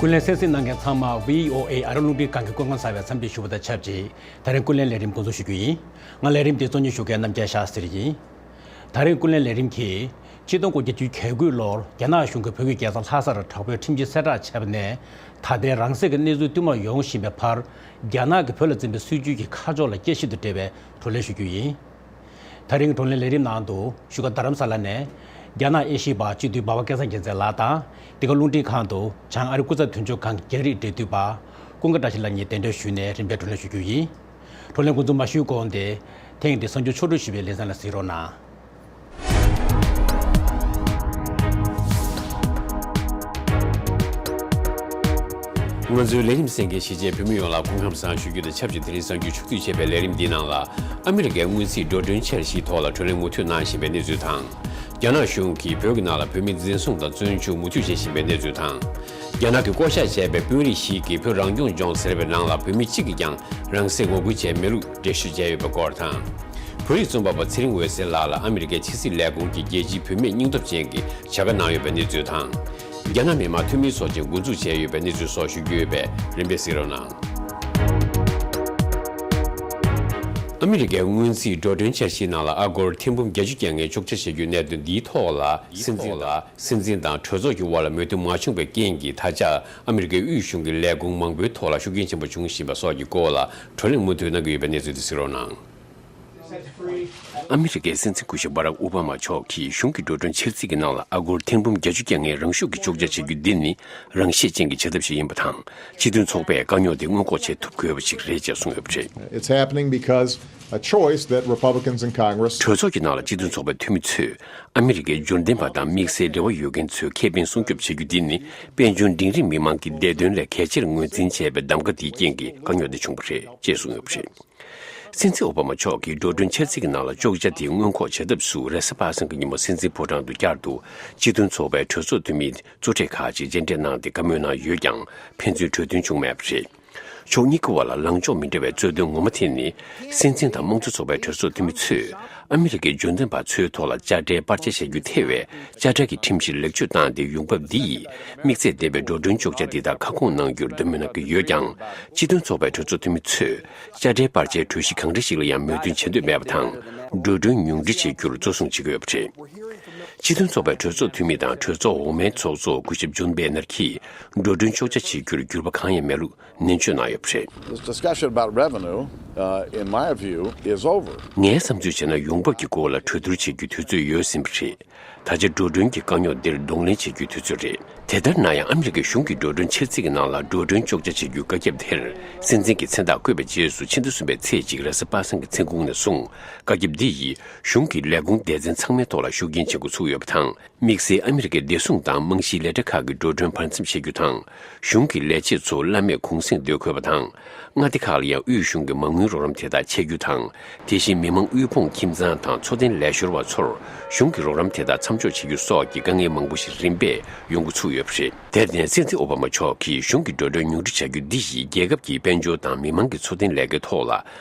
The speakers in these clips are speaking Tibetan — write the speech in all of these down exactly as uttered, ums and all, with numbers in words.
ཀུན་གླེང་གསན་གཟིགས་གནང་མཁན་ཚང་མ་བྷི་ཨོ་ཨེ་ཨ་རི་རླུང་འཕྲིན་ཁང་གི་སྐུ་ཁམས་བཟང་བའི་འཚམས་འདྲི་ཞུ་བ་དང་ཆབས་ཅིག་དེ་རིང་ཀུན་གླེང་ལས་རིམ་འགོ་འཛུགས་ཞུ་རྒྱུ་ཡིན། ང་ལས་རིམ་འདི་གཙོ་གཉེར་ཞུ་མཁན་རྣམ་རྒྱལ་ཤཱ་སྟྲི་ཡིན། དེ་རིང་ཀུན་གླེང་ལས་རིམ་གྱིས་ཆིག་སྟོང་དགུ་བརྒྱ་བརྒྱད་ཅུ་གྱ་དགུ་ལོར་རྒྱ་ནག་གཞུང་གིས་བོད་ཀྱི་རྒྱལ་ས་ལྷ་སར་དྲག་པོའི་ཁྲིམས་གཅོད་གསལ་བསྒྲགས་བྱས་པ་ནས་ད་ལྟའི་རང་སྲིད་ཀྱི་གནས་ཚུལ་བསྟུད་མར་ཡོང་བཞིན་པའི་བར། རྒྱ་ནག་གིས་བོད་ལ་འཛིན་པའི་སྲིད་བྱུས་ཀྱི་ཁ་ཕྱོགས་ལ་དཔྱད་ཞིབ་དང་འབྲེལ་བའི་བགྲོ་གླེང་ཞུ་རྒྱུ་ཡིན། དེ་རིང་བགྲོ་གླེང་ལས་རིམ་ནང་དུ་བཞུགས་སྒར་རྡ་རམ་ས་ལ་ནས་རྒྱ་ནག་དབྱེ་ཞིབ་པ་སྤྱི་འཐུས་འབའ་བ་སྐལ་བཟང་རྒྱལ་མཚན་ལགས་དང་། འདི་ག་རླུང་འཕྲིན་ཁང་དུ་བྱང་ཨ་རི་སྐུ་ཚབ་དོན་གཅོད་ཁང་གི་རྒྱ་རིགས་འབྲེལ་མཐུད་པ་ཀུན་དགའ་བཀྲ་ཤིས་ལགས་གཉིས་གདན་འདྲེན་ཞུས་ནས་རིམ་པས་བགྲོ་གླེང་ཞུ་རྒྱུ་ཡིན། བགྲོ་གླེང་འགོ་འཛུགས་མ་ཞུས་གོང་དེ་ཐེངས་འདིའི་གསར་འགྱུར་ཕྱོགས་བསྒྲིགས་ཞུས་པའི་ལེ་ཚན་ལ་གཟིགས་རོགས་གནང་། ང་ཚོའི་ལས་རིམ་གསན་མཁན་གཞིས་བྱེས་བོད་མི་ཡོངས་ལ་སྐུ་ཁམས་བཟང་ཞུ་རྒྱུ་དང་ཆབས་ཅིག་དེ་རིང་གསར་འགྱུར་ཕྱོགས་བསྡུས་བྱས་པའི་ལས་རིམ་འདིའི་ནང་ལ། ཨ་མི་རི་ཀའི་སྔོན་རྩིས་འགྲོ་གྲོན་འཆར་གཞིའི་ཐོག་ལ་བགྲོ་གླེང་མུ་མཐུད་གནང་བཞིན་པའི་གནས་ཚུལ་དང་། རྒྱ་ནག་གཞུང་གིས་བོད་ཀྱི་ནང་ལ་བོད་མི་འཛིན་བཟུང་དང་བཙོན་འཇུག་མུ་མཐུད་བྱེད་བཞིན་པའི་གནས་ཚུལ་དང་། རྒྱ་ནག་གིས་བསྐོ་བཞག་བྱས་པའི་དཔོན་རིགས་ཤིག་གིས་བོད་རང་སྐྱོང་ལྗོངས་ཟེར་བའི་ནང་ལ་བོད་མི་གཅིག་གིས་ཀྱང་རང་སྲིད་ངོ་རྒོལ་བྱས་མེད་ལུགས་འགྲེལ་བཤད་བྱས་ཡོད་པའི་སྐོར་དང་། བོད་རིགས་རྩོམ་པ་པོ་ཚེ་རིང་འོད་ཟེར་ལགས་ལ་ཨ་མི་རི་ཀའི་ཕྱི་སྲིད་ལས་ཁུངས་ཀྱིས་རྒྱལ་སྤྱིའི་བུད་མེད་སྙིང་སྟོབས་ཅན་གྱི་བྱ་དགའ་གནང་ཡོད་པའི་གནས་ཚུལ་དང་། རྒྱ་ནག་མི་དམངས་འཐུས་མིའི་ཚོགས་ཆེན་འགོ་འཛུགས་བྱས་ཡོད་པའི་གནས་ཚུལ་སོགས་ཞུ་རྒྱུ་ཡོད་པས་རིམ་པས་གཟིགས་རོགས་གནང་། ཨ་མི་རི་ཀའི་སྔོན་རྩིས་འགྲོ་གྲོན་འཆར་གཞིའི་ནང་ལ་ཨ་སྒོར་ཐེར་འབུམ་བརྒྱད་ཅུ་གྱ་ལྔའི་གཅོག་ཆ་བྱེད་རྒྱུའི་གནད་དོན་འདིའི་ཐོག་ལ་སྲིད་འཛིན་དང་སྲིད་འཛིན་དང་གྲོས་ཚོགས་ཀྱི་དབར་ལ་མོས་མཐུན་མ་བྱུང་བའི་རྐྱེན་གྱིས་ད་ཆ་ཨ་མི་རི་ཀའི་དབུས་གཞུང་གི་ལས་ཁུངས་མང་པོའི་ཐོག་ལ་ཤུགས་རྐྱེན་ཆེན་པོ་འབྱུང་བཞིན་པ་སོགས་ཀྱི་སྐོར་ལ་བགྲོ་གླེང་མུ་མཐུད་གནང་གི་ཡོད་པའི་གནས་ཚུལ་དེ་གཟིགས་རོགས་གནང་། ཨ་མི་རི་ཀའི་སྲིད་འཛིན་སྐུ་ཞབས་བྷ་རག་ཨོ་བྷ་མ་མཆོག་གིས་གཞུང་གི་འགྲོ་གྲོན་འཆར་རྩིས་ཀྱི་ནང་ལ་ཨ་སྒོར་ཐེར་འབུམ་བརྒྱད་ཅུ་གྱ་ལྔའི་རང་ཤུགས་ཀྱིས་གཅོག་ཆ་བྱེད་རྒྱུ་འདི་ནི་རང་ཤེད་ཅན་གྱི་བྱ་ཐབས་ཤིག་ཡིན་པ་དང་། སྤྱི་མཐུན་ཚོགས་པས་དཀའ་རྙོག་དེ་སྔོན་འགོག་བྱེད་ཐུབ་དགོས་པ་ཞིག་རེད་ཅེས་གསུངས་ཡོད་པ་རེད། It's happening because a choice that Republicans in Congress གྲོས་ཚོགས་ཀྱི་ནང་ལ་སྤྱི་མཐུན་ཚོགས་པའི་འཐུས་མི་ཚོས་ཨ་མི་རི་ཀའི་འབྱོར་ལྡན་པ་དང་དམིགས་བསལ་འབྲེལ་བ་ཡོད་མཁན་ཚོའི་ཁེ་ཕན་སྲུང་སྐྱོབ་བྱེད་རྒྱུ་འདི་ནི་དཔལ་འབྱོར་འབྲིང་རིམ་མི་མང་གི་བདེ་དོན་ལས་གལ་ཆེར་ངོས་འཛིན་བྱས་པའི་གདམ་ག་དེའི་རྐྱེན་གྱིས་དཀའ་རྙོག་འདི་བྱུང་བ་རེད་ཅེས་གསུངས་ཡོད་པ་རེད། སྲིད་འཛིན་ཨོ་བྷ་མ་མཆོག་གིས་འགྲོ་གྲོན་འཆར་རྩིས་ཀྱི་ནང་ལ་གཅོག་ཆ་དེ་སྔོན་འགོག་བྱ་ཐབས་སུ་རེས་གཟའ་པ་སངས་ཀྱི་ཉིན་མོ་སྲིད་འཛིན་ཕོ་བྲང་དུ་བསྐྱར་དུ་སྤྱི་མཐུན་ཚོགས་པའི་གྲོས་ཚོགས་འཐུས་མི་གཙོ་གྲས་ཁག་ཅིག་མཇལ་འཕྲད་གནང་སྟེ་བཀའ་མོལ་གནང་ཡོད་ཀྱང་ཕན་ཚུན་གྲོས་མཐུན་བྱུང་མེད་པ་རེད། ཕྱོགས་གཉིས་ཀྱི་དབར་ལ་ལངས་ཕྱོགས་མི་འདྲ་བའི་རྩོད་དོན་ངོ་མ་དེ་ནི་སྲིད་འཛིན་དང་དམངས་གཙོ་ཚོགས་པའི་གྲོས་ཚོགས་འཐུས་མི་ཚོས་ཨ་མི་རི་ཀའི་འབྱོར་ལྡན་པ་ཚོའི་ཐོག་ལ་དཔྱ་ཁྲལ་སྤར་ཆ་བྱ་རྒྱུ་ཐེ་བའི་དཔྱ་ཁྲལ་གྱི་ཁྲིམས་གཞི་ལེགས་བཅོས་བཏང་སྟེ་ཡོང་འབབ་འདི་ཡིས་དམིགས་ཚད་ལྡན་པའི་འགྲོ་གྲོན་གཅོག་ཆ་འདི་དག་ཁ་སྐོང་གནང་རྒྱུར་འདོད་མོས་གནང་གི་ཡོད་ཀྱང་། སྤྱི་མཐུན་ཚོགས་པའི་གྲོས་ཚོགས་འཐུས་མི་ཚོས་དཔྱ་ཁྲལ་སྤར་ཆའི་གྲོས་གཞི་གང་འདྲ་ཞིག་ལ་ཡང་མོས་མཐུན་བྱེད་འདོད་མེད་པ་དང་། འགྲོ་གྲོན་ཉུང་འཕྲི་བྱེད་རྒྱུར་གཙོ་བཟུང་བྱེད་ཀྱི་ཡོད་པ་རེད། སྤྱི་མཐུན་ཚོགས་པའི་གྲོས་ཚོགས་འཐུས་མི་དང་གྲོས་ཚོགས་འོག་མའི་ཚོགས་གཙོ་སྐུ་ཞབས་ཇོན་བེ་ནར་གྱིས་འགྲོ་གྲོན་གཅོག་ཆ་བྱེད་རྒྱུར་འགྱུར་བ་གང་ཡང་མེད་ལུགས་ནན་བརྗོད་གནང་ཡོད་པ་རེད། This discussion about revenue, uh, in my view, is over. ངའི་བསམ་ཚུལ་བྱས་ན་ཡོང་འབབ་ཀྱི་སྐོར་ལ་གྲོས་བསྡུར་བྱེད་རྒྱུའི་དུས་ཚོད་ཡོལ་ཟིན་པ་རེད། ད་ཆ་འགྲོ་གྲོན་གྱི་དཀའ་རྙོག་འདིར་གདོང་ལེན་བྱེད་རྒྱུའི་དུས་ཚོད་རེད། དེ་ལྟར་ན་ཡང་ཨ་མི་རི་ཀའི་གཞུང་གིས་འགྲོ་གྲོན་འཆར་རྩིས་ཀྱི་ནང་ལ་འགྲོ་གྲོན་གཅོག་ཆ་བྱེད་རྒྱུའི་བཀའ་ཁྱབ་དེར་སྲིད་འཛིན་གྱི་མཚན་རྟགས་བཀོད་པའི་རྗེས་སུ་ཕྱི་ཟླ་གསུམ་པའི་ཚེས་གཅིག་རེས་གཟའ་པ་སངས་ཀྱི་མཚན་གུང་ནས་བཟུང་བཀའ་ཁྱབ་འདི་ཡིས་གཞུང་གི་ལས་ཁུངས་སྡེ་ཚན་ཚང་མའི་ཐོག་ལ་ཤུགས་རྐྱེན་བྱེད་འགོ་ཚུགས་ཡོད་པ་དང་། དམིགས་བསལ་ཨ་མི་རི་ཀའི་བདེ་སྲུང་དང་རྨང་གཞིའི་ལས་གྲྭ་ཁག་གི་འགྲོ་གྲོན་བར་མཚམས་བཞག་རྒྱུ་དང་། གཞུང་གི་ལས་བྱེད་ཚོ་བླ་མེད་གུང་གསེང་སྡོད་དགོས་པ་དང་། མངའ་སྡེ་ཁག་ལ་ཡང་དབུས་གཞུང་གི་མ་དངུལ་རོགས་རམ་དེ་དག་ཆད་རྒྱུ་དང་། དེ་བཞིན་མི་མང་དབུལ་ཕོངས་ཁྱིམ་ཚང་དང་འཚོ་རྟེན་ལས་ཤོར་བ་ཚོར་གཞུང་གི་རོགས་རམ་དེ་དག་མཚམས་འཇོག་བྱེད་རྒྱུ་སོགས་ཀྱི་དཀའ་ངལ་མང་པོ་ཞིག་རིམ་པས་ཡོང་འགོ་ཚུགས་ཡོད་པ་རེད། དེར་བརྟེན་སྲིད་འཛིན་ཨོ་བྷ་མ་མཆོག་གིས་གཞུང་གི་འགྲོ་གྲོན་ཉུང་འཕྲི་བྱ་རྒྱུ་འདི་ཡིས་རྒྱལ་ཁབ་ཀྱི་དཔལ་འབྱོར་དང་མི་མང་གི་འཚོ་རྟེན་ལས་ཀའི་ཐོག་ལ་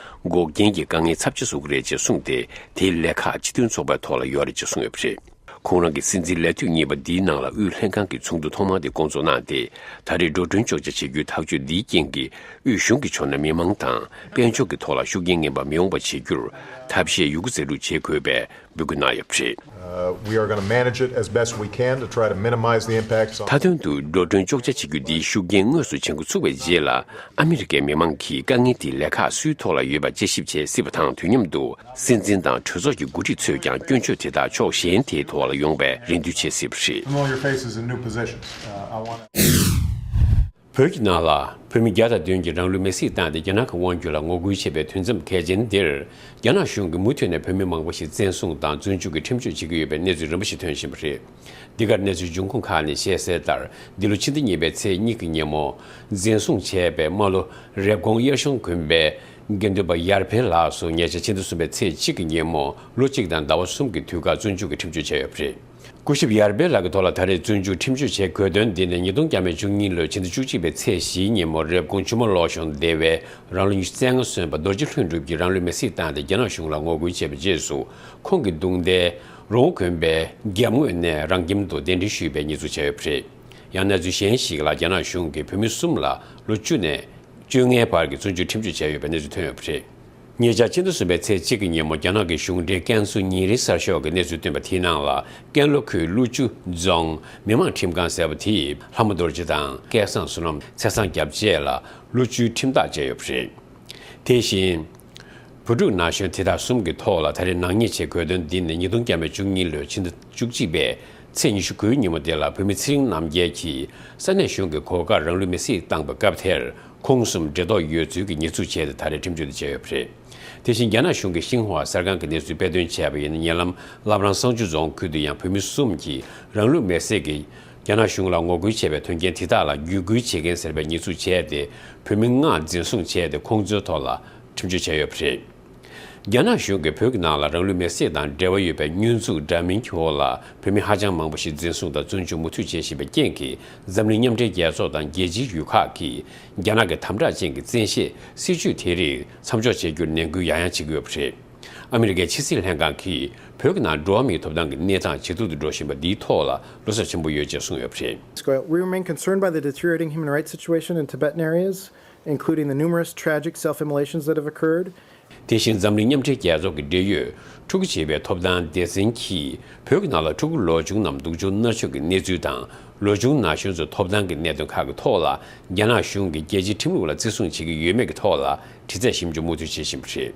འགོག་རྐྱེན་གྱི་དཀའ་ངལ་ཚབས་ཆེ་བཟོ་གི་རེད་ཅེས་གསུངས་ཏེ། དེའི་ལས་ཁག་སྤྱི་མཐུན་ཚོགས་པའི་ཐོག་ལ་ཡོད་རེད་ཅེས་གསུངས་ཡོད་པ་རེད། ཁོང་རང་གི་སྲིད་འཛིན་ལས་དུས་གཉིས་པ་འདིའི་ནང་ལ་དབུས་ལྷན་ཁང་གི་ཚོགས་འདུ་ཐོག་མ་དེ་སྐོང་ཚོགས་གནང་སྟེ། ད་རེས་འགྲོ་གྲོན་གཅོག་ཆ་བྱེད་རྒྱུའི་ཐག་གཅོད་འདིའི་རྐྱེན་གྱིས་དབུས་གཞུང་གི་ཕྱོགས་ནས་མི་མང་དང་དཔལ་འབྱོར་གྱི་ཐོག་ལ་ཤུགས་རྐྱེན་ངན་པ་མི་ཡོང་བ་བྱེད་རྒྱུར་ཐབས་ཤེས་ཡོད་རྒུ་མཛད་རུ་བྱེད་དགོས་པའི་འབོད་སྐུལ་གནང་ཡོད་པ་རེད། Uh, we are going to manage it as best we can to try to minimize the impacts on མཐའ་དོན་དུ་འགྲོ་གྲོན་གཅོག་ཆ་བྱེད་རྒྱུ་འདིའི་ཤུགས་རྐྱེན་དངོས་སུ་བྱེད་འགོ་ཚུགས་པའི་རྗེས་ལ། ཨ་མི་རི་ཀའི་མི་མང་གིས་དཀའ་ངལ་དེ་ལས་ཁག་སུའི་ཐོག་ལ་ཡོད་པ་དཔྱད་ཞིབ་བྱེད་སྲིད་པ་དང་། དུས་མཉམ་དུ་སྲིད་འཛིན་དང་གྲོས་ཚོགས་ཀྱི་འགོ་ཁྲིད་ཚོས་ཀྱང་སྐྱོན་བརྗོད་དེ་དག་ཕྱོགས་གཞན་དེའི་ཐོག་ལ་ཡོང་བའི་རེ་འདུན་བྱེད་སྲིད་པ་རེད། Familiar faces and new positions. Uh, I wanna བོད་ཀྱི་ནང་ལ་བོད་མི་བརྒྱ་དང་བདུན་གྱིས་རང་ལུས་མེར་སྲེག་བཏང་སྟེ་རྒྱ་ནག་གི་དབང་སྒྱུར་ལ་ངོ་རྒོལ་བྱས་པའི་དུས་མཚམས་གལ་ཆེན་འདིར། རྒྱ་ནག་གཞུང་གིས་མུ་མཐུད་ནས་བོད་མི་མང་པོ་ཞིག་བཙན་བཟུང་དང་བཙོན་འཇུག་གི་ཁྲིམས་གཅོད་བྱེད་ཀྱི་ཡོད་པའི་གནས་ཚུལ་རིམ་པ་ཞིག་ཐོན་བཞིན་པ་རེད། འདི་གར་གནས་ཚུལ་འབྱུང་ཁུངས་ཁག་ནས་བཤད་གསལ་ལྟར། འདི་ལོ་ཕྱི་ཟླ་གཉིས་པའི་ཚེས་གཉིས་ཀྱི་ཉིན་མོ། འཛིན་བཟུང་བྱས་པའི་རྨ་ལྷོ་རེབ་གོང་དབྱར་གཞུང་དགོན་པའི་དགེ་འདུན་པ་ཡར་འཕེལ་ལགས་སུ་ཉེ་ཆར་ཕྱི་ཟླ་གསུམ་པའི་ཚེས་གཅིག་གི་ཉིན་མོ་ལོ་གཅིག་དང་ཟླ་བ་གསུམ་གྱི་དུས་བཀག་བཙོན་འཇུག་གི་ཁྲིམས་གཅོད་བྱས་ཡོད་པ་རེད། སྐུ་ཞབས་ཡར་འཕེལ་ལགས་ཀྱི་ཐོག་ལ་ད་རེས་བཙོན་འཇུག་ཁྲིམས་གཅོད་བྱེད་དགོས་དོན་འདི་ནི་ཉིས་སྟོང་བཅུ་གཉིས་ལོའི་ཕྱི་ཟླ་བཅུ་གཅིག་པའི་ཚེས་བཞིའི་ཉིན་མོ་རེབ་གོང་ཆུ་དམར་ལོག་གཞུང་སྡེ་བའི་རང་ལོ་ཉི་ཤུ་རྩ་ལྔ་སོན་པ་རྡོ་རྗེ་ལྷུན་གྲུབ་ཀྱིས་རང་ལུས་མེར་སྲེག་བཏང་སྟེ་རྒྱ་ནག་གཞུང་ལ་ངོ་རྒོལ་བྱས་པའི་རྗེས་སུ། ཁོང་གི་གདུང་སྡེ་རོང་བོ་དགོན་པའི་རྒྱབ་ངོས་ནས་རང་ཁྱིམ་དུ་གདན་འདྲེན་ཞུས་པའི་ཉེས་འཛུགས་བྱས་ཡོད་པ་རེད། ཡང་གནས་ཚུལ་གཞན་ཞིག་ལ། རྒྱ་ནག་གཞུང་གིས་བོད་མི་གསུམ་ལ་ལོ་བཅུ་ནས་བཅོ་ལྔའི་བར་གྱི་བཙོན་འཇུག་ཁྲིམས་གཅོད་བྱས་ཡོད་པའི་གནས་ཚུལ་ཐོན་ཡོད་པ་རེད། ཉེ་ཆར་ཕྱི་ཟླ་གསུམ་པའི་ཚེས་གཅིག་གི་ཉིན་མོ། རྒྱ་ནག་གི་གཞུང་འབྲེལ་ཀན་སུའུ་ཉིན་རེའི་གསར་ཤོག་གིས་གནས་ཚུལ་བཏོན་པ་དེའི་ནང་ལ། ཀན་ལྷོ་ཁུལ་ཀླུ་ཆུ་རྫོང་མི་དམངས་ཁྲིམས་ཁང་ཟེར་བ་དེས་ལྷ་མོ་རྡོ་རྗེ་དང་སྐལ་བཟང་བསོད་ནམས་ཚེ་སྲང་བརྒྱད་བཅས་ལ་ལོ་བཅུའི་ཁྲིམས་ཐག་བཅད་ཡོད་པ་རེད། དེ་བཞིན། བོད་ཕྲུག་ན་གཞོན་དེ་དག་གསུམ་གྱི་ཐོག་ལ་ད་རེས་ནག་ཉེས་ཆེད་གྱོད་དོན་འདི་ནི། ཉིས་སྟོང་བརྒྱ་མེད་བཅུ་གཉིས་ལོའི་ཕྱི་ཟླ་བཅུ་གཅིག་པའི་ཚེས་ཉི་ཤུ་དགུའི་ཉིན་མོ་དེ་ལ། བོད་མི་ཚེ་རིང་རྣམ་རྒྱལ་གྱིས་ས་གནས་གཞུང་གི་སྒོ་ཁར་རང་ལུས་མེར་སྲེག་བཏང་པའི་སྐབས་དེར། ཁོང་གསུམ་འབྲེལ་གཏོགས་ཡོད་ཚུལ་གྱི་ཉེས་འཛུགས་བྱས་ཏེ། ད་རེས་ཁྲིམས་གཅོད་དེ་བྱས་ཡོད་པ་རེད། དེ་བཞིན། རྒྱ་ནག་གཞུང་གིས་ཤིན་ཧྭ་གསར་ཁང་གི་གནས་ཚུལ་དཔེ་སྟོན་བྱས་པ་ཡིན་ན། ཉེ་ལམ་བླ་བྲང་བསང་ཆུ་རྫོང་ཁུལ་དུ་ཡང་བོད་མི་གསུམ་གྱིས་རང་ལུས་མེར་སྲེག་གིས་རྒྱ་ནག་གཞུང་ལ་ངོ་རྒོལ་བྱས་པའི་དོན་རྐྱེན་དེ་དག་ལ་བརྒྱུད་སྐུལ་བྱེད་མཁན་ཟེར་བའི་ཉེས་འཛུགས་བྱས་ཏེ། བོད་མི་ལྔ་འཛིན་བཟུང་བྱས་ཏེ། ཁོང་ཚོའི་ཐོག་ལ་ཁྲིམས་གཅོད་བྱས་ཡོད་པ་རེད། རྒྱ་ནག་གཞུང་གིས་བོད་ཀྱི་ནང་ལ་རང་ལུས་མེར་སྲེག་དང་འབྲེལ་བ་ཡོད་པའི་བསྙོན་འཛུགས་འདྲ་མིན་གྱི་འོག་ལ། བོད་མི་ཧ་ཅང་མང་པོ་ཞིག་འཛིན་བཟུང་དང་བཙོན་འཇུག་མུ་མཐུད་བྱེད་བཞིན་པའི་རྐྱེན་གྱིས། འཛམ་གླིང་མཉམ་འབྲེལ་རྒྱལ་ཚོགས་དང་རྒྱལ་སྤྱིའི་ཡུལ་ཁག་གིས་རྒྱ་ནག་གི་དམ་དྲག་ཅན་གྱི་བཙན་ཤེད་སྲིད་བྱུས་དེ་རིགས་མཚམས་འཇོག་བྱེད་རྒྱུར་ནན་སྐུལ་ཡང་ཡང་བྱེད་ཀྱི་ཡོད་པ་རེད། ཨ་མི་རི་ཀའི་ཕྱི་སྲིད་ལྷན་ཁང་གིས་བོད་ཀྱི་ནང་འགྲོ་བ་མིའི་ཐོབ་ཐང་གི་གནས་སྟངས་ཇེ་སྡུག་ཏུ་འགྲོ་བཞིན་པ་འདིའི་ཐོག་ལ་བློ་འཚབ་ཆེན་པོ་ཡོད་ཅེས་གསུངས་ཡོད་པ་རེད། We remain concerned by the deteriorating human rights situation in Tibetan areas, including the numerous tragic self-immolations that have occurred. དེ་བཞིན། འཛམ་གླིང་མཉམ་འབྲེལ་རྒྱལ་ཚོགས་ཀྱི་འབྲེལ་ཡོད་ཕྲུ་གུ་བྱིས་པའི་ཐོབ་ཐང་སྡེ་ཚན་གྱིས། བོད་ཀྱི་ནང་ལ་ཕྲུ་གུ་ལོ་ཆུང་རྣམས་སྡུག་སྦྱོང་མནར་གཅོད་ཀྱི་གནས་ཚུལ་དང་། ལོ་ཆུང་ན་གཞོན་ཚོའི་ཐོབ་ཐང་གི་གནད་དོན་ཁག་གི་ཐོག་ལ། རྒྱ་ནག་གཞུང་གིས་རྒྱལ་སྤྱིའི་ཁྲིམས་ལུགས་ལ་བརྩི་སྲུང་བྱེད་ཀྱི་ཡོད་མེད་ཀྱི་ཐོག་ལ། དྲི་རྩད་ཞིབ་འཇུག་མུ་མཐུད་བྱེད་བཞིན་པ་རེད།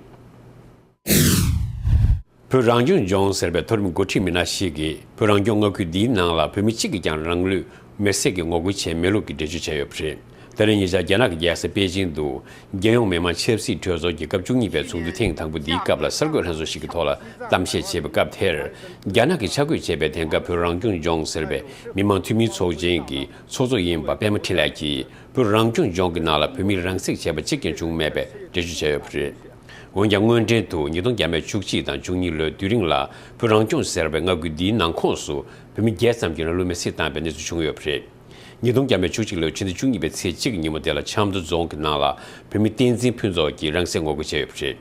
བོད་རང་སྐྱོང་ལྗོངས་ཟེར་བའི་མཐོ་རིམ་འགོ་ཁྲིད་མི་སྣ་ཞིག་གིས། བོད་རང་སྐྱོང་མངའ་ཁུལ་འདིའི་ནང་ལ་བོད་མི་གཅིག་གིས་ཀྱང་རང་ལུས་མེར་སྲེག་གི་ངོ་རྒོལ་བྱས་མེད་ལུགས་ཀྱི་འགྲེལ་བརྗོད་བྱས་ཡོད་པ་རེད། ད་རིང་ཉེ་ཆར་རྒྱ་ནག་གི་རྒྱལ་ས་པེ་ཅིང་དུ། རྒྱལ་ཡོངས་མི་དམངས་ཆབ་སྲིད་གྲོས་ཚོགས་ཀྱི་སྐབས་བཅུ་གཉིས་པའི་ཚོགས་འདུ་ཐེངས་དང་པོ་འདིའི་སྐབས་ལ། གསར་འགོད་ལྷན་ཚོགས་ཤིག་གི་ཐོག་ལ་གཏམ་བཤད་བྱས་པའི་སྐབས་དེར། རྒྱ་ནག་གིས་ཆ་བགོས་བྱས་པའི་དེང་སྐབས་བོད་རང་སྐྱོང་ལྗོངས་ཟེར་བའི་མི་དམངས་འཐུས་མིའི་ཚོགས་ཆེན་གྱི་ཚོགས་གཙོ་ཡིན་པ་པད་མ་འཕྲིན་ལས་ཀྱིས། བོད་རང་སྐྱོང་ལྗོངས་ཀྱི་ནང་ལ་བོད་མིས་རང་སྲེག་བྱས་པ་གཅིག་ཀྱང་བྱུང་མེད་པའི་འགྲེལ་བརྗོད་བྱས་ཡོད་པ་རེད། འོན་ཀྱང་། དངོས་འབྲེལ་དུ་ཉིས་སྟོང་བརྒྱ་མེད་བཅུ་གཅིག་དང་བཅུ་གཉིས་ལོའི་དུས་རིང་ལ། བོད་རང་སྐྱོང་ཟེར་བའི་མངའ་ཁུལ་འདིའི་ནང་ཁོངས་སུ་བོད་མི་བརྒྱད་ཙམ་གྱིས་རང་ལུས་མེར་སྲེག་བཏང་བའི་གནས་ཚུལ་བྱུང་ཡོད་པ་རེད། ཉིས་སྟོང་བརྒྱ་མེད་བཅུ་གཅིག་ལོའི་ཕྱི་ཟླ་བཅུ་གཉིས་པའི་ཚེས་གཅིག་གི་ཉིན་མོ་དེ་ལ། ཆབ་མདོ་རྫོང་གི་ནང་ལ་བོད་མི་བསྟན་འཛིན་ཕུན་ཚོགས་ཀྱིས་རང་སྲེག་ངོ་རྒོལ་བྱས་ཡོད་པ་རེད།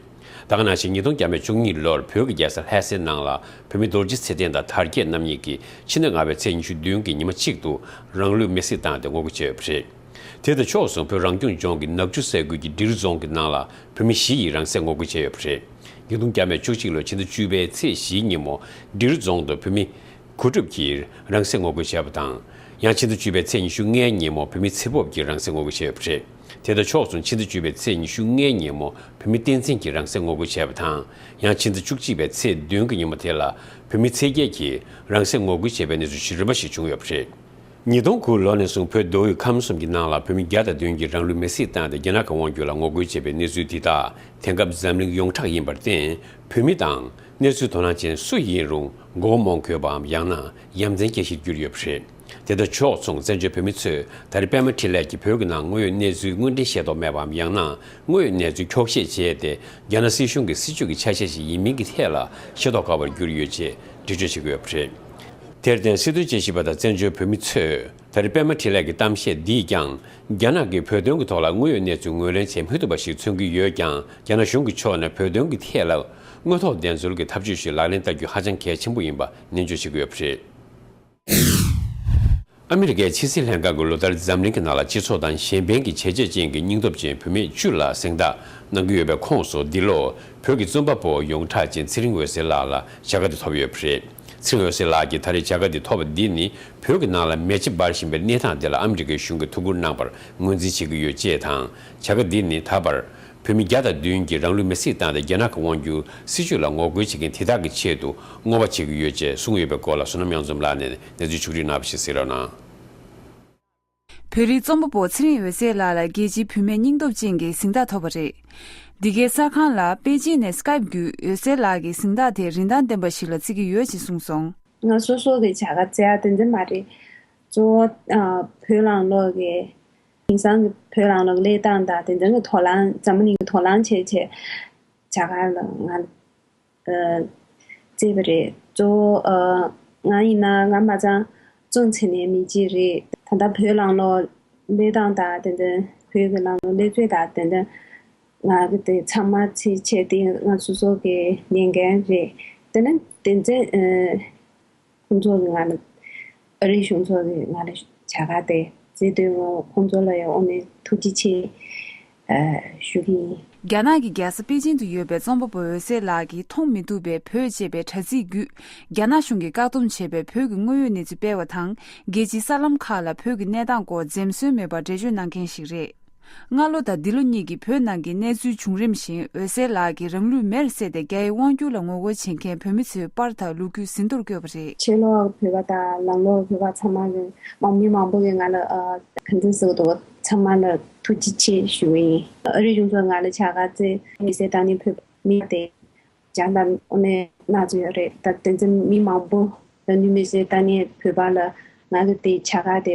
ད་ག་ནང་བཞིན། ཉིས་སྟོང་བརྒྱ་མེད་བཅུ་གཉིས་ལོར་བོད་ཀྱི་རྒྱལ་ས་ལྷ་སའི་ནང་ལ་བོད་མི་རྡོ་རྗེ་ཚེ་བརྟན་དང་དར་རྒྱས་རྣམ་གཉིས་ཀྱིས་ཕྱི་ཟླ་ལྔ་པའི་ཚེས་ཉི་ཤུ་བདུན་གྱི་ཉི་མ་གཅིག་ཏུ་རང་ལུས་མེར་སྲེག་བཏང་སྟེ་ངོ་རྒོལ་བྱས་ཡོད་པ་རེད། དེ་དང་ཕྱོགས་མཚུངས། བོད་རང་སྐྱོང་ལྗོངས་ཀྱི་ནག་ཆུ་ས་ཁུལ་གྱི་འབྲི་རུ་རྫོང་གི་ནང་ལ་བོད་མི་བཞི་ཡིས་རང་སྲེག་ངོ་རྒོལ་བྱས་ཡོད་པ་རེད། ཉིས་སྟོང་བརྒྱ་མེད་བཅུ་གཅིག་ལོའི་ཕྱི་ཟླ་བཅུ་པའི་ཚེས་བཞིའི་ཉིན་མོ། འབྲི་རུ་རྫོང་དུ་བོད་མི་དགུ་སྒྲུབ་ཀྱིས་རང་སྲེག་ངོ་རྒོལ་བྱས་པ་དང་། ཡང་ཕྱི་ཟླ་བཅུ་པའི་ཚེས་ཉི་ཤུ་ལྔའི་ཉིན་མོ། བོད་མི་ཚེ་སྤོབས་ཀྱིས་རང་སྲེག་ངོ་རྒོལ་བྱས་ཡོད་པ་རེད། དེ་དང་ཕྱོགས་མཚུངས། ཕྱི་ཟླ་བཅུ་པའི་ཚེས་ཉི་ཤུ་ལྔའི་ཉིན་མོ། བོད་མི་བསྟན་འཛིན་གྱིས་རང་སྲེག་ངོ་རྒོལ་བྱས་པ་དང་། ཡང་ཕྱི་ཟླ་བཅུ་གཅིག་པའི་ཚེས་བདུན་གྱི་ཉིན་མོ་དེ་ལ། བོད་མི་ཚེས་བརྒྱད་ཀྱིས་རང་སྲེག་ངོ་རྒོལ་བྱས་པའི་གནས་ཚུལ་ཞིག་རིམ་པ་ཞིག་བྱུང་ཡོད་པ་རེད། ཉིས་སྟོང་དགུ་ལོ་ནས་བཟུང་བོད་མདོ་དབུས་ཁམས་གསུམ་གྱི་ནང་ལ་བོད་མི་བརྒྱ་དང་བདུན་གྱིས་རང་ལུས་མེར་སྲེག་བཏང་སྟེ་རྒྱ་ནག་གི་དབང་སྒྱུར་ལ་ངོ་རྒོལ་བྱས་པའི་གནས་ཚུལ་འདི་དག་དེང་སྐབས་འཛམ་གླིང་ཡོངས་གྲགས་ཡིན་པར་བརྟེན། བོད་མི་དང་གནས་ཚུལ་དོ་སྣང་ཅན་སུ་ཡིན་རུང་མགོ་བོ་རྨོངས་དགོས་པའམ། ཡང་ན་ཡ་མཚན་སྐྱེ་གཞིར་གྱུར་ཡོད་པ་རེད། དེ་དང་ཕྱོགས་མཚུངས། བཙན་བྱོལ་བོད་མི་ཚོས་ད་རེས་པད་མ་འཕྲིན་ལས་ཀྱིས་བོད་ཀྱི་ནང་དངོས་ཡོད་གནས་ཚུལ་དངོས་འབྲེལ་ཤེས་རྟོགས་མེད་པའམ། ཡང་ན་དངོས་ཡོད་གནས་ཚུལ་འཁྱོག་བཤད་བྱས་ཏེ། རྒྱ་ནག་སྲིད་གཞུང་གི་སྲིད་བྱུས་ཀྱི་ཆ་ཤས་ཤིག་ཡིན་མིན་གྱི་ཐད་ལ་ཤེས་རྟོགས་དཀའ་བར་གྱུར་ཡོད་ཅེས་འགྲེལ་བརྗོད་བྱེད་ཀྱི་ཡོད་པ་རེད། དེར་བརྟེན། སྲིད་དོན་དཔྱད་ཞིབ་པ་དང་བཙན་བྱོལ་བོད་མི་ཚོས་ད་རེས་པད་མ་འཕྲིན་ལས་ཀྱི་གཏམ་བཤད་འདིས་ཀྱང་། རྒྱ་ནག་གིས་བོད་དོན་གྱི་ཐོག་ལ་དངོས་ཡོད་གནས་ཚུལ་ངོས་ལེན་བྱེད་མི་ཐུབ་པ་ཞིག་མཚོན་གྱི་ཡོད་ཀྱང་། རྒྱ་ནག་གཞུང་གི་ཕྱོགས་ནས་བོད་དོན་གྱི་ཐད་ལ་དངོས་ཐོག་བདེན་འཚོལ་གྱི་ཐབས་ཇུས་ཤིག་ལག་ལེན་བསྟར་རྒྱུ་ཧ་ཅང་གལ་ཆེན་པོ་ཡིན་པ་ནན་བརྗོད་བྱེད་ཀྱི་ཡོད་པ་རེད། ཨ་མི་རི་ཀའི་ཕྱི་སྲིད་ལྷན་ཁང་གིས་ལོ་ལྟར་འཛམ་གླིང་གི་ནང་ལ་སྤྱི་ཚོགས་དང་གཞན་ཕན་གྱི་བྱས་རྗེས་ཅན་གྱི་སྙིང་སྟོབས་ཅན་བུད་མེད་བཅུ་ལ་གཟེངས་རྟགས་གནང་གི་ཡོད་པའི་ཁོངས་སུ། འདི་ལོ་བོད་ཀྱི་རྩོམ་པ་པོ་ཡོངས་གྲགས་ཅན་ཚེ་རིང་འོད་ཟེར་ལགས་ལ་བྱ་དགའ་དེ་ཐོབ་ཡོད་པ་རེད། ཚེ་རིང་འོད་ཟེར་ལགས་ཀྱིས་ད་རེས་བྱ་དགའ་དེ་ཐོབ་པ་འདི་ནི། བོད་ཀྱི་ནང་ལ་མེ་ལྕེ་འབར་བཞིན་པའི་གནས་སྟངས་དེ་ལ་ཨ་མི་རི་ཀའི་གཞུང་གིས་ཐུགས་ཁུར་གནང་བར་ངོས་འཛིན་བྱེད་ཀྱི་ཡོད་ཅེས་དང་། བྱ་དགའ་འདི་ནི་ད་བར་བོད་མི་བརྒྱ་དང་བདུན་གྱིས་རང་ལུས་མེར་སྲེག་བཏང་སྟེ། རྒྱ་ནག་གི་དབང་སྒྱུར་སྲིད་བྱུས་ལ་ངོ་རྒོལ་བྱེད་མཁན་དེ་དག་གི་ཆེད་དུ་བསྔོ་བ་བྱེད་ཀྱི་ཡོད་ཅེས་གསུངས་ཡོད་པའི་སྐོར་ལ། བསོད་ནམས་དབྱངས་འཛོམས་ལགས་ནས་གནས་ཚུལ་ཕྱོགས་སྒྲིག་གནང་བ་ཞིག་གསན་རོགས་གནང་། བོད་རིགས་རྩོམ་པ་པོ་ཚེ་རིང་འོད་ཟེར་ལགས་ལ་རྒྱལ་སྤྱིའི་བུད་མེད་སྙིང་སྟོབས་ཅན་གྱི་གཟེངས་རྟགས་ཐོབ་པ་རེད། འདི་གའི་གསར་ཁང་ལ་པེ་ཅིན་ནས་སི་ཀའེབ་བརྒྱུད་འོད་ཟེར་ལགས་ཀྱིས་གཟེངས་རྟགས་དེ་རིན་ཐང་ལྡན་པ་ཞིག་ལ་བརྩི་གི་ཡོད་ཅེས་གསུངས་སོང་། ང་སོ་སོ་གི་བྱ་དགའ་བཙལ་ཡ་དེ་འདྲ་མ་རེད། གཙོ་བོ་ཨ་བོད་ནང་ལོགས་ཀྱི་དེང་སང་གི་བོད་ནང་ལོགས་ཀྱི་གནས་སྟངས་དང་། དེ་འདྲ་གི་དོ་སྣང་འཛམ་བུ་གླིང་གི་དོ་སྣང་བྱེད་ཆེད་བྱ་དགའ་ལ་ང་ཨ་བརྩིས་པ་རེད། གཙོ་བོ་ཨ་ང་ཡིན་ན་ང་མ་ཚང་ཙུང་ཚེ་ནའི་མི་གཅིག་རེད། ད་ལྟ་བོད་ནང་ལོགས་གནས་སྟངས་དང་། དེ་འདྲ་བོད་ཀྱི་ནང་ལོགས་གནས་ཚུལ་དང་། དེ་འདྲ་ང་གི་དེ་ཚང་མ་ཚིག་བྱས་ཏེ་ང་སོ་སོ་གི་ཉན་མཁན་རེད། དེ་ནས་དེ་ཚེ་ཨ་ཁོང་ཚོ་གི་ང་ལ་ཨ་རིའི་གཞུང་ཚོ་གི་ང་ལ་བྱ་ བྱ་དགའ་དེ་བསྩལ་དོན་ངོ་ཁོང་ཚོ་ལ་ཡང་དངོས་གནས་ཐུགས་རྗེ་ཆེ་ཞུ་གི་ཡིན། རྒྱ་ནག་གི་རྒྱལ་ས་པེ་ཅིང་དུ་ཡོད་པའི་རྩོམ་པ་པོ་འོད་ཟེར་ལགས་ཀྱིས་མཐོང་མི་ཐུབ་པའི་བོད་ཅེས་པའི་དྲ་ཚིགས་བརྒྱུད། རྒྱ་ནག་གཞུང་གིས་བཀག་སྡོམ་བྱས་པའི་བོད་ཀྱི་དངོས་ཡོད་གནས་ཚུལ་སྤེལ་བ་དང་། རྒྱལ་སྤྱིའི་གསར་ལམ་ཁག་ལ་བོད་ཀྱི་གནས་སྟངས་སྐོར་འཛེམ་ཟོན་མེད་པར་འགྲེལ་བརྗོད་གནང་མཁན་ཞིག་རེད། སྔ་ལོ་དང་འདི་ལོ་གཉིས་ཀྱི་བོད་ནང་གི་གནས་ཚུལ་བྱུང་རིམ་བཞིན་འོད་ཟེར་ལགས་ཀྱིས་རང་ལུས་མེར་བསྲེགས་ཏེ་རྒྱའི་དབང་སྒྱུར་ལ་ངོ་རྒོལ་བྱེད་མཁན་བོད་མི་ཚོའི་པར་དང་ལོ་རྒྱུས་ཟིན་ཐོར་བཀོད་པ་རེད། ཕྱི་ལོགས་བོད་པ་དང་ནང་ལོགས་བོད་པ་ཚང་མ་གི་མང་མི་མང་པོ་གིས་ང་ལ་ཨ་ག་འདྲ་ཟེར་དགོས་འདུག་ཚང་མ་ལ་ཐུགས་རྗེ་ཆེ་ཞུ་གི་ཡིན། ཨ་རིའི་གཞུང་ཚོས་ང་ལ་བྱ་དགའ་བསྩལ་མི་སེར་ད་ནི་བོད་པ་མི་དེ་རྒྱ་ལ་ཨོ་ནེ་ན་ཚོད་རེད། ད་དེ་ཚོ་མི་མང་པོ་ད་ནི་མི་སེར་ད་ནི་བོད་པ་ལ་ང་གི་དེ་བྱ་དགའ་དེ་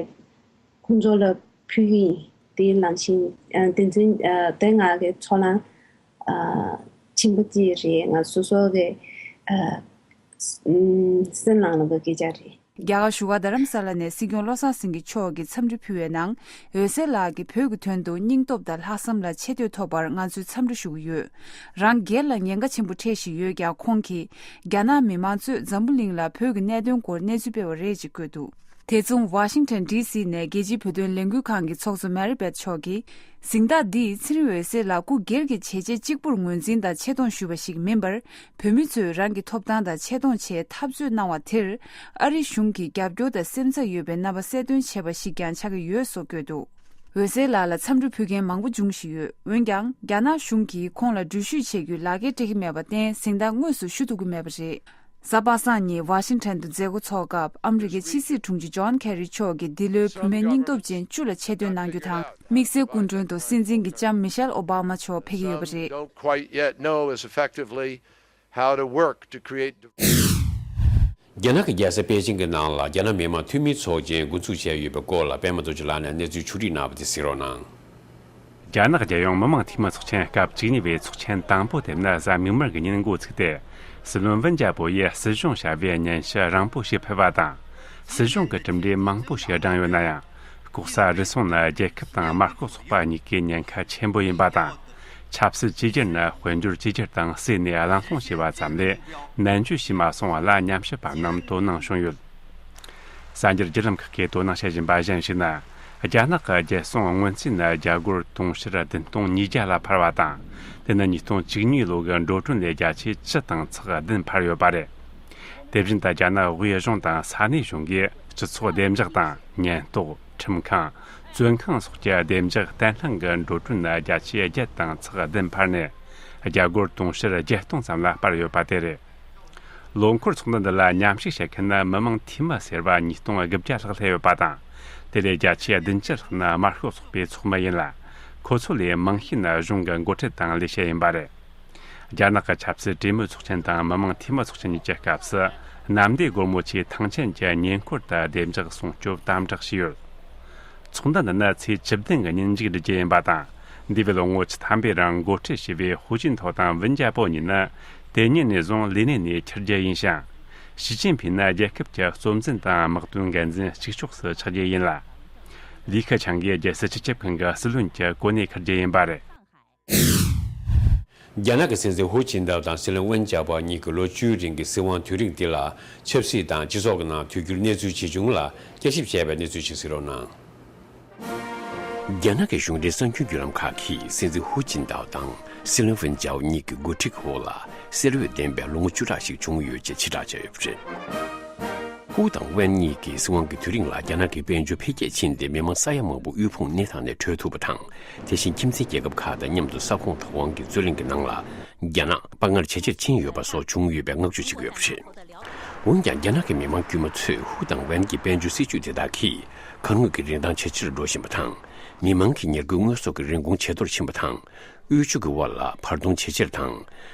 ཁོང་ཚོ་ལ་ཕུལ་གྱི་ཡིན། དེ་ནང་བཞིན་ཨ་དེ་ཚོ་ཨ་དེ་ང་གི་ཚོར་སྣང་ཨ་ཆེན་པོ་ཅིག་རེད། ང་སོ་སོ་གི་ཨ་སེམས་ནང་ལ་གི་སྐད་ཆ་རེད། རྒྱ་གར་བཞུགས་སྒར་རྡ་རམ་ས་ལ་ནས་སྲིད་སྐྱོང་བློ་བཟང་སེང་གེ་མཆོག་གིས་འཚམས་འདྲི་ཕུལ་བའི་ནང་། འོད་ཟེར་ལགས་ཀྱིས་བོད་ཀྱི་དོན་དུ་སྙིང་སྟོབས་དང་ལྷག་བསམ་ལ་ཆེ་བསྟོད་ཐོབ་པར་ང་ཚོས་འཚམས་འདྲི་ཞུ་གི་ཡོད། རང་སྒེར་ལ་ཉེན་ཁ་ཆེན་པོ་འཕྲད་བཞིན་ཡོད་ཀྱང་ཁོང་གིས་རྒྱ་ནག་མི་མང་གཙོས་འཛམ་བུ་གླིང་ལ་བོད་ཀྱི་གནད་དོན་སྐོར་གནས་ཚུལ་སྤེལ་བ་རེད་ཅེས་བཀོད་འདུག་དེ་མཚུངས་ཝ་ཤིང་ཊོན་ཌི་སི་ནས་རྒྱལ་སྤྱིའི་བོད་དོན་ལས་འགུལ་ཁང་གི་ཚོགས་གཙོ་མེ་རི་བེད་མཆོག་གིས། གཟེངས་རྟགས་འདིས་ཚེ་རིང་འོད་ཟེར་ལགས་སྐུ་སྒེར་གྱི་བྱས་རྗེས་གཅིག་པུར་ངོས་འཛིན་དང་ཆེ་མཐོང་ཞུས་པ་ཞིག་མིན་པར། བོད་མི་ཚོས་རང་གི་ཐོབ་ཐང་དང་ཆེ་མཐོང་ཆེད་འཐབ་རྩོད་གནང་བ་དེར། ཨ་རི་གཞུང་གིས་རྒྱབ་སྐྱོར་དང་སེམས་འཚབ་ཡོད་པའི་རྣམ་པ་གསལ་སྟོན་བྱས་པ་ཞིག་ཀྱང་ཆགས་ཀྱི་ཡོད་སོགས་བཀོད་འདུག་འོད་ཟེར་ལགས་ལ་འཚམས་འདྲི་ཕུལ་མཁན་མང་པོ་འབྱུང་བཞིན་ཡོད། འོན་ཀྱང་། རྒྱ་ནག་གཞུང་གིས་ཁོང་ལ་འགྲུལ་བཞུད་བྱེད་རྒྱུའི་ལག་འཁྱེར་སྤྲད་ཀྱི་མེད་པར་བརྟེན་གཟེངས་རྟགས་དངོས་སུ་ཞུ་ཐུབ་ཀྱི་མེད་པ་རེད། གཟའ་པ་སངས་ཉིན་ཝ་ཤིང་ཊོན་དུ་མཛད་སྒོ་འཚོགས་སྐབས་ཨ་མི་རི་ཀའི་ཕྱི་སྲིད་དྲུང་ཆེ་ཇོན་ཁེ་རི་མཆོག་གིས་འདི་ལོའི་བུད་མེད་སྙིང་སྟོབས་ཅན་བཅུ་ལ་ཆེད་བསྟོད་གནང་རྒྱུ་དང་། དམིགས་བསལ་སྐུ་མགྲོན་དུ་སྲིད་འཛིན་གྱི་ལྕམ་མི་ཤེལ་ཨོ་བྷ་མ་མཆོག་ཕེབས་ཀྱི་ཡོད་པ་རེད། Some don't quite yet know is effectively how to work to create རྒྱ་ནག་གི་རྒྱལ་ས་པེ་ཅིང་གི་ནང་ལ་རྒྱ་ནག་མི་དམངས་འཐུས་མིའི་ཚོགས་ཆེན་འགོ་འཛུགས་བྱས་ཡོད་པའི་སྐོར་ལ་པད་མ་རྡོ་རྗེ་ལགས་ནས་གནས་ཚུལ་ཕྱོགས་བསྒྲིགས་གནང་བ་དེ་གཟིགས་རོགས་གནང་། རྒྱ་ནག་རྒྱལ་ཡོངས་མི་དམངས་འཐུས་མི་ཚོགས་ཆེན་སྐབས་བཅུ་གཉིས་པའི་ཚོགས་ཆེན་དང་པོ་དེ་ནི་གཟའ་མིག་དམར་གྱི་ཉིན་འགོ་ཚུགས་ཏེ། སྲིད་བློན་ཝུན་ཅཱ་པོ་ཡིས་སྲིད་གཞུང་བྱ་བའི་སྙན་ཞུ་རིང་པོ་ཞིག་ཕུལ་བ་དང་། སྲིད་གཞུང་གི་གྲུབ་འབྲས་མང་པོ་ཞིག་བགྲངས་ཡོད་ན་ཡང་། ལྐོག་ཟ་རུལ་སུངས་ནི་རྒྱལ་ཁབ་དང་དམར་ཤོག་ཚོགས་པ་གཉིས་ཀའི་ཉེན་ཁ་ཆེན་པོ་ཡིན་པ་དང་། ཆབ་སྲིད་བཅོས་བསྒྱུར་ནི་དཔལ་འབྱོར་བཅོས་བསྒྱུར་དང་བསྲེས་ནས་གླེང་སློང་བྱས་པ་ཙམ་ལས་ནན་བརྗོད་བྱས་མ་སོང་བ་ལ་ཉམས་ཞིབ་པ་རྣམས་དོ་སྣང་བྱུང་ཡོད། གསར་འགྱུར་བརྒྱུད་ལམ་ཁག་གིས་དོ་སྣང་བྱེད་བཞིན་པ་གཞན་ཞིག་ནི། རྒྱ་ནག་གི་རྒྱལ་སྲུང་སྔོན་རྩིས་ནི་རྒྱ་སྒོར་དུང་ཕྱུར་བདུན་སྟོང་ཉིས་བརྒྱ་ལ་འཕར་བ་དང་། དེ་ནི་ཉིས་སྟོང་བཅུ་གཉིས་ལོ་གི་འགྲོ་གྲོན་ལས་བརྒྱ་ཆའི་བཅུ་དང་ཚེག་བདུན་འཕར་ཡོད་པ་རེད། དེ་བཞིན་དུ་རྒྱ་ནག་དབུས་གཞུང་དང་ས་གནས་གཞུང་གིས་སྤྱི་ཚོགས་བདེ་འཇགས་དང་ཉེན་རྟོག་ཁྲིམས་ཁང་། བཙོན་ཁང་སོགས་ཀྱི་བདེ་འཇགས་བརྟན་ལྷིང་གི་འགྲོ་གྲོན་ནི་བརྒྱ་ཆའི་བརྒྱད་དང་ཚེག་བདུན་འཕར་ནས། རྒྱ་སྒོར་དུང་ཕྱུར་བརྒྱད་སྟོང་ཙམ་ལ་འཕར་ཡོད་པ་དེ་རེད། ལོ་འཁོར་ཚོགས་འདུ་འདི་ལ་མཉམ་ཞུགས་བྱེད་མཁན་ནི་མི་མང་འཐུས་མི་ཟེར་བ་ཉིས་སྟོང་དགུ་བརྒྱ་ལྷག་སླེབས་ཡོད་པ་དང་། དེ་ལས་བརྒྱ་ཆའི་བདུན་ཅུ་ལྷག་ནི་དམར་ཤོག་ཚོགས་པའི་ཚོགས་མི་ཡིན་ལ། ཁོ་ཚོ་ལས་མང་ཤོས་ནི་གཞུང་གི་འགོ་ཁྲིད་དང་ལས་བྱེད་ཡིན་པ་རེད། རྒྱ་ནག་གི་ཆབ་སྲིད་གྲོས་མོལ་ཚོགས་ཆེན་དང་མི་དམངས་འཐུས་མི་ཚོགས་ཆེན་གཉིས་ཀྱི་སྐབས་སུ། གནམ་བདེ་སྒོ་མོ་ཆེའི་ཐང་ཆེན་གྱི་ཉེ་འཁོར་དུ་བདེ་འཇགས་སྲུང་སྐྱོབ་དམ་དྲག་བྱས་ཡོད། ཚོགས་འདུ་འདི་ནི་ཚེས་བཅུ་བདུན་གྱི་ཉིན་མཇུག་སྒྲིལ་རྒྱུ་ཡིན་པ་དང་། འདས་པའི་ལོ་ངོ་བཅུ་ཐམ་པའི་རིང་འགོ་ཁྲིད་བྱས་པའི་ཧུའུ་ཅིན་ཐའོ་དང་ཝུན་ཅཱ་པོ་གཉིས་ནི། དེ་ཉིན་ནས་བཟུང་ལས་གནས་ནས་ཁྱུར་རྒྱུ་ཡིན་ཞིང་། ཞི་ཅིན་ཕིང་ནི་རྒྱལ་ཁབ་ཀྱི་གཙོ་འཛིན་དང་དམག་དོན་འགན་འཛིན་གཅིག་ལྕོགས་སུ་ཆགས་རྒྱུ་ཡིན་ལ། ལི་ཁེ་ཆང་གིས་རྒྱལ་སྲིད་སྤྱི་ཁྱབ་ཁང་གི་སྲིད་བློན་གྱི་གོ་གནས་འཁུར་རྒྱུ་ཡིན་པ་རེད། རྒྱ་ནག་གི་སྲིད་འཛིན་ཧུའུ་ཅིན་ཐའོ་དང་སྲིད་བློན་ཝུན་ཅཱ་པོ་གཉིས་ཀྱིས་ལོ་བཅུའི་རིང་གི་སྲིད་དབང་དུས་རིང་འདི་ལ་ཆབ་སྲིད་དང་སྤྱི་ཚོགས་ཀྱི་ནང་དུས་འགྱུར་གནས་ཚུལ་ཇི་བྱུང་ལ་བསྐྱར་ཞིབ་བྱས་པའི་གནས་ཚུལ་ཞིག་གཟིགས་རོགས་གནང་། རྒྱ་ནག་གི་གཞུང་འབྲེལ་གསར་འགྱུར་བརྒྱུད་ལམ་ཁག་གིས་སྲིད་འཛིན་ཧུའུ་ཅིན་ཐའོ་དང་སྲིད་བློན་ཝུན་ཅཱ་པོ་གཉིས་ཀྱི་འགོ་ཁྲིད་ཀྱི་འོག་ལ་གསལ་འོད་ལྡན་པའི་ལོ་ངོ་བཅུ་ཕྲག་ཞིག་བྱུང་ཡོད་ཅེས་ཕྱིར་བསྒྲགས་བྱས་ཡོད་པ་རེད། ཧུའུ་དང་ཝན་གཉིས་ཀྱི་སྲིད་དབང་གི་དུས་རིང་ལ་རྒྱ་ནག་གི་དཔལ་འབྱོར་འཕེལ་རྒྱས་ཕྱིན་ཏེ་མི་མང་ས་ཡ་མང་པོ་དབུལ་ཕོངས་གནས་སྟངས་ནས་གྲོལ་ཐུབ་པ་དང་། དེ་བཞིན་ཁྱིམ་མཚེས་རྒྱལ་ཁབ་ཁག་དང་མཉམ་དུ་ས་ཁོངས་བདག་དབང་གི་རྩོད་གླེང་གི་ནང་ལ་རྒྱ་ནག་དཔའ་ངར་ཇེ་ཆེར་ཕྱིན་ཡོད་པ་སོགས་བྱུང་ཡོད་པའི་བསྔགས་བརྗོད་བྱེད་ཀྱི་ཡོད་པ་རེད། འོན་ཀྱང་རྒྱ་ནག་གི་མི་མང་དཀྱུས་མ་ཚོས་ཧུའུ་དང་ཝན་གྱི་དཔལ་འབྱོར་སྲིད་ཇུས་དེ་དག་གིས་ཁ་སྔོན་གྱི་རིན་ཐང་ཇེ་ཆེར་འགྲོ་བཞིན་པ་དང་། མི་མང་གི་ཉེར་མཁོའི་དངོས་ཟོག་གི་རིན་གོང་ཇེ་མཐོར་ཕྱིན་པ་དང་། དབུལ་ཕྱུག་གི་དབར་ལ་བར་སྟོང་ཇེ་ཆེར་དང་།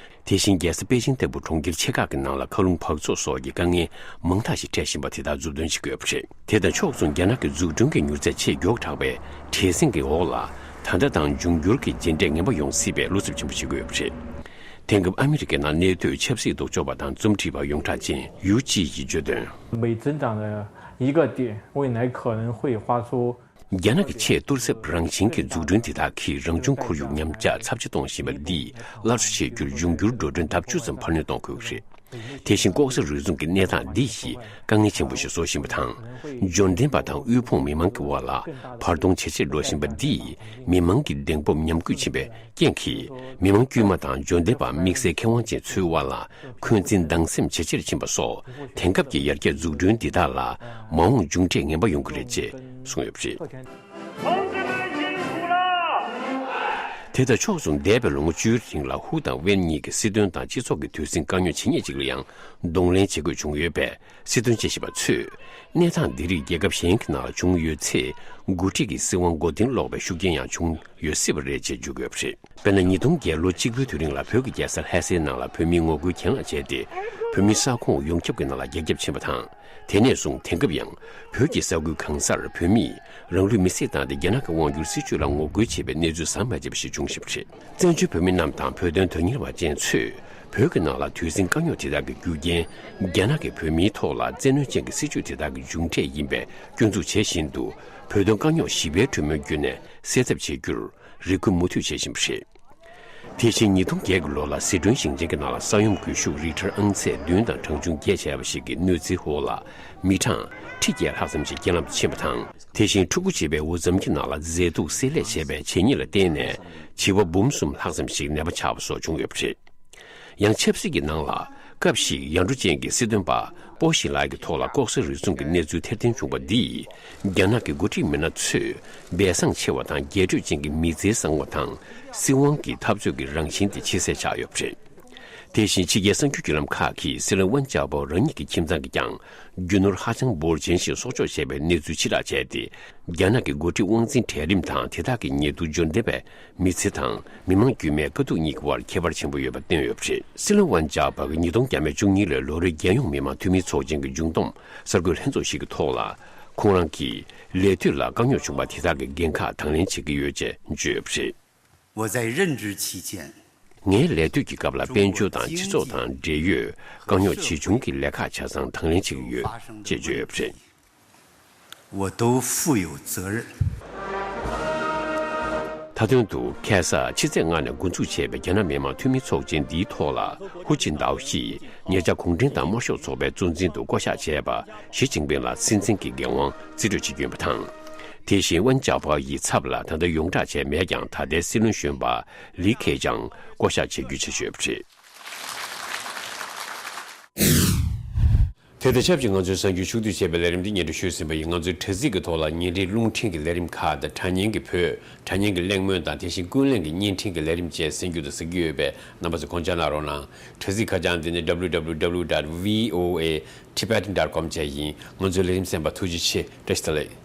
དེ་བཞིན་རྒྱལ་ས་པེ་ཅིང་ལྟ་བུ་གྲོང་ཁྱེར་ཆེ་ཁག་གི་ནང་ལ་མཁའ་རླུང་འབག་བཙོག་སོགས་ཀྱི་དཀའ་ངལ་མང་དག་ཞིག་འཕྲད་བཞིན་པ་དེ་དག་མཛུབ་སྟོན་བྱེད་དགོས་པ་རེད། དེ་དང་ཕྱོགས་མཚུངས་རྒྱ་ནག་གི་འཛུགས་སྐྲུན་གྱི་མྱུར་ཚད་ཆེས་མགྱོགས་དྲགས་པའི་བྲེལ་ཟིང་གི་འོག་ལ་ད་ལྟ་དང་འབྱུང་འགྱུར་གྱི་རྗེས་འབྲས་ངན་པ་ཡོང་སྲིད་པའི་བློ་འཚབ་ཆེན་པོ་བྱེད་དགོས་པ་རེད། དེང་སྐབས་ཨ་མི་རི་ཀའི་ནང་གནས་སྡོད་ཆབ་སྲིད་ལྡོག་ཕྱོགས་པ་དང་རྩོམ་སྒྲིག་པ་ཡོངས་གྲགས་ཅན་ཡུ་ཅི་ཡིས་བརྗོད་དོན། 每增长的一个点，未来可能会花出 རྒྱ་ནག་གི་ཆེས་གཏོར་བསྲེ་བ་རང་བཞིན་གྱི་འཛུགས་སྐྲུན་དེ་དག་གིས་རང་བྱུང་ཁོར་ཡུག་ཉམས་ཆག་ཚབས་ཆེ་གཏོང་བཞིན་པ་འདིས་སླར་གསོ་བྱེད་རྒྱུར་འབྱུང་འགྱུར་འགྲོ་གྲོན་ལྡབ་བཅུ་ཙམ་འཕར་སྣོན་གཏོང་དགོས་ཀྱི་རེད། དེ་བཞིན་ལྐོག་ཟ་རུལ་སུངས་ཀྱི་གནས་སྟངས་འདི་ཡིས་དཀའ་ངལ་ཆེན་པོ་ཞིག་བཟོ་བཞིན་པ་དང་། འབྱོར་ལྡན་པ་དང་དབུལ་ཕོངས་མི་མང་གི་དབར་ལ་བར་སྟོང་ཇེ་ཆེར་འགྲོ་བཞིན་པ་འདིས་མི་མང་གི་གདེང་སྤོབས་ཉམས་རྒུད་ཕྱིན་པའི་རྐྱེན་གྱིས། མི་མང་དཀྱུས་མ་དང་འབྱོར་ལྡན་པ་དམིགས་བསལ་ཁེ་དབང་ཅན་ཚོའི་དབར་ལ་འཁོན་འཛིན་སྡང་སེམས་ཇེ་ཆེར་ཕྱིན་པ་སོགས། དེང་སྐབས་ཀྱི་ཡར་རྒྱས་འཛུགས་སྐྲུན་འདི་དག་ལ་མ་འོངས་མཇུག་འབྲས་ངན་པ་ཡོང་གི་རེད་ཅེས་གསུངས་ཡོད་པ་རེད། དེ་དང་ཕྱོགས་མཚུངས། འདས་པའི་ལོ་ངོ་བཅུའི་རིང་ལ་ཧུའུ་དང་ཝེན་གཉིས་ཀྱིས་སྲིད་དོན་དང་སྤྱི་ཚོགས་ཀྱི་དུས་ཟིང་དཀའ་རྙོག་ཇི་སྙེད་ཅིག་ལ་ཡང་གདོང་ལེན་བྱེད་དགོས་བྱུང་ཡོད་པས། སྲིད་དོན་དཔྱད་ཞིབ་པ་ཚོས། གནས་སྟངས་འདི་རིགས་རྒྱལ་ཁབ་གཞན་གྱི་ནང་ལ་བྱུང་ཡོད་ཚེ། འགོ་ཁྲིད་ཀྱི་སྲིད་དབང་མགོ་རྟིང་སློག་པའི་ཤུགས་རྐྱེན་ཡང་བྱུང་ཡོད་སྲིད་པ་རེད་ཅེས་བརྗོད་ཀྱི་ཡོད་པ་རེད། དཔེར་ན། ཉིས་སྟོང་བརྒྱད་ལོ་གཅིག་པུའི་དུས་རིང་ལ་བོད་ཀྱི་རྒྱལ་ས་ལྷ་སའི་ནང་ལ་བོད་མིའི་ངོ་རྒོལ་གྱེན་ལངས་བྱས་ཏེ། བོད་མིའི་ས་ཁོངས་ཡོངས་ཁྱབ་ཀྱི་ནང་ལ་རྒྱ་ཁྱབ་ཕྱིན་པ་དང་། དེ་ནས་བཟུང་དེང་སྐབས་ཡང་བོད་ཀྱི་ས་ཁུལ་གང་སར་བོད་མིས་རང་ལུས་མེར་སྲེག་བཏང་སྟེ། རྒྱ་ནག་གི་དབང་སྒྱུར་སྲིད་བྱུས་ལ་ངོ་རྒོལ་བྱེད་པའི་གནས་ཚུལ་ཟམ་མ་ཆད་པ་ཞིག་འབྱུང་བཞིན་པ་རེད། བཙན་བྱོལ་བོད་མི་རྣམས་དང་བོད་དོན་དོན་གཉེར་བ་ཅན་ཚོས་བོད་ཀྱི་ནང་ལ་དུས་ཟིང་དཀའ་རྙོག་དེ་དག་གི་རྒྱུ་རྐྱེན། རྒྱ་ནག་གིས་བོད་མིའི་ཐོག་ལ་བཙན་གནོན་ཅན་གྱི་སྲིད་བྱུས་དེ་དག་གི་མཇུག་འབྲས་ཡིན་པའི་སྐྱོན་འཛུགས་བྱེད་བཞིན་དུ། བོད་དོན་དཀའ་རྙོག་ཞི་བའི་གྲོས་མོལ་བརྒྱུད་ནས་སེལ་ཐབས་བྱེད་རྒྱུར་རེ་སྐུལ་མུ་མཐུད་བྱེད་བཞིན་པ་རེད། དེ་བཞིན་ཉིས་སྟོང་བརྒྱད་ཀྱི་ལོ་ལ་ཟི་ཁྲོན་ཞིང་ཆེན་གྱི་ནང་ལ་ས་ཡོམ་རྒུད་ཤུགས་རིག་ཊར་ཨང་ཚད་བདུན་དང་གྲངས་ཆུང་བརྒྱད་བྱས་པ་ཞིག་གི་གནོད་འཚེའི་འོག་ལ་མི་གྲངས་ཁྲི་བརྒྱད་ལྷག་ཙམ་ཞིག་རྐྱེན་ལམ་དུ་ཕྱིན་པ་དང་། དེ་བཞིན་ཕྲུ་གུ་བྱིས་པའི་འུ་ཚམ་གྱི་ནང་ལ་མཛེས་སྡུག་བསྲེ་ལྷད་བྱས་པའི་བྱས་ཉེས་ལ་བརྟེན་ནས་བྱིས་པ་འབུམ་གསུམ་ལྷག་ཙམ་ཞིག་ནད་པ་ཆགས་པ་སོགས་བྱུང་ཡོད་པ་རེད། ཡང་ཆབ་སྲིད་ཀྱི་ནང་ལ་སྐབས་ཤིག་ཡར་འགྲོ་ཅན་གྱི་སྲིད་དོན་པ་པོ་ཞི་ལའི་གི་ཐོག་ལ་ལྐོག་ཟ་རུལ་སུངས་ཀྱི་གནས་ཚུལ་ཐེར་འདོན་བྱུང་བ་འདིས། རྒྱ་ནག་གི་འགོ་ཁྲིད་མི་སྣ་ཚོས་སྦས་གསང་ཆེ་བ་དང་རྒྱས་སྤྲོས་ཅན་གྱི་མི་ཚེའི་གསང་བ་དང་སྲིད་དབང་གི་འཐབ་རྩོད་ཀྱི་རང་བཞིན་དེ་ཕྱི་གསལ་ཆགས་ཡོད་པ་རེད། དེ་བཞིན་ཕྱི་རྒྱལ་གསར་འགྱུར་བརྒྱུད་ལམ་ཁག་གིས་སྲིད་བློན་ཝན་ཅའོ་པའོ་རང་ཉིད་ཀྱི་ཁྱིམ་ཚང་གིས་ཀྱང་རྒྱུ་ནོར་ཧ་ཅང་འབོར་ཆེན་ཞིག་སྲོག་སྐྱོབ་བྱས་པའི་གནས་ཚུལ་ཕྱིར་བསྒྲགས་བྱས་ཏེ། རྒྱ་ནག་གི་འགོ་ཁྲིད་དབང་འཛིན་གྲལ་རིམ་དང་དེ་དག་གི་ཉེ་དུ་འབྱོར་ལྡན་པའི་མི་ཚེ་དང་མི་མང་དཀྱུས་མའི་དཀའ་སྡུག་གཉིས་ཀྱི་དབར་ཁྱད་པར་ཆེན་པོ་ཡོད་པ་བསྟན་ཡོད་པ་རེད། སྲིད་བློན་ཝན་ཅའོ་པ་གིས་ཉིས་སྟོང་བརྒྱ་མེད་བཅུ་གཉིས་ལོའི་ལོ་རེའི་རྒྱལ་ཡོངས་མི་དམངས་འཐུས་མིའི་ཚོགས་ཆེན་གྱི་མཇུག་བསྡོམས་གསར་འགོད་ལྷན་ཚོགས་ཤིག་གི་ཐོག་ལ། ཁོང་རང་གིས་ལས་དུས་ལ་དཀའ་རྙོག་བྱུང་བ་དེ་དག་གི་འགན་ཁག་དང་ལེན་བྱེད་ཀྱི་ཡོད་ཅེས་བརྗོད་ཡོད་པ་རེད། 我在任职期间， ངའི་ལས་དུས་ཀྱི་སྐབས་ལ་དཔལ་འབྱོར་དང་སྤྱི་ཚོགས་དང་འབྲེལ་ཡོད་དཀའ་རྙོག་ཇི་བྱུང་གི་ལས་ཁག་ཆ་ཚང་དང་ལེན་བྱེད་ཀྱི་ཡོད་ཅེས་བརྗོད་ཡོད་པ་རེད། 我都负有责任。 མཐའ་དོན་དུ། ཁ་སང་ཕྱི་ཚེས་ལྔ་ནས་འགོ་འཛུགས་བྱས་པའི་རྒྱ་ནག་མི་དམངས་འཐུས་མི་ཚོགས་ཆེན་འདིའི་ཐོག་ལ། ཧུའུ་ཅིན་ཏའོ་ཡིས་ཉེ་ཆར་གུང་ཁྲན་ཏང་དམར་ཤོག་ཚོགས་པའི་གཙོ་འཛིན་དུ་བསྐོ་གཞག་བྱས་པ་ཞི་ཅིན་ཕིང་ལ་སྲིད་འཛིན་གྱི་འགན་དབང་རྩིས་སྤྲོད་བྱེད་ཀྱི་ཡོད་པ་དང་། དེ་བཞིན་ཝན་ཅའོ་པའོ་ཡི་ཚབ་ལ་ད་ལྟ་ཡོངས་བསྒྲགས་བྱས་མེད་ཀྱང་། ད་ལྟའི་སྲིད་བློན་གཞོན་པ་ལི་ཁེ་ཆང་བསྐོ་གཞག་བྱེད་རྒྱུའི་འཆར་གཞི་ཡོད་པ་རེད། དེ་དང་ཆབས་ཅིག་ང་ཚོའི་གསར་འགྱུར་ཕྱོགས་བསྡུས་བྱས་པའི་ལས་རིམ་འདི་སྙན་སྒྲོན་ཞུས་ཟིན་པ་ཡིན། ང་ཚོའི་དྲ་ཚིགས་ཀྱི་ཐོག་ལ་ཉིན་རེའི་རླུང་འཕྲིན་གྱི་ལས་རིམ་ཁག་དང་། དྲ་བརྙན་གྱི་བོད། དྲ་བརྙན་གྱི་གླེང་མོལ་དང་། དེ་བཞིན་ཀུན་གླེང་གི་བརྙན་འཕྲིན་གྱི་ལས་རིམ་བཅས་གསན་རྒྱུ་དང་གཟིགས་རྒྱུ་ཡོད་པས། རྣམ་པ་ཚོས་དགོངས་འཇགས་གནང་རོགས་གནང་། དྲ་ཚིགས་ཁ་བྱང་འདི་ནི་www dot voatibetan dot com བཅས་ཡིན། ང་ཚོའི་ལས་རིམ་གསན་པར་ཐུགས་རྗེ་ཆེ། བཀྲ་ཤིས་བདེ་ལེགས།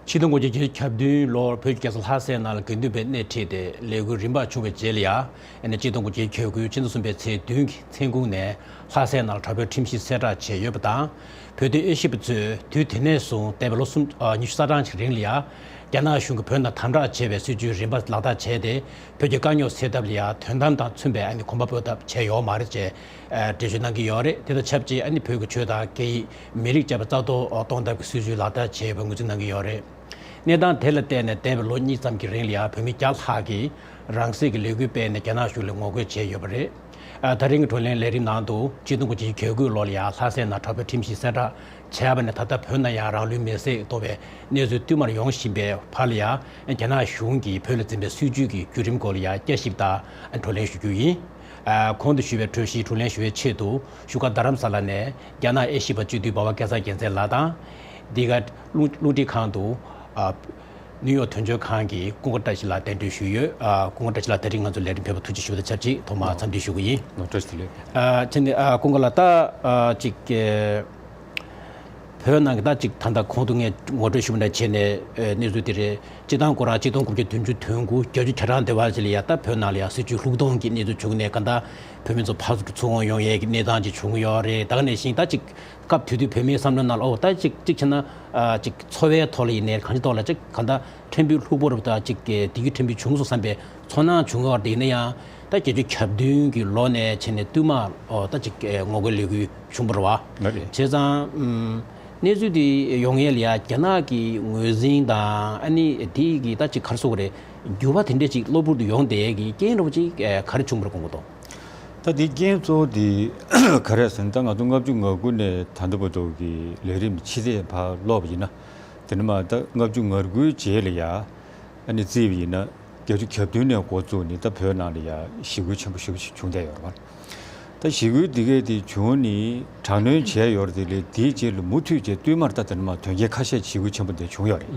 ཆིག་སྟོང་དགུ་བརྒྱ་བརྒྱད་ཅུ་གྱ་བདུན་ལོར་བོད་ཀྱི་རྒྱལ་ས་ལྷ་སའི་ནང་ལ་དགེ་འདུན་པའི་སྣེ་ཁྲིད་དེ་ལས་འགུལ་རིམ་པ་བྱུང་བའི་རྗེས་ལ་ཡ། ཨ་ནི་ཆིག་སྟོང་དགུ་བརྒྱ་གྱ་དགུ་ཕྱི་ཟླ་གསུམ་པའི་ཚེས་བདུན་གྱི་མཚན་གུང་ནས་ལྷ་སའི་ནང་ལ་དྲག་པོའི་ཁྲིམས་གཞི་གསལ་བསྒྲགས་བྱས་ཡོད་པ་དང་། བོད་དོན་དབྱེ་ཞིབ་པ་ཚོས་དུས་དེ་ནས་བཟུང་འདས་པའི་ལོ་གསུམ་ཨ་ཉི་ཤུ་རྩ་གྲངས་ཤིག་རིང་ལ་ཡ། རྒྱ་ནག་གཞུང་གིས་བོད་ནང་དམ་དྲག་བྱས་པའི་སྲིད་བྱུས་རིམ་པ་ལག་བསྟར་བྱས་ཏེ། བོད་ཀྱི་དཀའ་རྙོག་སེལ་ཐབས་ལ་ཡང་དོན་དམ་དང་མཐུན་པའི་ཨ་ནི་གོམ་པ་སྤོ་ཐབས་བྱས་ཡོད་མ་རེད་ཅེས་ཨ་འགྲེལ་བརྗོད་གནང་གི་ཡོད་རེད། དེ་དང་ཆབས་ཅིག་ཨ་ནི་བོད་ཀྱི་ཆོས་དང་སྐད་ཡིག་མི་རིགས་བཅས་པ་རྩ་གཏོར་གཏོང་ཐབས་ཀྱི་སྲིད་བྱུས་ལག་བསྟར་བྱས་ཡོད་པའི་ངོས་འཛིན་གནང་གི་ཡོད་རེད། གནས་སྟངས་དེ་ལ་བལྟས་ནས་འདས་པའི་ལོ་གཉིས་ཙམ་གྱི་རིང་ལ་ཡང་བོད་མི་བརྒྱ་ལྷག་གིས་རང་སྲིད་ཀྱི་ལས་འགུལ་སྤེལ་ནས་རྒྱ་ནག་གཞུང་ལ་ངོ་རྒོལ་བྱས་ཡོད་པ་རེད། ཨ་ད་རིང་གི་བགྲོ་གླེང་ལས་རིམ་ནང་དུ་ཆིག་སྟོང་དགུ་བརྒྱ་གྱ་དགུ་ལོ་ལ་ཡང་ལྷ་སའི་ནང་དྲག་པོའི་ཁྲིམས་གཞི་གསལ་བསྒྲགས་བྱས་པ་ནས་ད་ལྟ་བོད་ནང་ཡང་རང་ལུས་མེར་སྲེག་གཏོང་བའི་གནས་ཚུལ་བསྟུད་མར་ཡོང་བཞིན་པའི་བར་ལ་ཡང་རྒྱ་ནག་གཞུང་གིས་བོད་ལ་འཛིན་པའི་སྲིད་བྱུས་ཀྱི་བརྒྱུད་རིམ་སྐོར་ལ་ཡང་བསྐྱར་ཞིབ་དང་བགྲོ་གླེང་ཞུ་རྒྱུ་ཡིན། ཨ་གོང་དུ་ཞུས་པའི་གྲོས་གཞིའི་བགྲོ་གླེང་ཞུ་བའི་ཆེད་དུ་བཞུགས་སྒར་རྡ་རམ་ས་ལ་ནས་རྒྱ་ནག་དབྱེ་ཞིབ་པ་སྤྱི་འཐུས་འབའ་བ་སྐལ་བཟང་རྒྱལ་མཚན་ལགས་དང་། འདི་ག་རླུང་རླུང་འཕྲིན་ཁང་དུ་ཨ་ནིའུ་ཡོག་དོན་གཅོད་ཁང་གི་ཀུན་དགའ་བཀྲ་ཤིས་ལགས་གདན་འདྲེན་ཞུས་ཡོད། ཨ་ཀུན་དགའ་བཀྲ་ཤིས་ལགས་དེ་རིང་ང་ཚོ་ལས་རིམ་ཕེབས་པར་ཐུགས་རྗེ་ཞུ་བ་དང་ཆབས་ཅིག་ཐོག་མར་འཚམས་འདྲི་ཞུ་གི་ཡིན། ལགས་བཀྲ་ཤིས་བདེ་ལེགས། ཨ་ཅི་ནི་ཨ་ཀུན་དགའ་ལགས་ད་ཨ་ཅིག་ཨེ་བོད་ནང་གི་ད་ཅིག་ད་ལྟ་གོང་དུ་ངས་ངོ་སྤྲོད་ཞུས་པ་འདྲ་བྱས་ནས་ཨེ་གནས་ཚུལ་དེ་རེད། སྤྱི་བཏང་ཁོ་རང་ཆིག་སྟོང་དགུ་བརྒྱ་བདུན་ཅུ་དོན་དགུ་བརྒྱད་ཅུ་གྱ་གྲངས་དེ་བར་ཅིག་ལ་ཡ་ད་བོད་ནང་ལ་ཡ་སྲིད་བྱུས་ལྷུག་གཏོང་གི་གནས་ཚུལ་བྱུང་ནས་ག་ད་བོད་མི་ཚོ་ཕར་ཚུར་འཚོ་བ་ཡོང་ཡས་ཀྱི་གནས་སྟངས་ཅིག་བྱུང་ཡོད་རེད། ད་ག་ནང་བཞིན་ད་ཅིག་སྐབས་དེ་དུས་བོད་མིའི་བསམ་བློའི་ནང་ལ་ཨོ་ད་ཅིག་ཅིག་བྱས་ན་ཨ་ཅིག་འཚོ་བའི་ཐོག་ལ་ཡིན་ནའི་གང་ཅིའི་ཐོག་ལ་ཅིག་གང་ལྟར་ཕྲན་བུ་ལྷུག་པོ་རུ་ད་ཅིག་གི་བདེ་སྐྱིད་ཕྲན་བུ་བྱུང་སོང་བསམ་པའི་ཚོར་སྣང་བྱུང་ཡོད་རེད། ཡིན་ན་ཡང་ད་བརྒྱད་ཅུ་གྱ་བདུན་གྱི་ལོ་ནས་བྱས་ནས་བསྟུད་མར་ཨོ་ད་ཅིག་ངོ་རྒོལ་ལས་འགུལ་བྱུང་བ་རེད་བ། ལགས་རེད། བྱས་ཙང་ཨམ་གནས་ཚུལ་འདི་ཡོང་ཡས་ལ་ཡ་རྒྱ་ནག་གི་ངོས་འཛིན་དང་ཨ་ནི་དེ་གི་ད་ཅིག་ག་རེ་ཟེར་དགོས་རེད། འགྱུར་བ་དེ་འདྲས་ཅིག་གློ་བུར་དུ་ཡོང་བསྡད་ཀྱི་རྐྱེན་རོ་ཅིག་ག་རེ་བྱུང་བར་དགོངས་ཀྱི་འདུག་ད་འདི་རྐྱེན་གཙོ་བོ་འདི་ག་རེ་ཟེར་ན། ད་ང་ཚོ་ལྔ་བཅུ་ང་དགུ་ནས་ད་ལྟ་བར་དུ་གི་ལས་རིམ་ཕྱི་ཚེས་ཕར་ཀློག་པ་ཡིན་ན། དེ་ནས་མར་ད་ལྔ་བཅུ་ང་དགུའི་རྗེས་ལ་ཡ་ཨ་ནི་བརྩིས་པ་ཡིན་ན། བརྒྱད་ཅུ་གྱ་བདུན་ནས་འགོ་བཙུགས་ནས་ད་བོད་ནང་ལ་ཡ་ཞི་རྒོལ་ཆེན་པོ་ཞེ་པོ་ཅིག་བྱུང་བསྡད་ཡོད་རེད་པ། ད་ཞི་རྒོལ་འདི་གས་དེ་བྱུང་ནས་དྲག་གནོན་བྱས་ཡོད་རེད་དེ་ལས། དེའི་རྗེས་ལ་མུ་མཐུད་བྱས་བསྟུད་མར་ད་དེ་ནས་མར་དོན་རྐྱེན་ཁ་ཤས་ཞི་རྒོལ་ཆེན་པོ་འདི་བྱུང་ཡོད་རེད།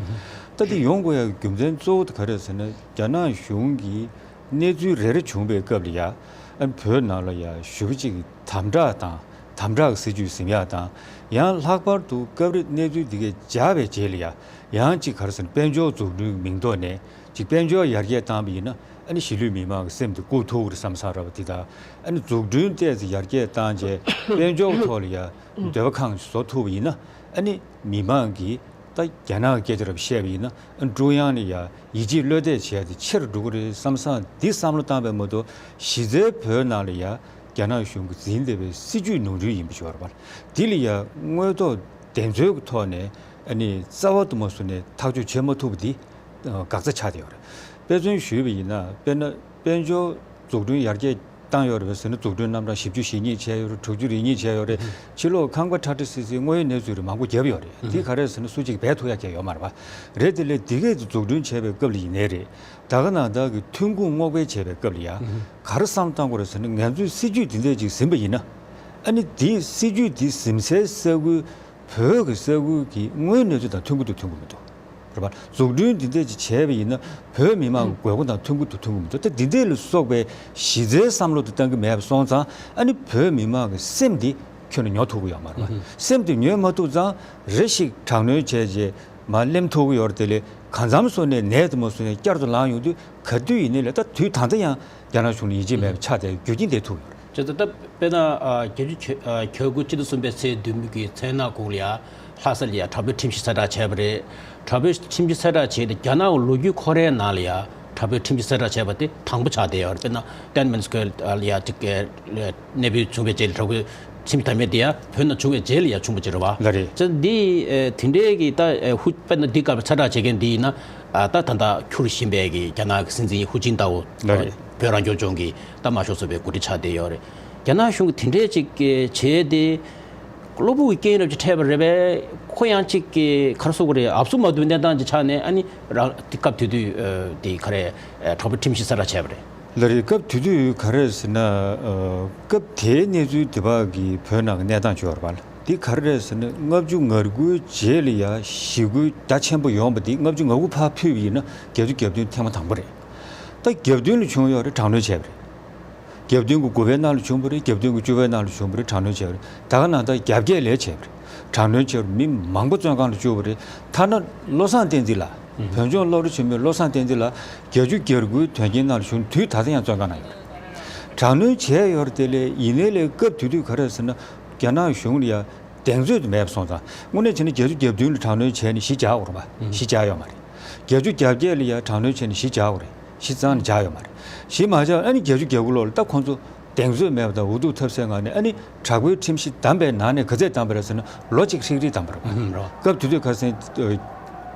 ད་དེ་ཡོང་དགོས་ཡག་གི་རྒྱུ་མཚན་གཙོ་བོ་དེ་ག་རེ་ཟེར་ན། རྒྱ་ནག་གཞུང་གིས་གནས་ཚུལ་རེ་རེ་བྱུང་བའི་སྐབས་ལ་ཡ་ཨ་ནི་བོད་ནང་ལ་ཡ་ཞེ་པོ་ཅིག་དམ་དྲག་དང་། དམ་དྲག་གི་སྲིད་ཇུས་འཛིན་ཡག་དང་། ཡང་ལྷག་པར་དུ་སྐབས་རེ་གནས་ཚུལ་འདི་གས་འཇགས་པའི་རྗེས་ལ་ཡ་ཡང་ཅིག་ག་རེ་ཟེར་ན། དཔལ་འབྱོར་འཛུགས་སྐྲུན་གྱི་མིང་ཐོག་ནས་ཅིག་དཔལ་འབྱོར་ཡར་རྒྱས་བཏང་བ་ཡིན་ན། ཨ་ནི་གཞིས་ལུས་མི་མང་གི་སེམས་དེ་བཀུག་ཐུབ་ཀྱི་རེད་བསམ་བསམ་འདྲ་བ་དེ་དང་། ཨ་ནི་འཛུགས་སྐྲུན་ཏོག་ཙམ་ཡར་རྒྱས་བཏང་རྗེས་དཔལ་འབྱོར་ཐོག་ལ་ཡ་འདོད་པ་ཁེངས་བཟོ་ཐུབ་པ་ཡིན་ན། ཨ་ནི་མི་མང་གིས་ད་རྒྱ་ནག་གི་སྐད་ཆ་རེ་བཤད་པ་ཡིན་ན། ཨ་ནི་ཀྲུང་དབྱང་ལ་ཡ་ཡིད་ཆེས་བློ་གཏད་བྱས་ཏེ་ཆེ་རུ་འགྲོ་གི་རེད་བསམ་བསམ་འདི་བསམ་བློ་བཏང་བའི་མ་གཏོགས། གཞི་རྩའི་བོད་ནང་ལ་ཡ་རྒྱ་ནག་གཞུང་གིས་འཛིན་བསྡད་པའི་སྲིད་ཇུས་ནོར་འཁྲུལ་ཡིན་པ་ཞིག་ཡོད་རེད་པ། འདི་ལ་ཡ་དངོས་ཐོག་བདེན་འཚོལ་གྱི་ཐོག་ནས་ཨ་ནི་རྩ་བ་དུ་མ་བཟུང་ནས་ཐག་གཅོད་བྱེད་མ་ཐུབ་པ་འདི་འགག་རྩ་ཆགས་བསྡད་ཡོད་རེད། དཔེ་མཚོན་ཞུས་པ་ཡིན་ན། དཔེར་ན་དཔལ་འབྱོར་འཛུགས་སྐྲུན་ཡར་རྒྱས་བཏང་ཡོད་རེད་པས་ཟེར་ན། འཛུགས་སྐྲུན་རྣམ་གྲངས་བཞི་བཅུ་ཞེ་གཉིས་བྱས་ཡོད་རེད། དྲུག་ཅུ་རེ་གཉིས་བྱས་ཡོད་རེད། ཕྱི་ལོགས་ཁང་པ་ཁྲ་ཁྲ་སིལ་སིལ་དངོས་ཡོད་གནས་ཚུལ་རེད། མང་པོ་བརྒྱབ་ཡོད་རེད། འདི་ག་རེ་ཟེར་ན། སུ་གཅིག་འབད་ཐུབ་ཡག་གང་ཡོད་མ་རེད་པ། རེད། དེ་ལས་འདི་གས་འཛུགས་སྐྲུན་བྱས་པའི་སྐབས་ལ་ཡིན་ནའི་རེད། ད་ག་ནང་བཞིན་གྱི་ཐོན་ཁུངས་སྔོག་སྤེལ་བྱས་པའི་སྐབས་ལ་ཡ་ག་རེ་བསམ་བློ་བཏང་དགོས་རེད་ཟེར་ན། ང་ཚོས་སྲིད་ཇུས་འདི་འདྲས་ཅིག་ཟིན་པ་ཡིན་ན། ཨ་ནི་འདི་སྲིད་ཇུས་འདི་ཟིན་སའི་ས་ཁུལ། བོད་ཀྱི་ས་ཁུལ་གྱི་དངོས་གནས་ཚུལ་དང་མཐུན་གྱི་འདུག་མཐུན་གྱི་མི་འདུག་རེད་པ། འཛུགས་སྐྲུན་འདི་འདྲས་ཅིག་བྱས་པ་ཡིན་ན། བོད་མི་མང་གི་དགོས་མཁོ་དང་མཐུན་གྱི་འདུག་མཐུན་གྱི་མི་འདུག་ད་འདི་འདྲས་ལ་སོགས་པའི་གཞི་རྩའི་བསམ་བློ་དེ་བཏང་གི་མེད་པ་སོང་ཙང་། ཨ་ནི་བོད་མི་མང་གི་སེམས་འདི་ཁྱོན་ནས་ཉོ་ཐུབ་ཀྱི་ཡོད་མ་རེད་པ། སེམས་དེ་ཉོ་མ་ཐུབ་ཙང་། རེ་ཞིག་དྲག་གནོན་བྱས་རྗེས་མར་གླེམ་ཐུབ་ཀྱི་ཡོད་རེད། དེ་ལས་གང་འཚམ་སོང་ནས་ནད་དུ་མ་སོང་ནས་བསྐྱར་དུ་ལངས་ཡོང་དུས། ག་དུས་ཡིན་ནའི་ལས་ད་དུས་ད་ལྟ་ཡང་རྒྱ་ནག་གཞུང་ལ་ཡིད་ཆེས་མེད་པ་ཆགས་ཏེ་རྒྱུ་རྐྱེན་དེ་ཐུག་ཡོད་རེད། བྱས་ཙང་ད་དཔེར་ན་ཨ་བརྒྱད་ཅུ་གྱ་ཨ་གྱ་དགུ་སྤྱི་ཟླ་གསུམ་པའི་ཚེས་བདུན་གྱི་མཚན་ནག་གུང་ལ་ཡ་ལྷ་ས་ལ་ཡ་དྲག་པོའི་ཁྲིམས་གཞི་གསལ་བསྒྲགས་བྱས་པ་རེད། དྲག་པོའི་ཁྲིམས་གཞི་གསལ་བསྒྲགས་བྱས་ཏེ། རྒྱ་ནག་གི་ལོ་རྒྱུས་ཁོ་རའི་ནང་ལ་ཡ་དྲག་པོའི་ཁྲིམས་གཞི་གསལ་བསྒྲགས་བྱས་པ་དེ་དང་པོ་ཆགས་བསྡད་ཡོད་རེད། དཔེར་ན་ཏེན་མེན་སྐོར་ལ་ཡ་ཅིག་གནས་སྤོས་བྱུང་བའི་རྗེས་ལ་དྲག་པོའི་ཁྲིམས་གཞི་དང་པོ་དེ་ཡ་བོད་ནང་བྱུང་བའི་རྗེས་ལ་ཡ་བྱུང་བ་ཅིག་རེད་པ། ལགས་རེད། བྱས་ཙང་འདི་ཨེ་དེ་འདྲའི་གི་ད་ཨེ་ཧུ་དཔེར་ན་འདི་སྐབས་གསལ་བསྒྲགས་བྱེད་མཁན་འདི་ཡིན་ན། ཨ་ད་ད་ལྟ་འཁྱུར་བཞིན་པའི་གི་རྒྱ་ནག་གི་སྲིད་འཛིན་ཧུའུ་ཅིན་ཏའོ། ལགས་རེད། བོད་རང་སྐྱོང་ལྗོངས་ཀྱི་ད་དམར་ཤོག་ཚོགས་པའི་འགོ་ཁྲིད་ཆགས་བསྡད་ཡོད་རེད། རྒྱ་ནག་གཞུང་གིས་དེ་འདྲའི་ཅིག་བྱས་ཏེ་གློ་བུར་གྱི་རྐྱེན་རབ་ཅིག་འཕྲད་པ་རེད་པས། ཁོ་ཡང་ཅིག་ག་རེ་ཟེར་དགོས་རེད། ཨབ་སུ་མ་བཏུབ་གནས་སྟངས་ཅིག་ཆགས་ནས། ཨ་ནི་རང་དེ་སྐབས་དེ་དུས་ཨ་དེ་ག་རེ་ཨ་དྲག་པོའི་ཁྲིམས་གཞི་གསལ་བསྒྲགས་བྱས་པ་རེད། ལགས་རེད། སྐབས་དེ་དུས་ག་རེ་ཟེར་ན། ཨ་སྐབས་དེའི་གནས་ཚུལ་དེ་བར་གྱི་བོད་ནང་གི་གནས་སྟངས་ཅིག་ཡོད་རེད་པ། འདི་ག་རེ་རེད་ཟེར་ན། ལྔ་བཅུ་ང་དགུའི་རྗེས་ལ་ཡ་ཞི་རྒོལ་རྒྱ་ཆེན་པོ་ཡོང་བ་འདི། ལྔ་བཅུ་ང་དགུ་ཕར་ཕུད་པ་ཡིན་ན་བརྒྱད་ཅུ་གྱ་བདུན་ཐེངས་མ་དང་པོ་རེད། ད་གྱ་བདུན་ལ་བྱུང་ཡོད་རེད། དྲག་གནོན་བྱས་པ་རེད། གྱ་བདུན་གྱི་དགུ་པའི་ནང་ལ་བྱུང་བ་རེད། གྱ་བདུན་གྱི་བཅུ་པའི་ནང་ལ་བྱུང་བ་རེད། དྲག་གནོན་བྱས་པ་རེད། ད་ག་ནང་ལྟར་གྱ་བརྒྱད་ལས་བྱས་པ་རེད། དྲག་གནོན་བྱས་པ་རེད། མི་མང་པོ་བཙོན་ཁང་ལ་བཅུག་པ་རེད། ཐ་ན་བློ་བཟང་བསྟན་འཛིན་ལགས། བོད་ལྗོངས་སློབ་གྲྭ་ཆེན་མོའི་བློ་བཟང་བསྟན་འཛིན་ལགས་བརྒྱད་ཅུ་གྱ་དགུའི་དོན་རྐྱེན་ནང་ལ་བྱུང་དུས། ད་ལྟ་ཡང་བཙོན་ཁང་ནང་ཡོད་རེད། དྲག་གནོན་བྱས་ཡོད་རེད། དེ་ལས་ཡིན་ནའི་ལས་སྐབས་དེ་དུས་ག་རེ་ཟེར་ན། རྒྱ་ནག་གཞུང་ལ་ཡ་གདེང་ཚོད་དུ་མེད་པ་སོང་ཙང་། དངོས་གནས་བྱས་ན་བརྒྱད་ཅུ་གྱ་བདུན་ལ་དྲག་གནོན་བྱས་ནས་གཞི་བཅག་དགོས་རེད་པ། གཞི་བཅག་ཡོད་མ་རེད། བརྒྱད་ཅུ་གྱ་བརྒྱད་ལ་ཡ་དྲག་གནོན་བྱས་ནས་གཞི་བཅག་དགོས་རེད། གཞི་རྩ་ནས་བཅག་ཡོད་མ་རེད། གཞི་མ་བཅག། ཨ་ནི་བརྒྱད་ཅུ་གྱ་དགུ་ལོ་ལ་ད་ཁོང་ཚོ་གདེང་ཚོད་མེད་པ་དང་འུ་ཐུག་ཐབས་ཟད་ངང་ནས། ཨ་ནི་དྲག་པོའི་ཁྲིམས་གཞི་བསྡམས་པའི་ནང་ནས་ག་ཚད་བསྡམས་པ་རེད་ཟེར་ན། ལོ་གཅིག་ཧྲིག་ཧྲིག་བསྡམས་པ་རེད་པ། ཨུམ་རོ། སྐབས་དེ་དུས་ཁ་སང་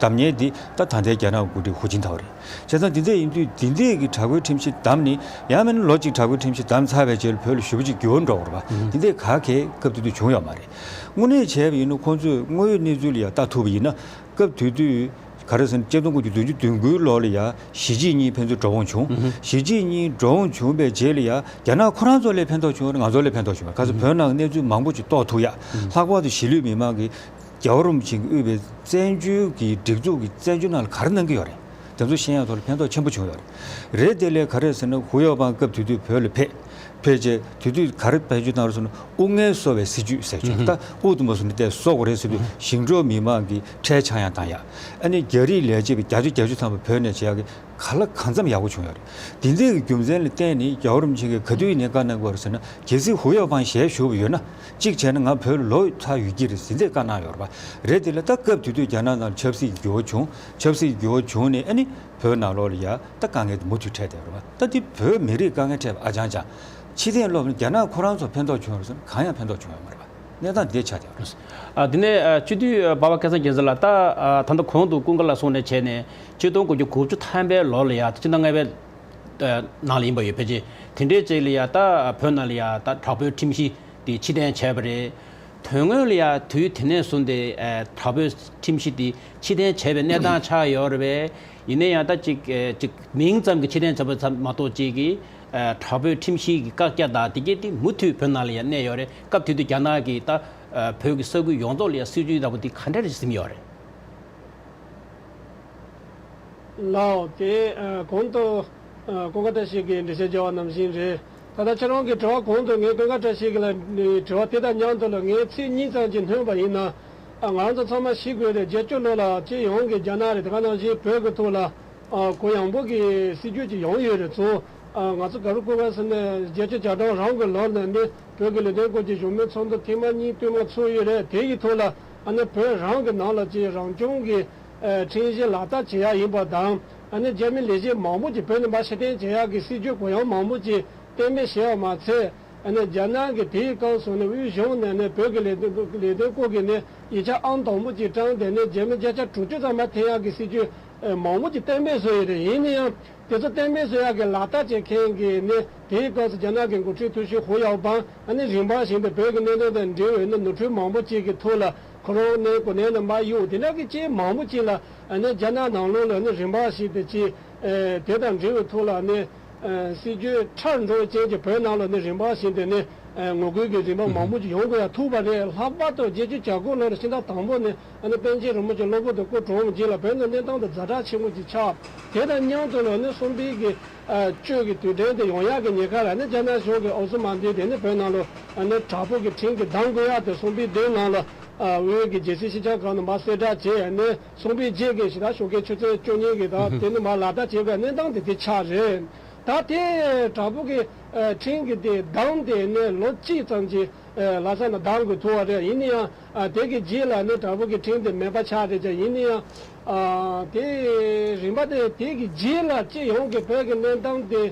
བསྡམས་མཁན་འདི་ད་ད་ལྟའི་རྒྱ་ནག་གི་འགོ་ཁྲིད་ཧུའུ་ཅིན་ཐའོ་རེད། བྱས་ཙང་འདི་འདྲ་ཡིན་དུས། འདི་འདྲས་ཀྱི་དྲག་པོའི་ཁྲིམས་གཞི་བསྡམས་ནས། ཡང་མིན་ན་ལོ་གཅིག་དྲག་པོའི་ཁྲིམས་གཞི་བསྡམས་ཚར་བའི་རྗེས་ལ་བོད་ལ་ཞེ་པོ་ཅིག་འགྱུར་བ་འགྲོ་དགོས་རེད་པ། འདི་འདྲས་ག་གེ་སྐབས་དེ་དུས་བྱུང་ཡོད་མ་རེད། དངོས་གནས་བྱས་པ་ཡིན་ན། ཁོང་ཚོས་དངོས་ཡོད་གནས་ཚུལ་ལ་ཡ་ལྟ་ཐུབ་པ་ཡིན་ན། སྐབས་དེ་དུས་ག་རེ་ཟེར་ན། ཆིག་སྟོང་དགུ་བརྒྱ་བདུན་ཅུ་དོན་དགུའི་ལོ་ལ་ཡ་གཞིས་བྱེས་གཉིས་ཕན་ཚུན་འགྲོ་འོང་བྱུང་། གཞིས་བྱེས་གཉིས་འགྲོ་འོང་བྱུང་བའི་རྗེས་ལ་ཡ་རྒྱ་ནག་ཁོ་རང་ཚོ་ལ་ཕན་ཐོགས་བྱུང་བ་རེད། ང་ཚོ་ལ་ཕན་ཐོགས་བྱུང་བ་རེད། ག་ཚོད་བོད་ནང་གི་གནས་ཚུལ་མང་པོ་ཅིག་རྟོགས་ཐུབ་ཡ། ལྷག་པར་དུ་གཞིས་ལུས་མི་མང་གིས་རྒྱལ་བ་རིན་པོ་ཆེ་གིས་དབུས་པའི་བཙན་བྱོལ་གྱི་སྒྲིག་འཛུགས་ཀྱི་བཙན་བྱོལ་ནང་ལ་ག་རེ་གནང་གི་ཡོད་རེད། དེ་ཚོ་ཤེས་ཡག་ཐོག་ལ་ཕན་ཐོགས་ཆེན་པོ་བྱུང་ཡོད་རེད། རེད། དེ་ལས་ག་རེ་ཟེར་ན། ཧུའུ་ཡའོ་པང་སྐབས་དེ་དུས་བོད་ལ་ཕེབས། ཕེབས་རྗེས་དེ་དུས་ག་རེ་བེད་སྤྱོད་བཏང་རེད་ཟེར་ན། དབུ་སྔས་གསོ་བའི་སྲིད་ཇུས་ཟེར་བྱུང་། ད་དབུ་དུ་མ་སོང་ནས་དེ་གསོ་དགོས་རེད་ཟེར་དུས། ཞིང་འབྲོག་མི་མང་གི་ཁྲལ་ཆག་ཡང་བཏང་ཡ། ཨ་ནི་རྒྱ་རིགས་ལས་བྱེད་པ་བརྒྱ་ཆ་བརྒྱད་ཅུ་ཐམ་པ་བོད་ནས་བྱེད་ཡག་གི་ག་ལ་གང་འཚམ་ཡག་པོ་བྱུང་ཡོད་རེད། དེ་འདྲའི་གི་རྒྱུ་མཚན་ལ་བརྟེན་ནས་རྒྱལ་བ་རིན་པོ་ཆེ་གིས་ག་དུས་ཡིན་ནའི་བཀའ་གནང་དགོས་རེད་ཟེར་ན། གལ་སྲིད་ཧུའུ་ཡའོ་པང་ཞལ་བཞུགས་པ་ཡོད་ན། གཅིག་བྱས་ན་ང་བོད་ལ་ལོག་ཚར་ཡོད་ཀྱི་རེད་ཟེར་དེ་བཀའ་གནང་ཡོད་རེད་པ། རེད། དེ་ལ་ད་སྐབས་དེ་དུས་རྒྱ་ནག་ནང་ཆབ་སྲིད་འགྱུར་བ་བྱུང་། ཆབ་སྲིད་འགྱུར་བ་བྱུང་ནས། ཨ་ནི་བོད་ནང་ལོགས་ལ་ཡ་ད་དཀའ་ངལ་དེ་མུ་མཐུད་འཕྲད་བསྡད་ཡོད་རེད་པ། ད་དེ་བོད་མི་རིགས་དཀའ་ངལ་འཕྲད་པ་ཨ་ཅང་ཅང་། ཕྱི་ཐེངས་ལོག་ནས་རྒྱ་ནག་ཁོ་རང་ཚོ་ཕན་ཐོགས་བྱུང་ཡོད་རེད་ཟེར་ན། གང་ཡང་ཕན་ཐོགས་བྱུང་ཡོད་མ་རེད་པ། གནས་སྟངས་དེ་ཆགས་བསྡད་ཡོད་རེད། ཨ། དེ་ནས་ཨ་སྤྱི་འཐུས་ཨ་འབའ་བ་སྐལ་བཟང་རྒྱལ་མཚན་ལགས། ད་ཨ་ད་ལྟ་གོང་དུ་ཀུན་དགའ་ལགས་གསུངས་ནས་བྱས་ནས་ཆིག་སྟོང་དགུ་བརྒྱ་དགུ་བཅུ་ཐམ་པའི་ལོ་ལ་ཡ་ཕྱི་ཟླ་ལྔ་པའི་ཨ་ནང་ལ་ཡིན་པ་ཡོད། ཕལ་ཆེར་དེ་འདྲའི་ཅིག་ལ་ཡ་ད་བོད་ནང་ལ་ཡ་ད་དྲག་པོའི་ཁྲིམས་གཞི་དེ་ཕྱིར་འཐེན་བྱས་པ་རེད། དོན་དངོས་ལ་ཡ་དུས་དེ་ནས་བཟུང་སྟེ་ཨ་དྲག་པོའི་ཁྲིམས་གཞི་དེ་ཕྱིར་འཐེན་བྱས་པའི་གནས་སྟངས་ཆགས་ཡོད་རེད་པས། ཡིན་ན་ཡང་ད་ཅིག་ཨ་ཅིག་མིང་ཙམ་གྱི་ཕྱིར་འཐེན་བྱས་པ་ཙམ་མ་གཏོགས་ཅིག་གི་ཨ་དྲག་པོའི་ཁྲིམས་གཞི་གི་བཀག་རྒྱ་དང་དེ་གས་དེ་མུ་མཐུད་བོད་ནང་ལ་ཡ་གནས་ཡོད་རེད། སྐབས་དེ་དུས་རྒྱ་ནག་གིས་ད་ཨ་བོད་ཀྱི་ས་ཁུལ་ཡོངས་རྫོགས་ལ་ཡ་སྲིད་ཇུས་འདྲ་པོ་དེ་ག་འདྲ་རེ་ཟིན་ཡོད་རེད། ལགས་དེ་ཨ་གོང་དུ་ཨ་ཀུན་དགའ་བཀྲ་ཤིས་ཀྱིས་འགྲེལ་བཤད་བརྒྱབ་པ་ནང་བཞིན་རེད། ད་ལྟ་ཁྱེད་རང་གི་དྲི་བ་གོང་དུ་ངས་ཀུན་དགའ་བཀྲ་ཤིས་ཀྱི་ལ་དྲི་བ་དེ་དང་མཉམ་དུ་ལ་ངས་ཚིག་གཉིས་ཙམ་ཅིག་སྣོན་པ་ཡིན་ན། ཨ་ང་རང་ཚོ་ཚང་མ་ཤེས་དགོས་རེད། བརྒྱད་ཅུ་ལོ་ལ་སྤྱི་ཡོངས་ཀྱི་རྒྱ་ནག་རེད། དེ་ག་ནང་བཞིན་བོད་ཀྱི་ཐོག་ལ་ཨ་གུ་ཡངས་པོ་གི་སྲིད་ཇུས་ཅིག་ཡོང་ཡོད་རེད། ཚོ་ཨ་ང་ཚོ་ག་རེ་གོ་དགོས་ཟེར་ན་བརྒྱད་ཅུ་གྱ་གྲངས་རང་གི་ལོ་ནས་ནི་བོད་ཀྱི་ལས་དོན་སྐོར་གྱི་བཞུགས་མོལ་ཚོགས་འདུ་ཐེངས་མ་གཉིས་ལྟད་མོ་ཚོགས་ཡོད་རེད། དེ་ཡི་ཐོག་ལ་ཨ་ནི་བོད་རང་གི་ནང་ལ་ཅིག་རང་སྐྱོང་གི་ཨ་ཁྲིམས་གཞི་ལག་བསྟར་བྱེད་ཡ་ཡིན་པ་དང་། ཨ་ནི་རྒྱ་མི་ལས་བྱེད་མང་པོ་ཅིག་བོད་ནས་མར་ཕྱིར་འཐེན་བྱེད་ཡག་གི་སྲིད་ཇུས་གུ་ཡངས་མང་པོ་ཅིག་གཏན་འབེབས་བྱས་པ་མ་ཚད། ཨ་ནི་རྒྱ་ནག་གི་དེའི་སྐབས་སུ་ནི་དབུས་གཞུང་ནས་ནི་བོད་ཀྱི་ལས་དོན་ལས་དོན་སྐོར་གྱི་ནི་ཡིག་ཆ་ཨང་དང་པོ་ཅིག་བཀྲམ་སྟེ་ནི་རྒྱ་མི་བརྒྱ་ཆ་དྲུག་ཅུ་ཙམ་མར་འཐེན་ཡག་གི་སྲིད་ཇུས་མང་པོ་ཅིག་གཏན་འབེབས་བཟོས་ཡོད་རེད། ཡིན་ན་ཡང་དེ་ཚོ་གཏན་འབེབས་བཟོ་ཡག་གི་ལག་བསྟར་བྱེད་མཁན་གྱི་ནི་དེའི་སྐབས་སུ་རྒྱ་ནག་གི་འགོ་ཁྲིད་ཐུ་ཞུ་ཧུ་ཡའོ་པང་ཨ་ནི་རིམ་པ་བཞིན་དུ་བོད་ཀྱི་གནད་དོན་དང་འབྲེལ་བའི་ནི་ནོར་འཁྲུལ་མང་པོ་ཅིག་གི་ཐོག་ལ་ཁོ་རང་ནི་གོ་གནས་ནས་མར་གཡུགས། དེ་འདྲ་གི་ཅིག་མང་པོ་ཅིག་ལ་ཨ་ནི་རྒྱ་ནག་ནང་ལོགས་ལ་ནི་རིམ་པ་བཞིན་དུ་ཅིག་དེ་དང་འབྲེལ་བའི་ཐོག་ལ་ནི། ཨ་སྲིད་ཇུས་ཁྲལ་འགྲོ་བའི་རྐྱེན་གྱིས་བོད་ནང་ལ་ནི་རིམ་པ་བཞིན་དུ་ནི་ཨ་ངོ་རྒོལ་གྱི་རིམ་པ་མང་པོ་ཞིག་ཡོང་དགོས་ཡ་ཐུག་པ་རེད། ལྷག་པར་དུ་བརྒྱད་ཅུ་གྱ་དགུ་ལོ་ལ་ཕྱི་ཟླ་དང་པོ་ནས་ཨ་ནི་པཎ་ཆེན་རིན་པོ་ཆེ་གློ་བུར་དུ་སྐུ་གྲོངས་རྗེས་ལ་བོད་ནང་གནས་སྟངས་དེ་ཛ་དྲག་ཆེན་པོ་ཞིག་ཆགས། དེ་དང་མཉམ་དུ་ལ་ནི་གསུམ་པའི་གི་ཨ་གཅོད་ཀྱི་དུས་དྲན་དེ་ཡོང་ཡག་གི་ཉེན་ཁ་ལ་ནི་རྒྱ་ནག་གཞུང་གིས་འོས་བཟོ་མ་འདུས་དེ་ནི་བོད་ནང་ལ་ཨ་ནི་དྲག་པོ་གི་ཁྲིམས་ཀྱིས་སྡང་དགོས་ཡ་དེ་གསུམ་པའི་དེའི་ནང་ལ་ཨ་དབུས་ཀྱི་རྒྱལ་སྲིད་སྤྱི་ཁྱབ་ཁང་ནས་མར་གསལ་བསྒྲགས་བྱས་ནི་གསུམ་པའི་རྗེས་ཀྱི་ཕྱི་ཟླ་ཞོགས་ཀའི་ཆུ་ཚོད་བཅུ་གཉིས་ཀྱི་དང་དེ་ནི་མར་ལག་བསྟར་བྱེད་དགོས་གནས་སྟངས་དེ་དེ་ཆགས་རེད། ད་དེ་དྲག་པོ་གི་ཨ་ཁྲིམས་ཀྱི་དེ་བསྡམས་ཏེ་ནས་ལོ་གཅིག་ཙམ་གྱི་ཨ་ལྷ་ས་ནས་བསྡམས་དགོས་ཐུག་པ་རེད། ཡིན་ན་ཡང་ཨ་དེ་གི་རྗེས་ལ་ནི་དྲག་པོ་གི་ཁྲིམས་དེ་མེད་པ་ཆགས་རེད་ཀྱང་། ཡིན་ན་ཡང་ཨ་དེ་རིམ་པ་དེ་དེ་གི་རྗེས་ལ་སྤྱི་ཡོངས་ཀྱི་བོད་ཀྱི་གནས་སྟངས་དེ་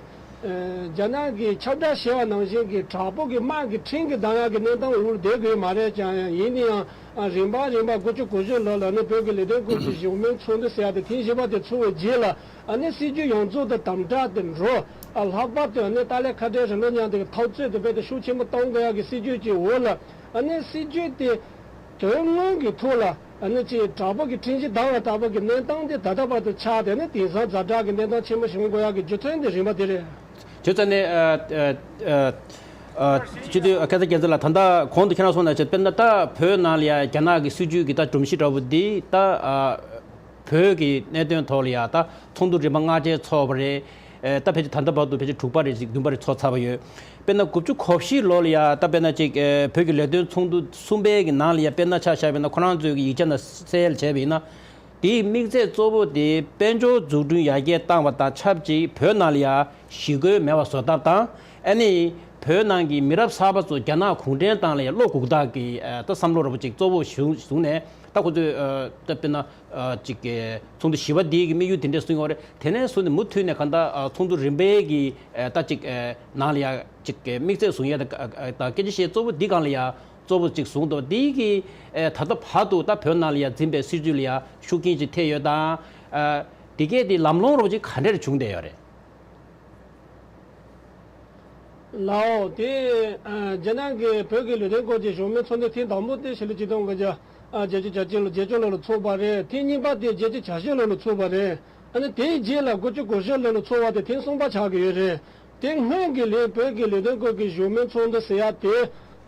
ཨ་རྒྱ་ནག་གི་ཁྱབ་བསྒྲགས་བྱས་པ་ནང་བཞིན་གྱི་དྲག་པོ་གི་དམག་གི་ཁྲིམས་ཀྱི་བསྡམ་ཡག་གི་གནས་སྟངས་འུར་བསྡད་དགོས་མ་རེད་ཀྱང་། ཡིན་ན་ཡང་ཨ་རིམ་པ་རིམ་པ་དགུ་བཅུ་གོ་བཞི་ལོ་ལ་ནི་བོད་ཀྱི་ལས་དོན་སྐོར་གྱི་བཞུགས་མོལ་ཚོགས་འདུ་ཟེར་ཡག་དེ་ཐེངས་བཞི་པ་དེ་ཚོགས་པའི་རྗེས་ལ། ཨ་ནི་སྲིད་ཇུས་ཡོངས་རྫོགས་དེ་དམ་དྲག་དེ་འགྲོ། ཨ་ལྷག་པར་དུ་ཨ་ནི་ཏཱ་ལའི་ཁ་བྲལ་རིང་ལུགས་མཉམ་དུ་གི་འཐབ་རྩོད་དེ་རྦད་དེ་ཤུགས་ཆེན་པོ་གཏོང་དགོས་ཡག་གི་སྲིད་ཇུས་ཀྱི་འོག་ལ། ཨ་ནི་སྲིད་ཇུས་དེ་དོན་དངོས་ཀྱི་ཐོག་ལ་ཨ་ནི་ཅིག་དྲག་པོ་གི་ཁྲིམས་གཞི་བསྡམས་པ་ལྟ་བུ་གི་གནས་སྟངས་དེ་ད་ལྟ་བར་དུ་ཆགས་བསྡད་ནས་དེང་སང་ཛ་དྲག་གི་གནས་སྟངས་ཆེན་པོ་བྱུང་དགོས་ཡག་གི་རྒྱུ་མཚན་དེ་རིམ་པ་དེ་རེད། བྱས་ཙང་ནས་ཨ་ཨ་ཨ་སྤྱི་འཐུས་སྐལ་བཟང་རྒྱལ་མཚན་ལགས། ད་ལྟ་གོང་དུ་ཁྱེད་རང་གསུངས་ནང་བཞིན་དཔེར་ན་ད་བོད་ནང་ལ་ཡ་རྒྱ་ནག་གི་སྲིད་ཇུས་ཀྱི་ད་སྒྲོམ་གཞི་འདྲ་བོ་འདི་ད་ཨ། བོད་ཀྱི་གནད་དོན་ཐོག་ལ་ཡ་ད་ཚོགས་འདུ་རིམ་པ་ལྔ་བཅས་ཚོགས་པ་རེད། ཨེ་ད་ཕལ་ཆེར་ད་ལྟ་བར་དུ་ཕལ་ཆེར་དྲུག་པ་རེ་ཅིག་བདུན་པ་རེ་ཚོགས་ཚར་བ་ཡོད། དཔེར་ན་དགུ་བཅུ་གོ་བཞི་ལོ་ལ་ཡ་ད་དཔེར་ན་ཅིག་ཨེ་བོད་ཀྱི་ལས་དོན་ཚོགས་འདུ་གསུམ་པའི་གི་ནང་ལ་ཡ་དཔེར་ན་ཆ་བཞག་པ་ཡིན་ན། ཁོ་རང་ཚོའི་གི་ཡིག་ཆ་ནང་གསལ་བྱས་པ་ཡིན་ན། དེའི་དམིགས་ཚད་གཙོ་བོ་དེ་དཔལ་འབྱོར་འཛུགས་སྐྲུན་ཡར་རྒྱས་བཏང་བ་དང་ཆབས་ཅིག་བོད་ནང་ལ་ཡ་ཞི་རྒོལ་མེད་པ་བཟོ་ཐབས་དང་། ཨ་ནི་བོད་ནང་གི་མི་རབས་གསར་པ་ཚོ་རྒྱ་ནག་གུང་ཁྲན་ཏང་ལ་ཡ་བློ་འགུག་ཐབས་ཀྱི་ཨེ་ད་བསམ་བློ་འདྲ་བོ་ཅིག་གཙོ་བོ་བཟུང་བཟུང་ནས། ད་ཁོ་ཚོས་ཨ་ད་དཔེར་ན་ཨ་ཅིག་གི་ཚོགས་འདུ་བཞི་པ་འདིའི་གི་དམིགས་ཡུལ་དེ་འདྲས་བཟུང་ཡོད་རེད། དེ་ནས་བཟུང་ནས་མུ་མཐུད་ནས་གང་ལྟར་ཨ་ཚོགས་འདུ་རིམ་པའི་གི་ཨ་ད་ཅིག་ཨ་ནང་ལ་ཡ་ཅིག་གི་དམིགས་ཚད་བཟུང་ཡ་ད་ཨ་ད་སྐད་ཆ་བཤད་གཙོ་བོ་འདི་སྒང་ལ་ཡ་གཙོ་བོ་ཅིག་བཟུང་འདུག་འདི་གི་ཨ་ད་ལྟ་བར་དུ་ད་བོད་ནང་ལ་ཡ་འཛིན་པའི་སྲིད་བྱུས་ལ་ཡ་ཤུགས་རྐྱེན་ཅིག་ཐེབས་ཡོད་དང་། ཨ་དེ་གས་དེ་ལམ་ལྷོང་རོགས་ཅིག་ག་འདྲས་བྱུང་བསྡད་ཡོད་རེད། ལའོ། དེ་ཨ་རྒྱ་ནག་གི་བོད་ཀྱི་ལས་དོན་སྐོར་གྱི་བཞུགས་མོལ་ཚོགས་འདུ་ཐེངས་དང་པོ་དེ་ཕྱི་ལོ་ཆིག་སྟོང་དགུ་བརྒྱ་ཨ་བརྒྱད་ཅུ་གྱ་གཅིག་ལོ་བརྒྱད་ཅུ་ལོ་ལ་ཚོགས་པ་རེད། ཐེངས་གཉིས་པ་དེ་བརྒྱད་ཅུ་གྱ་བཞི་ལོ་ལ་ཚོགས་པ་རེད། ཨ་ནི་དེའི་རྗེས་ལ་དགུ་བཅུ་གོ་བཞི་ལོ་ལ་ཚོགས་པ་དེ་ཐེངས་གསུམ་པ་ཆགས་ཀྱི་ཡོད་རེད། དེ་སྔོན་གྱི་ལས་བོད་ཀྱི་ལས་དོན་སྐོར་གྱི་བཞུགས་མོལ་ཚོགས་འདུ་ཟེར་ཡ་དེ་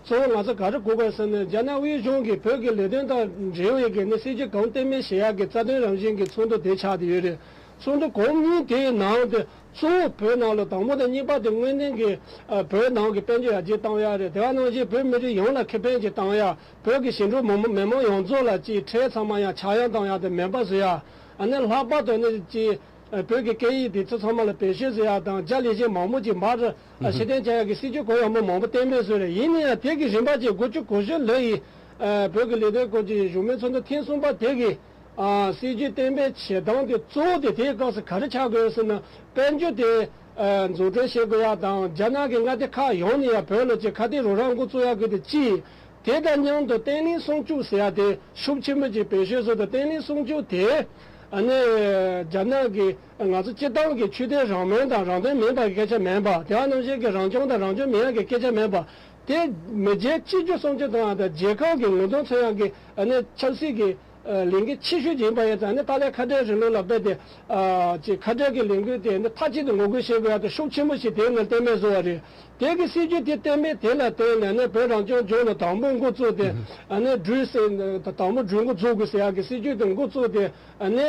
གཙོ་བོ་ང་ཚོ་ག་རེ་གོ་དགོས་ཟེར་ན། རྒྱ་ནག་དབུས་གཞུང་གིས་བོད་ཀྱི་ལས་དོན་དང་འབྲེལ་བའི་གི་ནི་སྲིད་ཇུས་གང་གཏན་འབེབས་བྱེད་ཡ་གི་རྩ་དོན་རང་བཞིན་གྱི་ཚོགས་འདུ་དེ་ཆགས་བསྡད་ཡོད་རེད། ཚོགས་འདུ་གོང་གཉིས་དེའི་ནང་དུ། གཙོ་བོ་བོད་ནང་ལ་དང་པོ་དང་གཉིས་པ་དེ་དངོས་གནས་ཀྱི་ཨ་བོད་ནང་གི་དཔལ་འབྱོར་ཡར་རྒྱས་བཏང་ཡ་རེད། དེ་ག་ནང་བཞིན་བོད་མི་རིགས་ཡོངས་ལ་ཁེ་ཕན་ཅིག་བཏང་ཡ། བོད་ཀྱི་ཞིང་འབྲོག་མི་མི་མང་ཡོངས་རྫོགས་ལ་ཅིག་ཁྲལ་ཚང་མ་ཡང་ཆག་ཡང་བཏང་ཡ་དེ་མེད་པ་བཟོ་ཡ། ཨ་ནི་ལྷག་པར་དུ་ནི་ཅིག་ཨ་བོད་ཀྱི་སྐད་ཡིག་དེ་ཚོ་ཚང་མ་ལ་བེད་སྤྱོད་བཟོ་ཡ་དང་། རྒྱ་ལས་བྱེད་མང་པོ་ཅིག་མར་ཨ་ཕྱིར་འཐེན་བྱ་ཡ་གི་སྲིད་ཇུས་གུ་ཡངས་པོ་མང་པོ་གཏན་འབེབས་བཟོས་རེད། ཡིན་ན་ཡང་དེ་གི་རིམ་པ་ཅིག་དགུ་བཅུ་གོ་བཞི་ལོ་ཡི་ཨ་བོད་ཀྱི་ལས་དོན་སྐོར་གྱི་བཞུགས་མོལ་ཚོགས་འདུ་ཐེངས་གསུམ་པ་དེ་གི་ཨ་སྲིད་ཇུས་གཏན་འབེབས་བྱེད་སྟངས་དེ་གཙོ་བོ་དེ་དེའི་སྐབས་སུ་ག་རེ་ཆགས་དགོས་ཟེར་ན། དཔལ་འབྱོར་དེ་ཨ་འཛུགས་སྐྲུན་བྱེད་དགོས་ཡ་དང་། རྒྱ་ནག་གི་མངའ་སྡེ་ཁག་ཡོངས་ནས་ཡ་བོད་ལ་ཅིག་ཁ་གཏད་རོགས་རམ་འགོ་བཙུགས་ཡ་དགོས་དེ་གཅིག་དེ་དང་མཉམ་དུ་བརྟན་ལྷིང་སྲུང་སྐྱོབ་ཟེར་ཡ་དེ་ཤུགས་ཆེན་པོ་ཅིག་བེད་སྤྱོད་བཟོས་ཏེ། བརྟན་ལྷིང་སྲུང་སྐྱོབ་དེ་ཨ་ནི་རྒྱ་ནག་གི་ང་ཚོ་སྤྱིར་བཏང་གི་ཆོས་དད་རང་མོས་དང་རང་དོན་མིན་པ་གི་སྐད་ཆ་མིན་པ། དེ་བ་ནང་བཞིན་གྱི་རང་སྐྱོང་དང་རང་སྐྱོང་མིན་ཡ་གི་སྐད་ཆ་མིན་པ། དེ་མི་རྒྱལ་གཅིག་གྱུར་སྲུང་སྐྱོབ་གཏོང་ཡ་དང་རྒྱལ་ཁབ་ཀྱི་ངོ་གདོང་མཚོན་ཡ་གི་ཨ་ནི་ཆབ་སྲིད་ཀྱི་ཨ་ལས་འགན་ཆེ་ཤོས་ཅིག་ཡིན་པ་ཡིན་ཙང་ནི། ཏཱ་ལའི་ཁ་བྲལ་རིང་ལུགས་ལ་རྦད་དེ་ཨ་ཅིག་ཁ་བྲལ་གྱི་ལས་འགུལ་དེ་ནི་མཐའ་གཅིག་ཏུ་ངོ་རྒོལ་བྱེད་དགོས་ཡ་དེ་ཤུགས་ཆེན་པོ་ཞིག་དེའི་ནང་གཏན་འབེབས་བཟོ་བ་རེད། དེ་གི་སྲིད་ཇུས་དེ་གཏན་འབེབས་དེ་ལ་བརྟེན་ནས་ནི་བོད་རང་སྐྱོང་ལྗོངས་ལ་དང་པོ་འགོ་བཙུགས་ཏེ། ཨ་ནི་འགྲུལ་ཟེར་དང་པོ་འགྲུལ་འགོ་འཛུགས་དགོས་ཟེར་ཡ་གི་སྲིད་ཇུས་དེ་འགོ་བཙུགས་ཏེ། ཨ་ནི་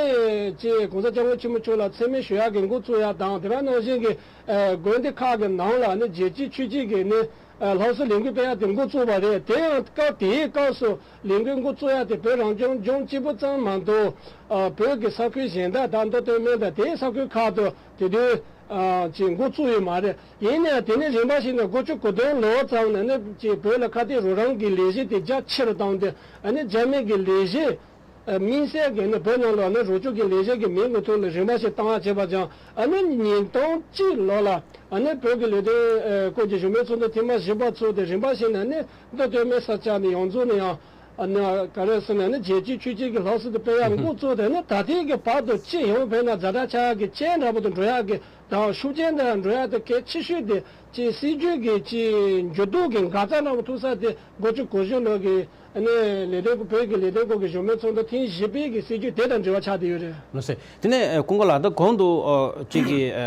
ཅིག་༸གོང་ས་༸སྐྱབས་མགོན་ཆེན་པོ་མཆོག་ལ་མཚན་སྨད་ཞུ་ཡ་གི་འགོ་བཙུགས་ཡ་དང་། དེ་བ་ནང་བཞིན་གྱི་ཨ་དགོན་སྡེ་ཁག་གི་ནང་ལ་ནི་རྒྱལ་གཅེས་ཆོས་གཅེས་ཀྱི་ནི་ཨ་སླར་གསོ་ལས་འགུལ་སྤེལ་ཡ་དེ་འགོ་བཙུགས་པ་རེད། དེ་ཡང་སྐབས་དེའི་སྐབས་སུ་ལས་འགུལ་འགོ་བཙུགས་ཡ་དེ་བོད་རང་སྐྱོང་ལྗོངས་གཅིག་པུ་ཙམ་མ་གཏོགས། ཨ་བོད་ཀྱི་ས་ཁུལ་གཞན་དག་དང་མདོ་སྟོད་སྨད་དང་དེའི་ས་ཁུལ་ཁག་ཏུ་དེ་དུས་ཨ་ཅིག་འགོ་བཙུགས་ཡོད་མ་རེད། ཡིན་ནའང་དེ་ནས་རིམ་པ་བཞིན་དུ་དགུ་བཅུ་གོ་བདུན་ལོ་ཙམ་ནས་ནི་ཅིག་བོད་ལ་ཁ་གཏད་རོགས་རམ་གྱི་ལས་གཞི་དེ་རྒྱ་ཆེ་རུ་བཏང་སྟེ། ཨ་ནི་རྒྱ་མི་གི་ལས་གཞི་ཨ་དམིགས་བསལ་གྱི་ནི་བོད་ནང་ལ་ནི་རོགས་སྐྱོར་གྱི་ལས་གཞི་གི་མིང་གི་ཐོག་ལ་རིམ་པ་བཞིན་བཏང་བ་བྱས་པ་ཙང་། ཨ་ནི་ཉིས་སྟོང་གཅིག་ལོ་ལ་ཨ་ནི་བོད་ཀྱི་ལས་དོན་ཨ་སྐོར་གྱི་བཞུགས་མོལ་ཚོགས་འདུ་ཐེངས་མ་བཞི་པ་ཚོགས་ཏེ། རིམ་པ་བཞིན་ནས་ནི་མདོ་སྟོད་སྨད་ས་ཆ་ནས་ཡོངས་རྫོགས་ནས་ཡང་ཨ་ནི་ག་རེ་ཟེར་ན་ནི་རྒྱལ་གཅེས་ཆོས་གཅེས་ཀྱི་སླར་གསོ་དེ་སྤེལ་ཡག་འགོ་བཙུགས་ཏེ། ནི་ད་ཐེངས་ཀྱི་བར་དུ་སྤྱི་ཡོངས་བོད་ནང་ཛ་དྲག་ཆགས་ཡག་གི་རྐྱེན་འདྲ་པོ་དུ་འགྲོ་ཡག་གི་དང་ཤུགས་རྐྱེན་དུ་འགྲོ་ཡག་དེ་གལ་ཆེ་ཤོས་དེ་ཅིག་སྲིད་ཇུས་ཀྱི་ཅིག་འགྱུར་ལྡོག་གི་འགག་རྩ་འདྲ་པོ་ཐུག་ས་དེ་དགུ་བཅུ་གོ་བཞི་ལོ་གི་ཨ་ནི་ལས་དོན་སྐོར་བོད་ཀྱི་ལས་དོན་སྐོར་གྱི་བཞུགས་མོལ་ཚོགས་འདུ་ཐེངས་བཞི་པའི་གི་སྲིད་ཇུས་དེ་དང་འབྲེལ་བ་ཆགས་བསྡད་ཡོད་རེད། ལགས་སོ། དེ་ནས་ཨ་ཀུན་དགའ་ལགས། ད་གོང་དུ་ཨ་ཅིག་གི་ཨ་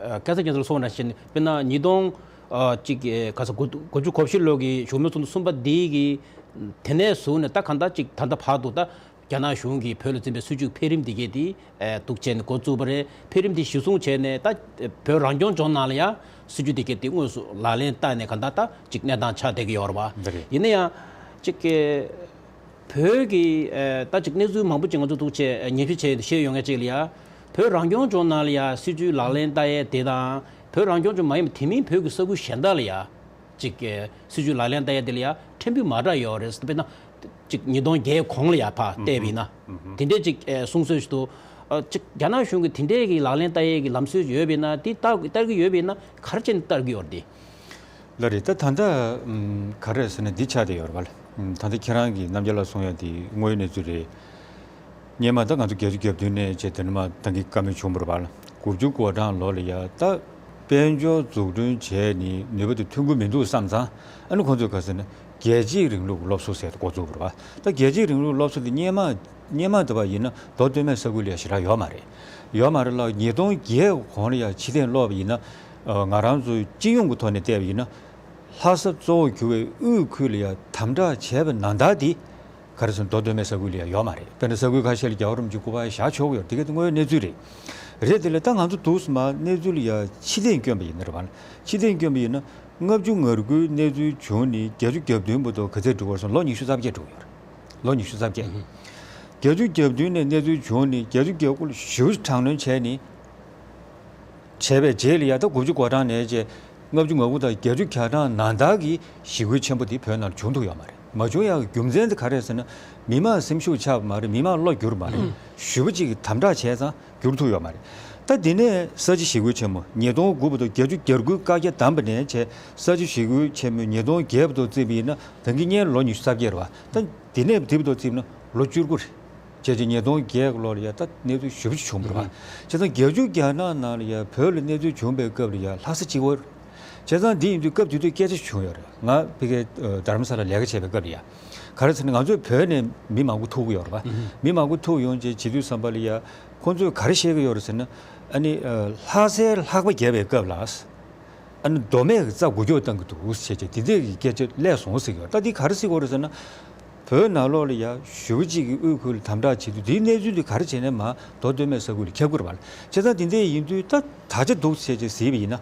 ཨ་སྐལ་བཟང་རྒྱ་མཚོ་ལགས་གསུངས་པ་ནང་བཞིན། དཔེར་ན་ཉིས་སྟོང་ཨ་ཅིག་གི་ག་ས་དགུ་དགུ་བཅུ་གོ་བཞི་ལོ་གི་བཞུགས་མོལ་ཚོགས་འདུ་གསུམ་པ་འདི་གི་དེ་ནས་བཟུང་ནས་ད་གང་ལྟར་ཅིག་ད་ལྟ་བར་དུ་ད་རྒྱ་ནག་གཞུང་གིས་བོད་ལ་འཛིན་པའི་སྲིད་ཇུས་འཕེལ་རིམ་དེ་གས་དེ་ཨ་འདུག་བྱས་ནས་འགོ་བཙུགས་པ་རེད། འཕེལ་རིམ་དེ་གཞི་བཟུང་བྱས་ནས་ད་བོད་རང་སྐྱོང་ལྗོངས་ནང་ལ་ཡང་སྲིད་ཇུས་དེ་གས་དེ་དངོས་སུ་ལག་ལེན་བསྟར་ནས་གང་ལྟར་ད་ཅིག་གནས་སྟངས་ཆགས་བསྡད་ཀྱི་ཡོད་རེད་བ། འདི་རེད། ཡིན་ན་ཡང་ཅིག་གི་བོད་ཀྱི་ཨ་ད་ཅིག་གནས་ཚུལ་མང་པོ་ཅིག་ང་ཚོ་འདུག་བྱས་ཉན་ཞིབ་བྱས་ཤེས་ཡོང་མཁན་ཅིག་ལ་ཡ། བོད་རང་སྐྱོང་ལྗོངས་ནང་ལ་ཡ་སྲིད་ཇུས་ལག་ལེན་བསྟར་ཡས་དེ་དང་། བོད་རང་སྐྱོང་ལྗོངས་མ་ཡིན་པ་དེ་མིན་བོད་ཀྱི་ས་ཁུལ་གཞན་དག་ལ་ཡ་ཅིག་གི་སྲིད་ཇུས་ལག་ལེན་བསྟར་ཡས་དེ་ལ་ཡ་ཕྲན་བུ་མ་འདྲ་ཡོད་རེད། དཔེར་ན་ཅིག་ཉིས་སྟོང་བརྒྱད་གོང་ལ་ཡ་ཕར་བལྟས་པ་ཡིན་ན། དེ་འདྲས་ཅིག་ཨ་གསུང་སྲོལ་ཞིག་འདུག་ཨ་ཅིག་རྒྱ་ནག་གཞུང་གིས་དེ་འདྲས་ཀྱི་ལག་ལེན་བསྟར་ཡས་ཀྱི་ལམ་སྲོལ་ཡོད་པ་ཡིན་ན། དེ་བསྟར་བསྟར་གྱི་ཡོད་པ་ཡིན་ན་ག་རེ་བྱས་ནས་བསྟར་གྱི་ཡོད་རེད་དེ། ལགས་རེད། ད་ད་ལྟ་ཨམ་ག་རེ་ཟེར་ན་འདི་ཆགས་བསྡད་ཡོད་རེད་པ། ཨམ་ད་ལྟ་ཁྱེད་རང་གིས་རྣམ་རྒྱལ་ལགས་གསུང་ཡ་དེ་དངོས་ཡོད་གནས་ཚུལ་རེད། སྔོན་མ་ད་ང་ཚོ་བརྒྱད་ཅུ་གྱ་བདུན་ནས་བྱས་དེ་ནས་མར་ད་གིན་བཀའ་མོལ་བྱུང་བ་རེད་པ། དགུ་བཅུ་གོ་གྲངས་ལོ་ལ་ཡ་ད་དཔལ་འབྱོར་འཛུགས་སྐྲུན་བྱས་ནས་ནུས་པ་དེ་ཐོན་གྱི་མི་འདུག་བསམ་ཙང་། ཨ་ནི་ཁོང་ཚོས་ག་རེ་ཟེར་ན་རྒྱལ་གཅེས་རིང་ལུགས་སློབ་གསོ་ཟེར་འགོ་བཙུགས་པ་རེད་པ། ད་རྒྱལ་གཅེས་རིང་ལུགས་སློབ་གསོ་དེ་སྔོན་མ་སྔོན་མ་དེ་བ་ཡིན་ན་མདོ་སྟོད་སྨད་ས་ཁུལ་ལ་ཡ་ཞེ་དྲག་ཡོད་མ་རེད། ཡོད་མ་རེད་ལ། ཉིས་སྟོང་བརྒྱད་གོང་ལ་ཡ་ཕྱིར་འཐེན་སློག་པ་ཡིན་ན། ཨ་ང་རང་ཚོའི་སྤྱི་ཡོངས་ཀྱི་ཐོག་ནས་བལྟས་པ་ཡིན་ན། ལྷ་ས་གཙོ་བོར་གྱུར་བའི་དབུས་ཁུལ་ལ་ཡ་དམ་དྲག་བྱས་པ་ནང་ལྟར་དེ་ག་རེ་ཟེར་ན་མདོ་སྟོད་སྨད་ས་ཁུལ་ལ་ཡ་ཡོད་མ་རེད། དཔེར་ན་ས་ཁུལ་ཁ་ཤས་ལ་རྒྱལ་བ་རིན་པོ་ཆེའི་སྐུ་པར་བཞག་ཆོག་གི་ཡོད་རེད། དེ་ག་དེ་དངོས་ཡོད་གནས་ཚུལ་རེད། རེད། དེ་ལ་ད་ང་ཚོ་འདུག་སེ་མར་གནས་ཚུལ་ལ་ཡ་ཕྱིར་འཐེན་བསྐྱོན་པ་ཡིན་ན་རེད་པ། ཕྱིར་འཐེན་བསྐྱོན་པ་ཡིན་ན་ལྔ་བཅུ་ང་དགུའི་གནས་ཚུལ་བྱུང་ནས་བརྒྱད་ཅུ་གྱ་བདུན་བར་དུ་ག་ཚོད་འགྲོ་གི་ཡོད་རེད་ཟེར་ན་ལོ་ཉི་ཤུ་རྩ་བརྒྱད་འགྲོ་གི་ཡོད་རེད། ལོ་ཉི་ཤུ་རྩ་བརྒྱད། ཨུ་ཧུ། བརྒྱད་ཅུ་གྱ་བདུན་ནས་གནས་ཚུལ་བྱུང་ནས་བརྒྱད་ཅུ་གྱ་དགུ་ལ་ཞེ་པོ་དྲག་གནོན་བྱས་ནས། བྱས་པའི་རྗེས་ལ་ཡ་ད་དགུ་བཅུ་གོ་གྲངས་ནས་བྱས་ལྔ་བཅུ་ང་དགུ་དང་བརྒྱད་ཅུ་གྱ་གྲངས་ནང་ལྟར་གྱི་ཞི་རྒོལ་ཆེན་པོ་དེ་བོད་ནང་ལ་བྱུང་ཐུབ་ཡོད་མ་རེད། མ་བྱུང་ཡག་གི་རྒྱུ་མཚན་དེ་ག་རེ་རེད་ཟེར་ན། མི་མང་སེམས་ཤུགས་ཆག་པ་མ་རེད། མི་མང་བློ་འགྱུར་མ་རེད། ཞེ་པོ་ཅིག་གིས་དམ་དྲག་བྱས་ཙང་འགྱུར་ཐུབ་ཡོད་མ་རེད། ད་དེ་ནས་ས་བྱི་ཞི་རྒོལ་ཆེན་མོ་ཉིས་སྟོང་དགུ་བར་དུ་བརྒྱད་ཅུ་གྱ་དགུའི་བཀག་རྒྱ་བསྡམས་པ་ནས་བྱས་ས་བྱི་ཞི་རྒོལ་ཆེན་མོ་ཉིས་སྟོང་བརྒྱད་བར་དུ་བརྩིས་པ་ཡིན་ན་ད་གིན་སྔོན་ལོ་ཉི་ཤུ་རྩ་བརྒྱད་རེད་པ། ད་དེ་ནས་དེ་བར་དུ་བརྩིས་ན་ལོ་བཅུ་དགུ་རེད། བྱས་རྗེས་ཉིས་སྟོང་བརྒྱད་ཀྱི་ལོ་ལ་ཡ་ད་གནས་ཚུལ་ཞེ་པོ་ཅིག་བྱུང་བ་རེད་པ། བྱས་ཙང་བརྒྱད་ཅུ་གྱ་གྲངས་ནང་ལ་ཡ་བོད་ལ་གནས་ཚུལ་བྱུང་བའི་སྐབས་ལ་ཡ་ལྷ་ས་གཅིག་པོ་རེད། བྱས་ཙང་འདི་ཡིན་དུས་སྐབས་དེ་དུས་སྐད་ཆ་བྱུང་ཡོད་རེད། ང་ཕ་གིར་ཨ་རྡ་རམ་ས་ལ་ལས་ཀ་བྱེད་པའི་སྐབས་ལ་ཡ། ག་རེ་ཟེར་ན་ང་ཚོས་བོད་ནས་མི་མང་པོ་ཐུག་གི་ཡོད་རེད་པ། མི་མང་པོ་ཐུག་ཡོང་བྱས་བྱེད་དུས་ཙམ་པ་ལ་ཡ་ཁོང་ཚོས་ག་རེ་བཤད་ཀྱི་ཡོད་རེད་ཟེར་ན། ཨ་ནི་ཨ་ལྷ་སའི་ལྷགས་པ་རྒྱས་པའི་སྐབས་ལ། ཨ་ནི་མདོ་སྨད་ཀྱི་རྩ་འགུལ་སྐྱོད་བཏང་གི་འདུག་ཟེར་བྱས་དེ་འདྲས་ཀྱི་སྐད་ཆ་སླེབས་སོང་ཟེར་གྱི་ཡོད། ད་འདི་ག་རེ་ཟེར་དགོས་རེད་ཟེར་ན། བོད་ནང་ལོགས་ལ་ཡ་ཞེ་པོ་ཅིག་གི་དབུས་ཁུལ་ལ་དམ་དྲག་བྱེད་དུས་དེའི་གནས་ཚུལ་དེ་ག་རེ་བྱས་ནས་མར་མདོ་སྟོད་སྨད་ས་ཁུལ་ལ་ཁྱབ་ཀྱི་རེད་པ། བྱས་ཙང་དེ་འདྲས་ཡིན་དུས་ད་ད་ཆ་འདུག་ཟེར་བྱས་གཟིགས་པ་ཡིན་ན།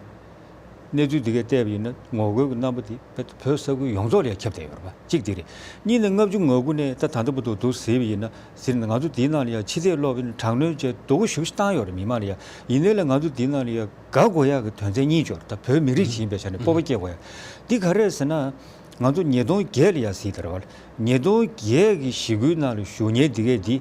གནས་ཚུལ་འདི་གས་བལྟས་པ་ཡིན་ན་ངོ་རྒོལ་གྱི་རྣམ་པ་དེ་བོད་ས་ཁུལ་ཡོངས་རྫོགས་ལ་ཡ་ཁྱབ་བསྡད་ཡོད་རེད་པ། གཅིག་དེ་རེད། གཉིས་ནི་ལྔ་བཅུ་ང་དགུ་ནས་ད་ད་ལྟ་བར་དུ་འདུག་ཟེར་བ་ཡིན་ན་ཟེར་ན་ང་ཚོ་འདིའི་ནང་ལ་ཡ་ཕྱི་ཚེས་ལོག་པའི་དྲག་གནོན་བྱས་སྡུག་པོ་ཞེ་པོ་ཞིག་བཏང་ཡོད་རེད་མི་མང་ལ་ཡ། ཡིན་ནའི་ལ་ང་ཚོ་འདིའི་ནང་ལ་ཡ་དགའ་དགོས་ཡག་གི་དོན་ཚན་གཉིས་ཡོད་རེད། ད་བོད་མི་རིགས་ཤིག་ཡིན་པའི་ཆ་ནས་སྤོབས་པ་སྐྱེ་དགོས་ཡག་འདི་ག་རེ་རེད་ཟེར་ན། ང་ཚོ་ཉིས་སྟོང་བརྒྱད་ལ་ཡ་གཟིགས་དང་རེད་པ། ཉིས་སྟོང་བརྒྱད་ཀྱི་ཞི་རྒོལ་ནང་ལ་ཞུགས་མཁན་འདི་གས་འདི་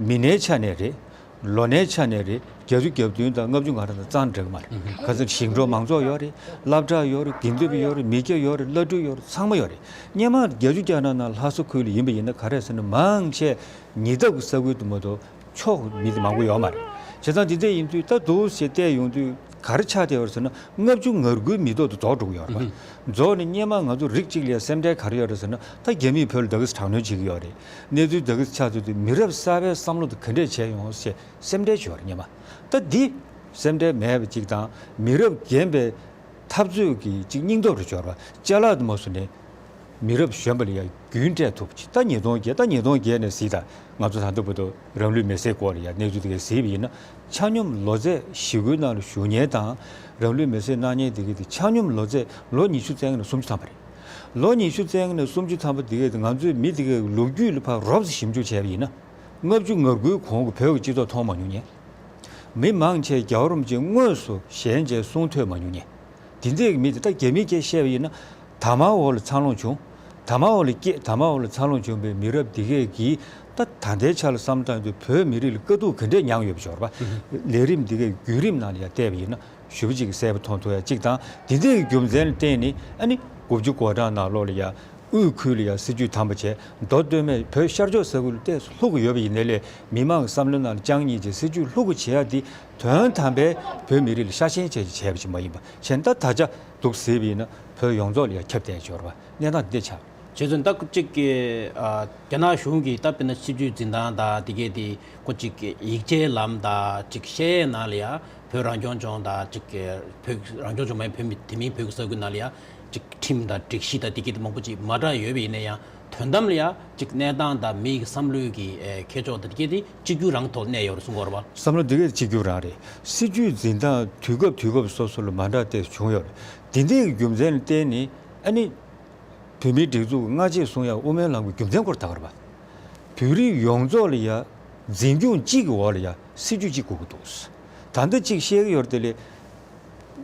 མི་སྣའི་ཆ་ནས་རེད། ལོ་ནའི་ཆ་ནས་རེད། བརྒྱད་ཅུ་གྱ་བདུན་དང་ལྔ་བཅུ་ང་གྲངས་དང་རྩ་འགྲིག་གི་མ་རེད། ག་ཚོད་ཞིང་འབྲོག་མང་ཚོགས་ཡོད་རེད། སློབ་གྲྭ་ཡོད་རེད། དགེ་འདུན་པ་ཡོད་རེད། མི་སྐྱ་ཡོད་རེད། བླ་སྤྲུལ་ཡོད་རེད། ཚང་མ་ཡོད་རེད། སྔོན་མ་བརྒྱད་ཅུ་གྱ་གྲངས་ནང་ལྷ་ས་ཁུལ་ལ་ཡིན་པ་ཡིན་ན་ག་རེ་ཟེར་ན། མང་ཆེ་ཉེ་འདབས་ཀྱི་ས་ཁུལ་དུ་མ་གཏོགས་ཕྱོགས་མི་དེ་མང་པོ་ཡོད་མ་རེད། བྱས་ཙང་དེ་འདྲ་ཡིན་དུས་ད་འདུག་སེ་བལྟས་ཡོང་དུས་ག་རེ་ཆགས་བསྡད་ཡོད་རེད་ཟེར་ན། ལྔ་བཅུ་ང་དགུའི་མི་ཐོག་ཏུ་རྫོགས་འགྲོ་གི་ཡོད་རེད་པ། ཨུ་ཧུ། རྫོགས་ནས་སྔོན་མ་ང་ཚོ་རིགས་གཅིག་ལ་སེམས་ཁྲལ་ག་རེ་ཡོད་རེད་ཟེར་ན། ད་རྒྱ་མིས་བོད་ལ་ད་ག་སེ་དྲག་གནོན་བྱེད་ཀྱི་ཡོད་རེད། གནས་ཚུལ་ད་ག་སེ་ཆགས་ཚུལ་དེ་མི་རབས་གསར་པའི་བསམ་བློ་དེ་ག་འདྲས་བྱས་ཡོང་ཟེར་སེམས་ཁྲལ་བྱས་ཡོད་རེད། སྔོན་མ་ད་འདི་སེམས་ཁྲལ་མེད་པ་གཅིག་དང་། མི་རབས་རྒན་པའི་འཐབ་རྩོད་ཀྱི་གཅིག་སྙིང་སྟོབས་རེ་འབྱོར་བ། ཅ་ལག་དུ་མ་བཟུང་ནས་མི་རབས་གཞོན་པ་ལ་ཡང་རྒྱུན་སྤྲད་ཐུབ་པ་ཅིག་ད་ཉིས་སྟོང་བརྒྱད། ད་ཉིས་སྟོང་བརྒྱད་ནས་གཟིགས་དང་། ང་ཚོ་ད་ལྟ་བར་དུ་རང་ལུས་མེར་སྲེག་སྐོར་ལ་ཡང་གནས་ཚུལ་དེ་ག་གཟིགས་པ་ཡིན་ན། ཆ་སྙོམས་ལོ་ཚད་གཞིས་ཁུལ་ནང་ལ་བཞུགས་མཁན་དང་རང་ལུས་མེར་སྲེག་གནང་མཁན་དེ་གའི་དེ་ཆ་སྙོམས་ལོ་ཚད་ལོ་ཉི་ཤུ་རྩ་ལྔ་ནས་སུམ་ཅུ་ཐམ་པ་རེད། ལོ་ཉི་ཤུ་རྩ་ལྔ་ནས་སུམ་ཅུ་ཐམ་པ་དེ་གའི་དེ་ང་ཚོའི་མི་དེ་གའི་ལོ་རྒྱུས་ལ་ཕར་རོབ་ཙམ་ཞིབ་འཇུག་བྱས་པ་ཡིན་ན། ལྔ་བཅུ་ང་དགུའི་གོང་གི་བོད་ཀྱི་སྤྱི་ཚོགས་མཐོང་མ་མྱོང་མཁན། མི་མང་ཆེ་རྒྱལ་བ་རིན་པོ་ཆེ་དངོས་སུ་ཞལ་མཇལ་གསུང་ཐོས་མ་མྱོང་མཁན། དེ་འདྲའི་མི་དེ་ད་རྒྱ་མི་སྐད་བཤད་པ་ཡིན་ན། དར་དམར་འོག་ལ་འཚར་ལོངས་བྱུང་། དར་དམར་འོག་ལ་སྐྱེས། དར་དམར་འོག་ལ་འཚར་ལོངས་བྱུང་བའི་མི་རབས་འདི་གས་ཀྱིས་ད་ད་ལྟའི་ཆ་ལ་བསམ་བློ་བཏང་དུས་བོད་མི་རིགས་ལ་དཀའ་སྡུག་ག་འདྲས་མྱངས་ཡོད་པ་ཤོར་བ། ལས་རིམ་འདི་གའི་བརྒྱུད་རིམ་ནང་ལ་ཡང་བལྟས་པ་ཡིན་ན་ཞེ་པོ་ཅིག་གསལ་པོ་མཐོང་ཐུབ་ཡ་གཅིག་དང་། འདི་འདྲའི་རྒྱུ་མཚན་ལ་བརྟེན་ནས་ཨ་ནི་དགུ་བཅུ་གོ་གྲངས་ནང་ལོགས་ལ་ཡ། དབུས་ཁུལ་ལ་ཡང་སྲིད་ཇུས་དམ་པོ་བྱས། མདོ་སྟོད་སྨད་བོད་ཤར་ཕྱོགས་ས་ཁུལ་ལ་ཏོག་ཙམ་ལྷུག་གི་ཡོད་པ་ཡིན་ནའི་ལས། མི་མང་གི་བསམ་བློའི་ནང་ལ་བཅང་ཉིད་ཀྱི་སྲིད་ཇུས་ལྷུག་གི་བྱེད་ཡ་འདི་དོན་དམ་པའི་བོད་མི་རིགས་ལ་ཤ་ཞེན་བྱས་ཀྱི་བྱས་པ་ཞིག་མ་ཡིན་པ་བྱས་ན། ད་ད་ཆ་འདུག་ཟེར་བ་ཡིན་ན་བོད་ཡོངས་རྫོགས་ལ་ཡང་ཁྱབ་བསྡད་ཡོད་རེད་པ། གནས་སྟངས་འདི་འདྲ་ཆགས། བྱས་ཙང་ད་གཅིག་གི་ཨ་རྒྱ་ནག་གཞུང་གིས་ད་དཔེར་ན་སྲིད་ཇུས་འཛིན་སྟངས་དང་དེ་གས་དེ་ཁོ་གཅིག་གི་ཡིག་ཆའི་ལམ་དང་གཅིག་བཤད་ཡའི་ནང་ལ་ཡང་བོད་རང་སྐྱོང་ལྗོངས་དང་གཅིག་གི་བོད་རང་སྐྱོང་ལྗོངས་མ་ཡིན་བོད་མི་དེ་མིན་བོད་ཀྱི་ས་ཁུལ་ནང་ལ་ཡང་། ཅིག་ཁྲིམས་དང་སྒྲིག་གཞི་དང་དེ་གྱད་དེ་མང་པོ་ཅིག་མ་འདྲ་ཡོད་པ་ཡིན་ན་ཡང་། དོན་དམ་ལ་ཡང་ཅིག་གནས་སྟངས་དང་མི་ཡི་བསམ་བློའི་གི་ཨེ་ཁྱད་ཆོས་དང་དེ་གྱད་དེ་གཅིག་གྱུར་རང་ཐོག་གནས་ཡོད་རེད་གསུང་གི་ཡོད་རེད་པ། བསམ་བློ་དེ་གྱད་གཅིག་གྱུར་རང་རེད། སྲིད་ཇུས་འཛིན་སྟངས་དུས་སྐབས་དུས་སྐབས་སོ་སོ་ལ་མ་འདྲ་དེ་བྱུང་ཡོད་རེད། དེ་འདྲའི་གི་རྒྱུ་མཚན་ལ་བརྟེན་ནས་ཨ་ནི་བོད་མིའི་སྒྲིག་འཛུགས་སྔ་རྗེས་གསུང་ཡག་དབུ་མའི་ལམ་གྱི་རྒྱུ་མཚན་སྐོར་ད་ག་རེད་པ། བོད་རིགས་ཡོངས་རྫོགས་ལ་ཡ་འཛིན་སྐྱོང་གཅིག་གི་འོག་ལ་ཡ་སྲིད་ཇུས་གཅིག་དགོས་ཀྱི་འདུག། ད་ལྟ་གཅིག་བཤད་ཀྱི་ཡོད་རེད་དེ་ལས།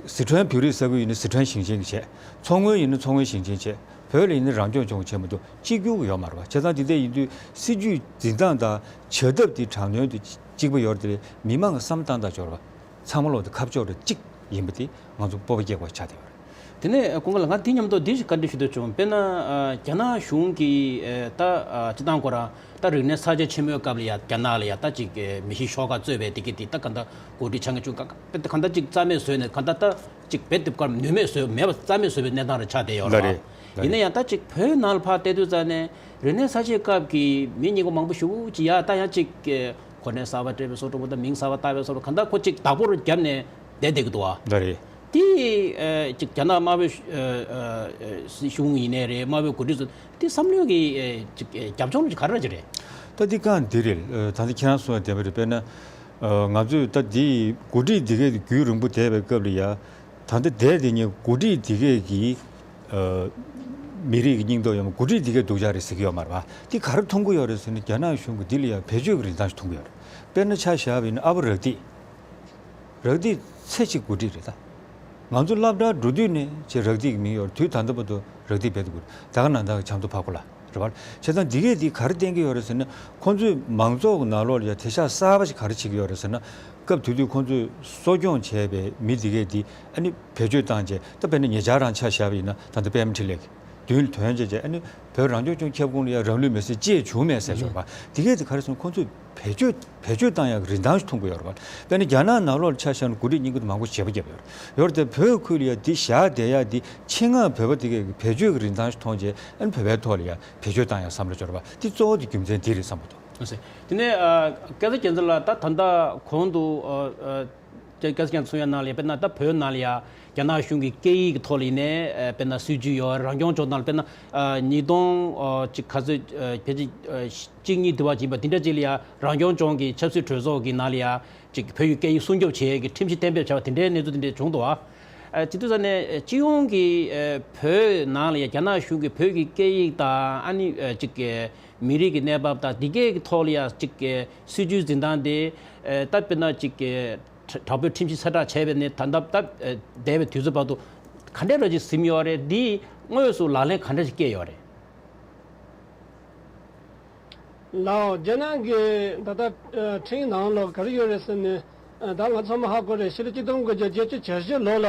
སི་ཁྲོན་བོད་རིགས་ས་ཁུལ་ཡིན་ན་སི་ཁྲོན་ཞིང་ཆེན་གྱིས་བྱས། མཚོ་སྔོན་ཡིན་ན་མཚོ་སྔོན་ཞིང་ཆེན་བྱས། བོད་ལ་ཡིན་ན་རང་སྐྱོང་ལྗོངས་བྱས་མ་གཏོགས་གཅིག་གྱུར་ཡོད་མ་རེད་པ། བྱས་ཙང་དེ་འདྲ་ཡིན་དུས་སྲིད་ཇུས་འཛིན་སྟངས་དང་བྱ་ཐབས་དེ་དྲག་གནོན་དེ་གཅིག་པ་ཡོད་རེད་དེ་ལས། མི་མང་གི་བསམ་སྟངས་དང་འབྱོར་བ་ཚང་མ་ལོག་དེ་ཁ་ཕྱོགས་རེ་གཅིག་ཡིན་པ་དེ་ང་ཚོ་སྤོབས་པ་སྐྱེ་དགོས་ཆགས་བསྡད་ཡོད་རེད། དེ་ནས་སྐུ་ངོ་ལགས། ང་འདི་མཉམ་དུ་འདི་ཞིག་བཀའ་འདྲི་ཞུ་འདོད་བྱུང་། དཔེར་ན་ཨ་རྒྱ་ནག་གཞུང་གིས་ཨ་ད་ཨ་སྤྱིར་བཏང་ཁོ་རང་ད་རིག་གནས་གསར་བརྗེ་ཆེན་མོའི་སྐབས་ལ་ཡ་རྒྱ་ནག་ལ་ཡ་ད་ཅིག་ཨ་མི་ཤི་ཤོག་ཁག་གཙོས་པའི་དེ་གྱད་དེ་ད་གང་ལྟར་གོ་སྒྲིག་བྱ་མཁན་བྱུང་། གང་ལྟར་ཅིག་རྩ་མེད་བཟོས་ནས་གང་ལྟར་ད་ཅིག་རྦད་དེ་ནུས་མེད་བཟོས། མེད་པ་རྩ་མེད་བཟོས་པའི་གནས་སྟངས་རེ་ཆགས་བསྡད་ཡོད་རེད་པ། ལགས་རེད། ཡིན་ན་ཡང་ད་ཅིག་བོད་ནང་ལ་ཕར་བལྟས་དུས་ཙ་ནས་རིག་གནས་གསར་བརྗེའི་སྐབས་ཀྱི་མི་རྙིང་པ་མང་པོ་ཞེ་པོ་ཅིག་ཡ་ད་ཡང་ཅིག་ཨ་གོ་གནས་གསར་པ་སྤྲད་པའི་བཟོ་འདྲ་པོ་དང་མིང་གསར་པ་བཏགས་པའི་བཟོ་འདྲ་གང་ལྟར་ཁོ་ཅིག་བདག་པོ་རྒྱབ་ནས་བསྡད་བསྡད་ཀྱི་འདུག་པ། ལགས་རེད། དེ་ཨ་ཅིག་རྒྱ་ནག་དམར་པོའི་ཨ་ཨ་སྲིད་གཞུང་ཡིན་ནའི་རེད། དམར་པོའི་འགོ་ཁྲིད་ཚོ་དེ་བསམ་བློའི་གི་ཨ་ཅིག་ཨ་རྒྱབ་ལྗོངས་ལ་ག་རེ་ཅིག་རེད། ད་འདི་གང་འདི་རེད། ཨ་ད་ལྟ་ཁྱེད་རང་གསུངས་པ་བདེན་པ་རེད། དཔེར་ན་ཨ་ང་ཚོས་ད་འདི་འགོ་ཁྲིད་འདི་གས་རྒྱུན་རིང་པོ་བསྡད་པའི་སྐབས་ལ་ཡ། ད་ལྟ་བསྡད་དེ་ཉིད་འགོ་ཁྲིད་འདི་གས་ཀྱིས་ཨ་མི་རིགས་ཀྱི་སྙིང་སྟོབས་ཡོད་མ། འགོ་ཁྲིད་འདི་གས་སྡུག་ཅག་རེད་ཟེར་གྱི་ཡོད་མ་རེད་པ། འདི་ག་རེ་མཐོང་གི་ཡོད་རེད་ཟེར་ན། རྒྱ་ནག་གཞུང་གིས་འདི་ལ་ཡ་བེད་སྤྱོད་ཀྱི་རིན་ཐང་ཞིག་མཐོང་གི་ཡོད་རེད། དཔེར་ན་ཆ་བཞག་པ་ཡིན་ན་ཨ་ཕ་རག་སྡིས། རག་སྡིས་ཚེ་གཅིག་འགོ་ཁྲིད་རེད་ད། ང་ཚོ་སློབ་གྲྭར་འགྲོ་དུས་ནས་ཅིག་རག་སྡིས་ཀྱི་མིང་ཡོད་རེད། དུས་ད་ལྟ་བར་དུ་རག་སྡིས་རྦད་དེ་འགོ་ཁྲིད། ད་ག་ནང་བཞིན་ཆབ་མདོ་ཕར་སྐོར་ལ་རེད་པ། བྱས་ཙང་འདི་གས་འདི་ག་རེ་བསྟན་གྱི་ཡོད་རེད་ཟེར་ན། ཁོང་ཚོས་མང་ཚོགས་ཀྱི་ནང་ལོགས་ལ་ཡ་དེང་སང་གསར་པ་ཞིག་ག་རེ་བྱེད་ཀྱི་ཡོད་རེད་ཟེར་ན། སྐབས་དེ་དུས་ཁོང་ཚོས་གསོ་སྐྱོང་བྱས་པའི་མི་འདི་གས་འདི་ཨ་ནི་བེད་སྤྱོད་བཏང་བྱས། ད་དཔེར་ན་ཉེ་ཆར་རང་ཆ་བཞག་པ་ཡིན་ན། ད་ལྟ་པད་མ་འཕྲིན་ལས་ཀྱི་མདུན་ལ་ཐོན་བྱས་བྱས། ཨ་ནི་བོད་རང་སྐྱོང་ལྗོངས་ཁྱབ་ཁོངས་ལ་ཡ་རང་ལུས་མེར་སྲེག་ཅི་བྱུང་མེད་ཟེར་ཞོར་བ། དེ་གས་དེ་ག་རེ་ཟེར་ན། ཁོང་ཚོས་བེད་སྤྱོད་བེད་སྤྱོད་བཏང་ཡག་རིན་ཐང་ཞིག་མཐོང་གི་ཡོད་རེད་པ། དཔེར་ན་རྒྱ་ནག་ནང་ལོགས་ལ་ཆ་བཞག་ན་འགོ་ཁྲིད་རྙིང་པ་དེ་མང་པོ་བྱེད་པ་བརྒྱབ་ཡོད་རེད། ཡོད་རེད་དེ། བོད་ཁུལ་ལ་ཡ་འདི་བཞག་བསྡད་ཡག་འདི་ཆེད་མངགས་བོད་པ་དེ་གས་ཀྱིས་བེད་སྤྱོད་ཀྱི་རིན་ཐང་ཞིག་མཐོང་བྱས། ཨ་ནི་བོད་པའི་ཐོག་ལ་ཡ་བེད་སྤྱོད་བཏང་ཡག་བསམ་བློ་འབྱོར་བ་འདི་གཙོ་བོ་དེ་རྒྱུ་མཚན་འདི་རེད་བསམ་གྱི་འདུག། ལགས་སོ། དེ་ནས་ཨ་སྐལ་བཟང་རྒྱལ་མཚན་ལགས། ད་ད་ལྟ་གོང་དུ་ཨ་ཨ་སྐལ་བཟང་རྒྱལ་མཚན་གསུང་ཡག་ནང་ལ་ཡ། དཔེར་ན་ད་བོད་ནང་ལ་ཡ་རྒྱ་ནག་གཞུང་གི་སྐད་ཡིག་གི་ཐོག་ལ་ཡིན་ནའི་ཨ་དཔེར་ན་སྲིད་ཇུས་ཡོད། རང་སྐྱོང་ལྗོངས་ནང་ལ་དཔེར་ན་ཨ་ཉིས་སྟོང་ཨ་གཅིག་ག་ཚོད་ཨ་ཕལ་ཆེར་ཨ་གཅིག་གཉིས་དུ་བ་ཡིན་པ་དེ་འདྲ་ཅིག་ལ་ཡ་རང་སྐྱོང་ལྗོངས་ཀྱི་ཆབ་སྲིད་གྲོས་ཚོགས་ཀྱི་ནང་ལ་ཡ་ཅིག་བོད་ཀྱི་སྐད་ཡིག་སྲུང་སྐྱོབ་བྱེད་ཡག་གི་ཁྲིམས་གཞི་གཏན་འབེབས་བྱས་པ་དེ་འདྲའི་གནས་ཚུལ་དེ་འདྲ་བྱུང་འདུག་ཨ། ཨ་སྤྱི་འཐུས་ས་ནས་ཨ་སྤྱི་ཡོངས་ཀྱི་ཨ་བོད་ནང་ལ་ཡ་རྒྱ་ནག་གཞུང་གིས་བོད་ཀྱི་སྐད་ཡིག་དང་ཨ་ནི་ཨ་ཅིག་གི་མི་རིགས་ཀྱི་གནས་བབ་དང་དེ་གའི་གི་ཐོག་ལ་ཡ་ཅིག་གི་སྲིད་ཇུས་འཛིན་སྟངས་དེ་ཨ་ད་དཔེར་ན་ཅིག་གི་དྲ་དྲག་པོའི་ཁྲིམས་གཞི་གསལ་བསྒྲགས་བྱས་པ་ནས་ད་ལྟ་ད་ཨ་འདས་པའི་དུས་ཚོད་བར་དུ་ག་འདྲས་ར་ཅིག་ཟིན་ཡོད་རེད། འདི་དངོས་སུ་ལག་ལེན་ག་འདྲས་ཤིག་བཀལ་ཡོད་རེད། ལགས་འོ། རྒྱ་ནག་གི་ད་ལྟ་ཨ་ཁྲིམས་ནང་ལོགས་ག་རེ་ཡོད་རེད་ཟེར་ན། ད་ང་ཚང་མ་ཧ་གོ་རེད། ཕྱི་ལོ་ཆིག་སྟོང་དགུ་བརྒྱ་བརྒྱད་ཅུ་གྱ་བཞི་ལོ་ལ་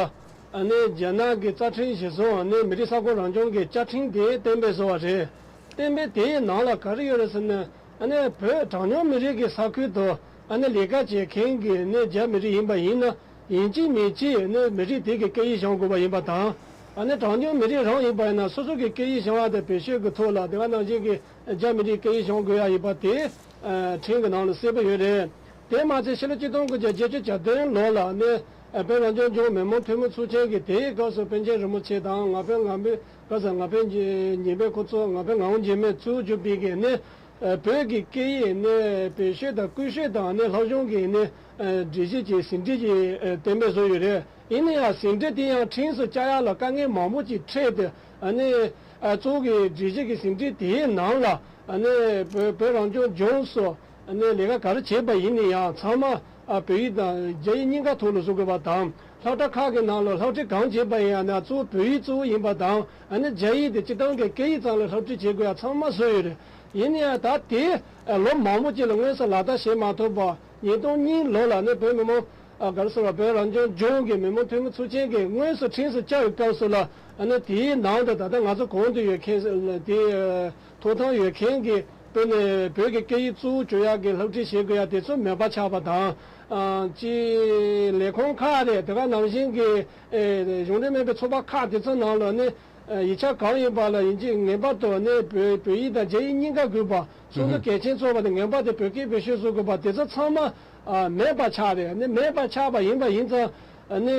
ཨ་ནི་རྒྱ་ནག་གི་རྩ་ཁྲིམས་གཞི་བཟུང་ཨ་ནི་མི་རིགས་ས་ཁོངས་རང་སྐྱོང་གི་བཅའ་ཁྲིམས་དེ་གཏན་འབེབས་བཟོ་བ་རེད། གཏན་འབེབས་དེའི་ནང་ལ་ག་རེ་ཡོད་རེད་ཟེར་ན། ཨ་ནི་བོད་གྲངས་ཉུང་མི་རིགས་ཀྱི་ས་ཁུལ་དུ་ཨ་ནི་ལས་ཀ་བྱེད་མཁན་གྱི་ནི་རྒྱ་མི་རིགས་ཡིན་པ་ཡིན་ན། ཡིན་གཅིག་མིན་གཅིག་ནི་མི་རིགས་དེ་གི་སྐད་ཡིག་སྦྱང་དགོས་པ་ཡིན་པ་དང་། ཨ་ནི་གྲངས་ཉུང་མི་རིགས་རང་ཡིན་པ་ཡིན་ན་སོ་སོ་གི་སྐད་ཡིག་སྦྱང་བ་དང་བེད་སྤྱོད་ཀྱི་ཐོག་ལ་དེ་ག་ནང་བཞིན་གྱི་རྒྱ་མི་རིགས་སྐད་ཡིག་སྦྱང་དགོས་ཡ་ཡིན་པ་དེ་ཨ་ཁྲིམས་ཀྱི་ནང་ལ་གསལ་པོ་ཡོད་རེད། དེ་མ་ཚད་ཕྱི་ལོ་ཆིག་སྟོང་དགུ་བརྒྱ་བརྒྱད་ཅུ་གྱ་བདུན་ལོ་ལ་ནི་ཨ་བོད་རང་སྐྱོང་ལྗོངས་མི་དམངས་འཐུས་མི་ཚོགས་ཆེན་གྱི་དེའི་སྐབས་སུ་པཎ་ཆེན་རིན་པོ་ཆེ་དང་ང་ཕོད་ང་ཕོད་སྐབས་སུ་ང་ཕོད་ཉི་ཉི་ཕོད་ཁོ་ཚོ་ང་ཕོད་ངག་དབང་འབྱེད་མེད་ཚུར་བསྒྱུར་པའི་གི་ནི། ཨ་བོད་ཀྱི་སྐད་ཡིག་ནི་བེད་སྤྱོད་དང་བཀོལ་སྤྱོད་དང་ནི་སློབ་སྦྱོང་གི་ནི་ཨ་སྒྲིག་གཞི་གི་ཟིན་བྲིས་ཀྱི་ཨ་གཏན་འབེབས་བཟོས་ཡོད་རེད། ཡིན་ན་ཡང་ཟིན་བྲིས་དེ་ཡང་ཁྲིམས་སུ་བཅའ་ཡག་ལ་དཀའ་ངལ་མང་པོ་ཅིག་འཕྲད་དེ་ཨ་ནི་ཨ་གཙོ་བོ་གི་སྒྲིག་གཞི་གི་ཟིན་བྲིས་དེའི་ནང་ལ་ཨ་ནི་བོད་བོད་རང་སྐྱོང་ལྗོངས་སུ་ཨ་ནི་ལས་ཀ་ག་རེ་བྱས་པ་ཡིན་ན་ཡང་ཚང་མ་ཨ་བོད་ཡིག་དང་རྒྱ་ཡིག་གཉིས་ཀ་ཐོག་ལ་བཟོ་དགོས་པ་དང་། སློབ་གྲྭ་ཁག་གི་ནང་ལ་སློབ་ཁྲིད་གང་བྱེད་པ་ཡིན་ཡང་ན་གཙོ་བོ་བོད་ཡིག་གཙོ་བོ་ཡིན་པ་དང་ཨ་ནི་རྒྱ་ཡིག་དེ་སྤྱིར་བཏང་གི་སྐད་ཡིག་ཙམ་ལ་སློབ་ཁྲིད་བྱེད་དགོས་ཡ་ཚང་མ་བཟོས་ཡོད་རེད། ཡིན་ན་ཡང་ད་དེ་ལོ་མང་པོ་ཅིག་ལ་དངོས་སུ་ལག་བསྟར་བྱེད་མ་ཐུབ་པ་ཉིས་སྟོང་གཉིས་ལོ་ལ་ནི་བོད་མི་མང་ག་རེ་ཟེར་བ་བོད་རང་སྐྱོང་ལྗོངས་ཀྱི་མི་དམངས་འཐུས་མི་ཚོགས་ཆེན་གྱིས་དངོས་སུ་ཁྲིམས་སུ་བཅའ་བའི་སྐབས་སུ་ལ་ཨ་ནི་དེའི་ནང་དུ་ད་ལྟ་ང་ཚོ་གོང་དུ་ཡོད་མཁན་དེ། ཐོབ་ཐང་ཡོད་མཁན་གྱི་དཔེར་ན་བོད་ཀྱི་སྐད་ཡིག་གཙོ་བོ་བརྗོད་ཡག་གི་སློབ་ཁྲིད་བྱེད་དགོས་ཡ་དེ་ཚོ་མེད་པ་ཆགས་པ་དང་། ཨ་ཅི་ལས་ཁུངས་ཁག་རེད་དེ་ག་ནང་བཞིན་གྱི་ཨེ་གཞུང་འབྲེལ་མིན་པའི་ཚོགས་པ་ཁག་དེ་ཚོ་ནང་ལ་ནི་ཨ་ཡིག་ཆ་གང་ཡིན་པ་ལ་ཡིན་གཅིག་ངེས་པར་དུ་ནི་བོད་བོད་ཡིག་དང་རྒྱ་ཡིག་གཉིས་ཀ་དགོས་པ། སོ་སོ་གལ་ཆེན་ཚོར་བ་དང་ངེས་པར་དུ་བོད་སྐད་བེད་སྤྱོད་བཟོ་དགོས་པ་དེ་ཚོ་ཚང་མ། ཨ་མེད་པ་ཆགས་རེད། ནི་མེད་པ་ཆགས་པ་ཡིན་པ་ཡིན་ཙང་ནི་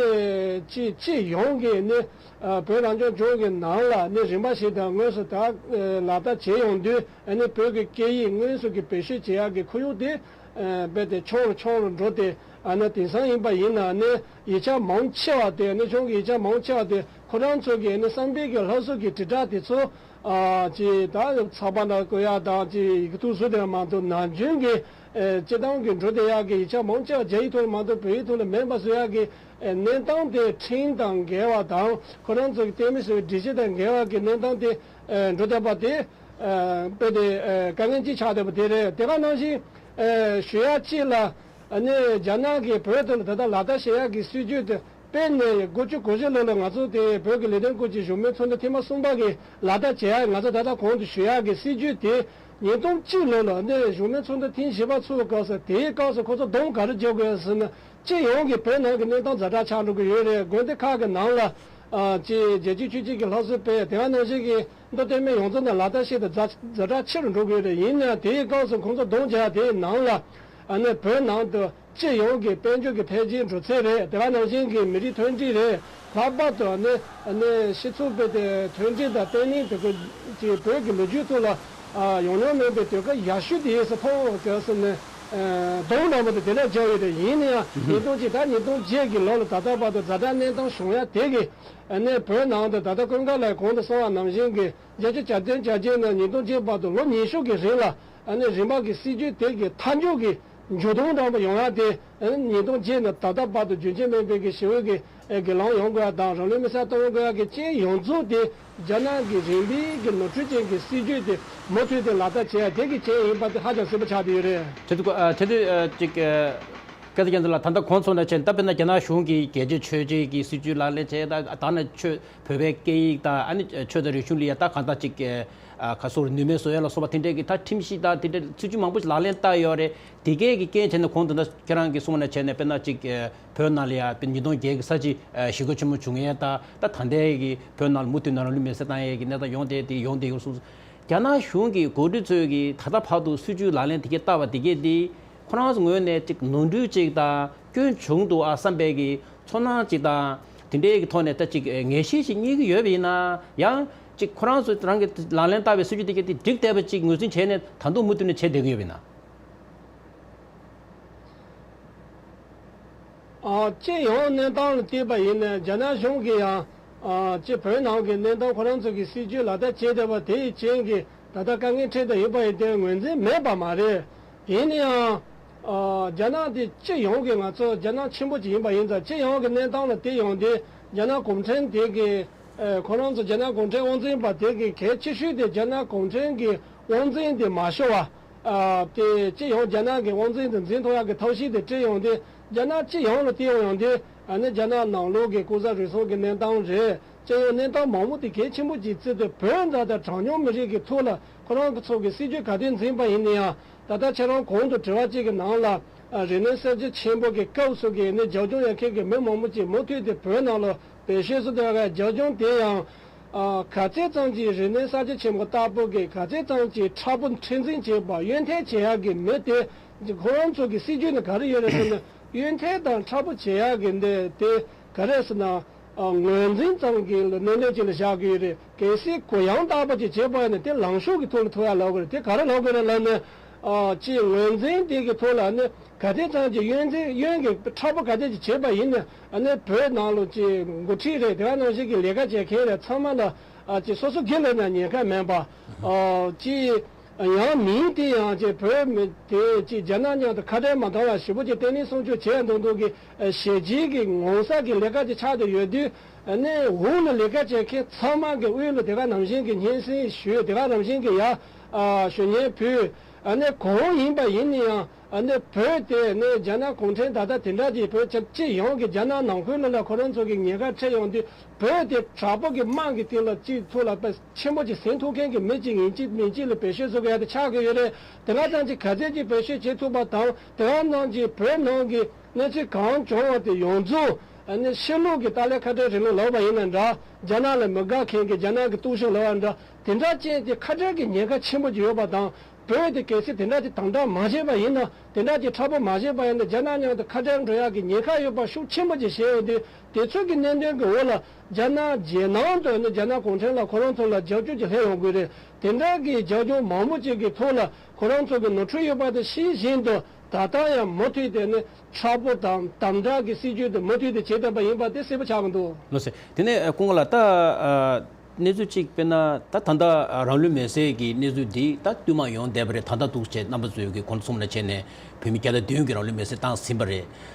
སྤྱི་སྤྱི་ཡོངས་ཀྱི་ནི་ཨ་བོད་རང་སྐྱོང་ལྗོངས་ཀྱི་ནང་ལ་ནི་རིམ་པ་ཞིག་དང་དངོས་སུ་ད་ལག་བསྟར་བྱས་ཡོང་དུས་ནི་བོད་ཀྱི་སྐད་ཡིག་དངོས་སུ་གི་བེད་སྤྱོད་བྱེད་ཡག་གི་ཁོར་ཡུག་དེ་རྦད་དེ་ཆུང་རུ་ཆུང་རུ་འགྲོ་སྟེ་ཨ་ནི་དེང་སང་ཡིན་པ་ཡིན་ན་ནི་ཡིག་ཆ་མང་ཆེ་བ་དེ་ནི་གཞུང་གི་ཡིག་ཆ་མང་ཆེ་བ་དེ་ཁོ་རང་ཚོ་གི་ནི་བསམ་པའི་གི་སློབ་གསོ་གི་དྲིལ་བསྒྲགས་དེ་ཚོ། ཨ་ཅེས་ད་ཚགས་པར་ནང་བཀོད་ཡག་དང་ཅེས་ཡིག་ཐོག་བཟོ་དེ་མ་གཏོགས་ནམ་རྒྱུན་གྱི་ཨེ་སྤྱི་བཏང་གི་འགྲོ་བསྡད་ཡག་གི་ཡིག་ཆ་མང་ཆེ་བ་རྒྱ་ཡིག་ཐོག་ལ་མ་གཏོགས་བོད་ཡིག་ཐོག་ལ་མེད་པ་བཟོ་ཡག་གི་ཨེ་གནས་སྟངས་དེ་ཁྲིམས་དང་འགལ་བ་དང་ཁོ་རང་ཚོ་གི་གཏན་འབེབས་བཟོ་བའི་སྒྲིག་གཞི་དང་འགལ་བ་གི་གནས་སྟངས་དེ་ཨེ་འགྲོ་བསྡད་པ་དེ་ཨེ་དཔེ་དེ་ཨེ་དཀའ་ངལ་ཅིག་ཆགས་བསྡད་པ་དེ་རེད། དེ་ག་ནང་བཞིན་ཨེ་ཞུ་ཡག་ཅིག་ལ་ཨ་ནི་རྒྱ་ནག་གིས་བོད་དོན་ལ་ད་ལྟ་ལག་བསྟར་བྱེད་ཡག་གི་སྲིད་ཇུས་དེ། དཔེར་ན་དགུ་བཅུ་གོ་བཞི་ལོ་ལ་ང་ཚོ་དེ་བོད་ཀྱི་ལས་དོན་སྐོར་གྱི་བཞུགས་མོལ་ཚོགས་འདུ་ཐེངས་མ་གསུམ་པ་གི་ལག་བསྟར་བྱེད་ཡག་ང་ཚོ་ད་ལྟ་གོང་དུ་ཞུ་ཡག་གི་སྲིད་ཇུས་དེ་ཉིས་སྟོང་གཅིག་ལོ་ལ་ནས་བཞུགས་མོལ་ཚོགས་འདུ་ཐེངས་བཞི་པ་ཚོགས་སྐབས་སུ་དེའི་སྐབས་སུ་ཁོ་ཚོ་སྡོམ་ག་རེ་བརྒྱབ་དགོས་ཟེར་ན་སྤྱི་ཡོངས་ཀྱི་བོད་ནང་གི་གནས་སྟངས་ཛ་དྲག་ཆགས་འགྲོ་གི་ཡོད་རེད། དགོན་སྡེ་ཁག་གི་ནང་ལ་ཨ་ཅེ་རྒྱལ་སྤྱིའི་ཆོས་བརྒྱུད་ཀྱི་ལྷ་གསོལ་སྤེལ་དེ་ག་ནང་བཞིན་གྱི་མདོ་སྟོད་སྨད་ཡོངས་རྫོགས་ནས་ལག་བསྟར་བྱེད་དུ་ཛ་ཛ་དྲག་ཆེ་རུ་འགྲོ་གི་ཡོད་རེད། ཡིན་ནའང་དེའི་སྐབས་སུ་ཁོང་ཚོ་སྡོམ་བརྒྱབ་དེའི་ནང་ལ་ཨ་ནི་བོད་ནང་དུ། སྤྱི་ཡོངས་ཀྱི་དཔལ་འབྱོར་གྱི་འཕེལ་རྒྱས་འགྲོ་ཚད་རེད། དེ་ག་ནང་བཞིན་གྱི་མི་རིགས་མཐུན་སྒྲིལ་རེད། ལྷག་པར་དུ་ནི་ནི་སྤྱི་ཚོགས་དཔེ་དེ་མཐུན་སྒྲིལ་དང་བརྟན་ལྷིང་དེ་ཚོ་ཀྱི་བོད་ཀྱི་ལོ་རྒྱུས་ཐོག་ལ་ཡོང་མྱོང་མེད་པའི་དུས་སྐབས་ཡག་ཤོས་དེ་ཡིན་ས་མཐོང་ཟེར་ནས་སྡོམ་རྣམ་པ་དེ་དེ་ལས་བརྒྱབ་ཡོད་རེད། ཡིན་ན་ཡང་ཉིས་སྟོང་གཅིག་ད་ཉིས་སྟོང་བརྒྱད་ཀྱི་ལོ་ལ་ད་ལྟ་བར་དུ་ཛ་དྲག་གནས་སྟངས་བྱུང་ཡ་དེ་གི་ནི་བོད་ནང་དུ་ད་ལྟ་ཀུན་དགའ་ལགས་གོང་དུ་གསུངས་པ་ནང་བཞིན་གྱི་བརྒྱད་ཅུ་གྱ་བདུན་གྱ་བརྒྱད་ནས་ཉིས་སྟོང་བརྒྱད་བར་དུ་ལོ་ཉི་ཤུ་གི་རིང་ལ་ནི་རིམ་པ་གི་སྲིད་ཇུས་དེ་གི་མཐའ་མཇུག་གི་མཇུག་སྡོམ་འདྲ་པོ་ཡོང་ཡ་དེ་ཉིས་སྟོང་བརྒྱད་ནས་ད་ལྟ་བར་དུ་རྒྱུན་ཆད་མེད་པའི་གི་ཞི་བའི་གི་སྒེར་ལངས་ཡོང་དགོས་ཡ་དང་རང་ལུས་མེར་སྲེག་གཏོང་དགོས་ཡ་གི་རྐྱེན་ཡོངས་རྫོགས་དེ་རྒྱ་ནག་གི་རིམ་པའི་གི་ནོར་འཁྲུལ་ཅན་གྱི་སྲིད་ཇུས་དེ་མུ་མཐུད་དེ་ལག་བསྟར་བྱེད་ཡ་དེ་གི་རྐྱེན་ཡིན་པ་དེ་ཧ་ཅང་གསལ་པོ་ཆགས་བསྡད་ཡོད་རེད། དེ་དུས་ཨ་དེ་དུས་ཨ་ཅིག་ཨ་སྐལ་བཟང་རྒྱ་མཚོ་ལགས་ད་ལྟ་གོང་ཚོ་ནས་བྱས་ད་དཔེར་ན་རྒྱ་ནག་གཞུང་གིས་རྒྱལ་སྤྱིའི་ཆོས་བརྒྱུད་ཀྱི་སྲིད་ཇུས་ལག་ལེན་བྱས་ད་ད་ནི་ཆོས་བོད་པའི་སྐད་ཡིག་དང་ཨ་ནི་ཆོས་དང་རིག་གཞུང་ལ་ཡ་ད་གང་ལྟར་ཅིག་ཨ་ག་སོགས་ནུས་མེད་བཟོ་ཡ་ལ་སོགས་པ་དེ་འདྲའི་གི་ད་ཁྲིམས་གཞི་དང་དེ་འདྲའི་སྲིད་ཇུས་མང་པོ་ཞིག་ལག་ལེན་བསྟར་ཡོད་རེད། དེ་གས་ཀྱི་རྐྱེན་བྱས་ནས་གོང་དུ་ད་ཁྱེད་རང་གིས་གསུངས་ནས་བྱས་ནས་དཔེར་ན་ཅིག་བོད་ནང་ལ་ཡ་དཔེ་ཉིས་སྟོང་བརྒྱད་ཀྱི་ས་བྱི་ཞི་རྒོལ་ཆེན་མོ་བྱུང་ཡས་ད་ད་ད་ལྟའི་གི་བོད་ནང་ལ་མུ་མཐུད་ནས་རང་ལུས་མེར་སྲེག་བཏང་ཡས་ཀྱི་གནས་སྟངས་ཡོང་དེ་དེ་ཡོང་དེ་ཡོད་གསུངས། རྒྱ་ནག་གཞུང་གི་འགོ་ཁྲིད་ཚོས་ཀྱིས་ད་ལྟ་བར་དུ་སྲིད་ཇུས་ལག་ལེན་དེ་གས་བསྟར་བ་དེ་གས་དེ་ཁོ་རང་ཚོ་ངོས་ནས་ཅིག་ནོར་འཁྲུལ་ཅིག་དང་སྐྱོན་བྱུང་འདུག་ཨ་བསམ་པའི་གི་ཚོར་སྣང་ཅིག་དང་དེ་འདྲའི་གི་ཐོག་ནས་ད་ཅིག་ངེས་ཤེས་ཅིག་རྙེད་ཀྱི་ཡོད་པ་ཡིན་ན་ཡང་ཅིག་ཁོ་རང་ཚོ་རང་གི་ལག་ལེན་བསྟར་བའི་སྲིད་ཇུས་དེ་གས་དེ་འགྲིག་བསྡད་པ་ཅིག་ངོས་འཛིན་བྱས་ནས་ད་དུང་མུ་མཐུད་ནས་བྱས་བསྡད་ཀྱི་ཡོད་པ་ཡིན་ན། ཨ་སྤྱི་ཡོངས་གནས་སྟངས་ལ་བལྟས་པ་ཡིན་ན་རྒྱ་ནག་གཞུང་གིས་ཡང་ཨ་སྤྱི་བོད་ནང་གི་གནས་སྟངས་ཁོ་རང་ཚོ་གི་སྲིད་ཇུས་ལག་བསྟར་བྱས་བསྡད་པ་དེ་ཡི་རྐྱེན་གྱིས་ད་ལྟ་དཀའ་ངལ་འཕྲད་བསྡད་ཡོད་པ་ཡིན་དེ་ངོས་འཛིན་མེད་པ་མ་རེད། ཡིན་ན་ཡང་ཨ་རྒྱ་ནག་དེ་སྤྱི་ཡོངས་ཀྱི་ང་ཚོ་རྒྱ་ནག་ཆེན་པོ་ཅིག་ཡིན་པ་ཡིན་ཙང་སྤྱི་ཡོངས་ཀྱི་གནས་སྟངས་ལ་བལྟས་ཡོང་དུས་རྒྱ་ནག་གུང་ཁྲན་དེ་གི་ཨ་ཁོ་རང་ཚོ་རྒྱ་ནག་གུང་ཁྲན་དབང་འཛིན་པ་དེ་གི་གལ་ཆེ་ཤོས་དེ་རྒྱ་ནག་གུང་ཁྲན་གྱི་དབང་འཛིན་དེ་མ་ཤོར་བ། ཨ་དེ་སྤྱི་ཡོངས་རྒྱ་ནག་གི་དབང་འཛིན་དུ་འཛིན་ཐུབ་ཡག་གི་ཐབས་ཤེས་དེ་སྤྲད་ཡོང་དུས་ རྒྱ་ནག་སྤྱི་ཡོངས་ལ་བལྟས་ཡོང་དུས་ཨ་ནི་རྒྱ་ནག་ནང་ལོགས་ཀྱི་ལྐོག་ཟ་རུལ་སུངས་ཀྱི་གནས་སྟངས་རེད། སྤྱི་ཡོངས་གནས་སྟངས་མང་པོ་དེ་གལ་ཆེན་པོ་ཅིག་བརྩིས་ཏེ་བོད་འདི་དང་གྲངས་ཉུང་མི་རིགས་ཀྱི་ཐོག་ལ་ཁོ་རང་གི་ཚོ་གི་སྲིད་ཇུས་ག་དུས་འཛིན་པ་ཡིན་ན་ཡང་། ད་ལྟ་ཁྱེད་རང་གོང་དུ་དྲི་བ་གཅིག་གི་ནང་ལ་ཨ་རིག་གནས་གསར་བརྗེ་ཆེན་པོ་གི་སྐབས་སུ་གི་ནི་རྒྱབ་ལྗོངས་ཡོད་མཁན་གྱི་མི་མང་པོ་ཅིག་མུ་མཐུད་དེ་བོད་ནང་ལ་བེད་སྤྱོད་སུ་དེ་ག་རྒྱབ་ལྗོངས་དེ་ཡང་ཨ་ག་ཚད་ཙམ་གྱི་རིག་གནས་གསར་བརྗེ་ཆེན་པོ་ལྟ་བུ་གི་ག་ཚད་ཙམ་གྱི་མཁྲེགས་པོ་མཁྲེགས་འཛིན་བྱེད་པ་གཡོན་ཐལ་བྱེད་ཡག་གི་མི་དེ་ཁོ་རང་ཚོ་གི་སྲིད་ཇུས་ནི་ག་རེ་ཡོད་རེད་ཟེར་ན་གཡོན་ཐལ་དང་མཁྲེགས་པོ་བྱེད་ཡག་གི་འདི་དེ་ག་རེ་ཟེར་ན། ཨ་ངོས་འཛིན་ཙམ་གྱི་ལ་གནད་དོན་ཅིག་ལ་བཞག་གི་ཡོད་རེད། གལ་སྲིད་གུ་ཡངས་ལྟ་བུ་ཅིག་བྱས་པ་ཡིན་ན་དེ་ལངས་ཕྱོགས་ཀྱི་ཐོག་ལ་ཐུག་ཡ་ལབ་དགོས་རེད། དེ་ག་རེ་ལབ་དགོས་རེད་ལབ་ན། ཨ་ཅིག་ངོས་འཛིན་དེ་གི་ཐོག་ལ་ནི་ག་དེ་ཙམ་གྱི་གཡོན་འཛིན་གཡོན་གྱི་མཁྲེགས་པོ་ག་དེ་ཅིག་བྱས་པ་ཡིན་ན་ཨ་ནི་བོད་ནང་ལ་ཅིག་འགོ་ཁྲིད་རེད། དེ་ག་ནང་བཞིན་གྱི་ལས་ཀ་བྱེད་མཁན་རེད། ཚང་མ་ལ་ཨ་ཅིག་སོ་སོ་སྒེར་ལ་ན་ཉེན་ཁ་མེད་པ། ཨ་ཅིག་ཡང་མིང་དེ་ཡང་ཅིག་བོད་མི་དེ་ཅིག་རྒྱ་ནག་མཉམ་དུ་ཁ་བྲལ་མ་བཏང་བ་ཞེ་པོ་ཅིག་བརྟན་ལྷིང་སྲུང་སྐྱོབ་བྱས་འདུག་འདུག་གི་ཞལ་བརྗེས་ཀྱི་ངོ་ཚ་གི་ལས་ཀ་ཅིག་ཆགས་བསྡད་ཡོད་དུས། ཨ་ནི་འོག་ལ་ལས་ཀ་བྱེད་མཁན་ཚང་མ་གི་དབུས་ལ་དེ་ག་ནང་བཞིན་གྱི་སྙན་སེང་ཞུས། དེ་ག་ནང་བཞིན་གྱི་ཡ་ཨ་ཞུ་སྙན་ཕུལ། ཨ་ནི་གང་ཡིན་པ་ཡིན་ན་ཡང་ཨ་ནི་བོད་དེ་ནི་རྒྱ་ནག་གུང་ཁྲན་ད་ལྟ་དེ་འདྲ་གྱི་བོད་སྤྱི་སྤྱི་ཡོངས་ཀྱི་རྒྱ་ནག་ནང་ཁུལ་ལ་ལ་ཁོ་རང་ཚོ་གི་ཉེན་ཁ་འཕྲད་ཡོང་དུས། བོད་དེ་དྲག་པོ་གི་དམག་གི་སྟེང་ལ་གཅིག་ཐུག་ལ་པ་ཆེན་པོ་ཅིག་ཟིན་ཐུབ་མཁན་གྱི་མི་གཅིག་ཡིན་གཅིག་མིན་གཅིག་ལ་བེད་སྤྱོད་བཟོ་གི་ཡ་དེ་ཆགས་ཀྱི་ཡོད་རེད། དེ་ག་ཙམ་གྱིས་ག་ཚད་ཅིག་བེད་སྤྱོད་བྱེད་ཐུབ་པ་དང་དེ་ག་ནང་གི་བོད་ནང་གི་གནས་ཚུལ་གང་བྱུང་བ་དེ་ཡོངས་རྫོགས་ཨ་ནི་ཕྱི་ལོགས་ཀྱི་ཏཱ་ལའི་ཁ་བྲལ་རིང་ལུགས་ལབ་པ་ཡིན་ན་འདྲ། རྒྱ་ནག་ལ་མི་དགའ་མཁན་གྱི་རྒྱ་ནག་གི་གཏོར་བཤིག་ལབ་པ་འདྲ། དེ་འདྲ་ཅན་དེ་ཁ་བྲལ་གྱི་ཉེན་ཁ་ཆེན་པོ་ཅིག་ཡོད་པ་དང་། བོད་དེ་གལ་སྲིད་དེ་འདྲ་ཅིག་དམ་དྲག་མ་བྱས་པ་ཡིན་ན། དེ་འདྲ་ཅིག་མཁྲེགས་པོ་མ་བྱས་པ་ཡིན་ན་རྒྱ་ནག་མཉམ་དུ་ཁ་བྲལ་འགྲོ་ཡག་གི་ཉེན་ཁ་ཡོད་པ་ཤུགས་ཆེན་པོ་ཅིག་བཤད་ཡོད་དུས། དེ་ཚོ་གི་གནད་དོན་གྱི་འོག་ལ་རྒྱ་ནག་རྗེས་ནང་དུ་ནི་རྒྱ་ནག་གུང་ཁྲན་ལ་ཁོ་རང་ཚོ་ལ་རྒྱབ་སྐྱོར་ཅིག་སླེབས་ཡོང་དགོས་རེད། དེ་འདྲ་གི་རྒྱབ་ལྗོངས་མང་པོ་ཅིག་གི་ཐོག་ལ་ཁོ་རང་ཚོ་གི་ནོར་འཁྲུལ་ཡོད་པ་དེ་ཤེས་བཞིན་དུ་ད་ལྟ་ཡང་མུ་མཐུད་དེ་ནི་མཁྲེགས་པོ་དང་དམ་དྲག་གི་སྲིད་ཇུས་དེ་མུ་མཐུད་དེ་བྱེད་བསྡད་པ་ཡིན་པ་དེ་གསལ་པོ་ཆགས་ཀྱི་འདུག་ལགས་སོ། དེ་ནས་ཀུན་དགའ་ལགས། ད་ཨ་གནས་ཚུལ་གཅིག་དཔེར་ན་ད་ད་ལྟ་རང་ལུས་མེར་སྲེག་གི་གནས་ཚུལ་འདི་ད་བསྟུད་མར་ཡོང་བསྡད་པ་རེད། ད་ལྟ་འདུག་བྱས་རྣམ་པ་ཚོས་ཀྱི་གོ་ཚོམས་ལ་བྱས་ནས་བོད་མི་བརྒྱ་དང་བདུན་གྱིས་རང་ལུས་མེར་སྲེག་བཏང་ཟིན་པ་རེད།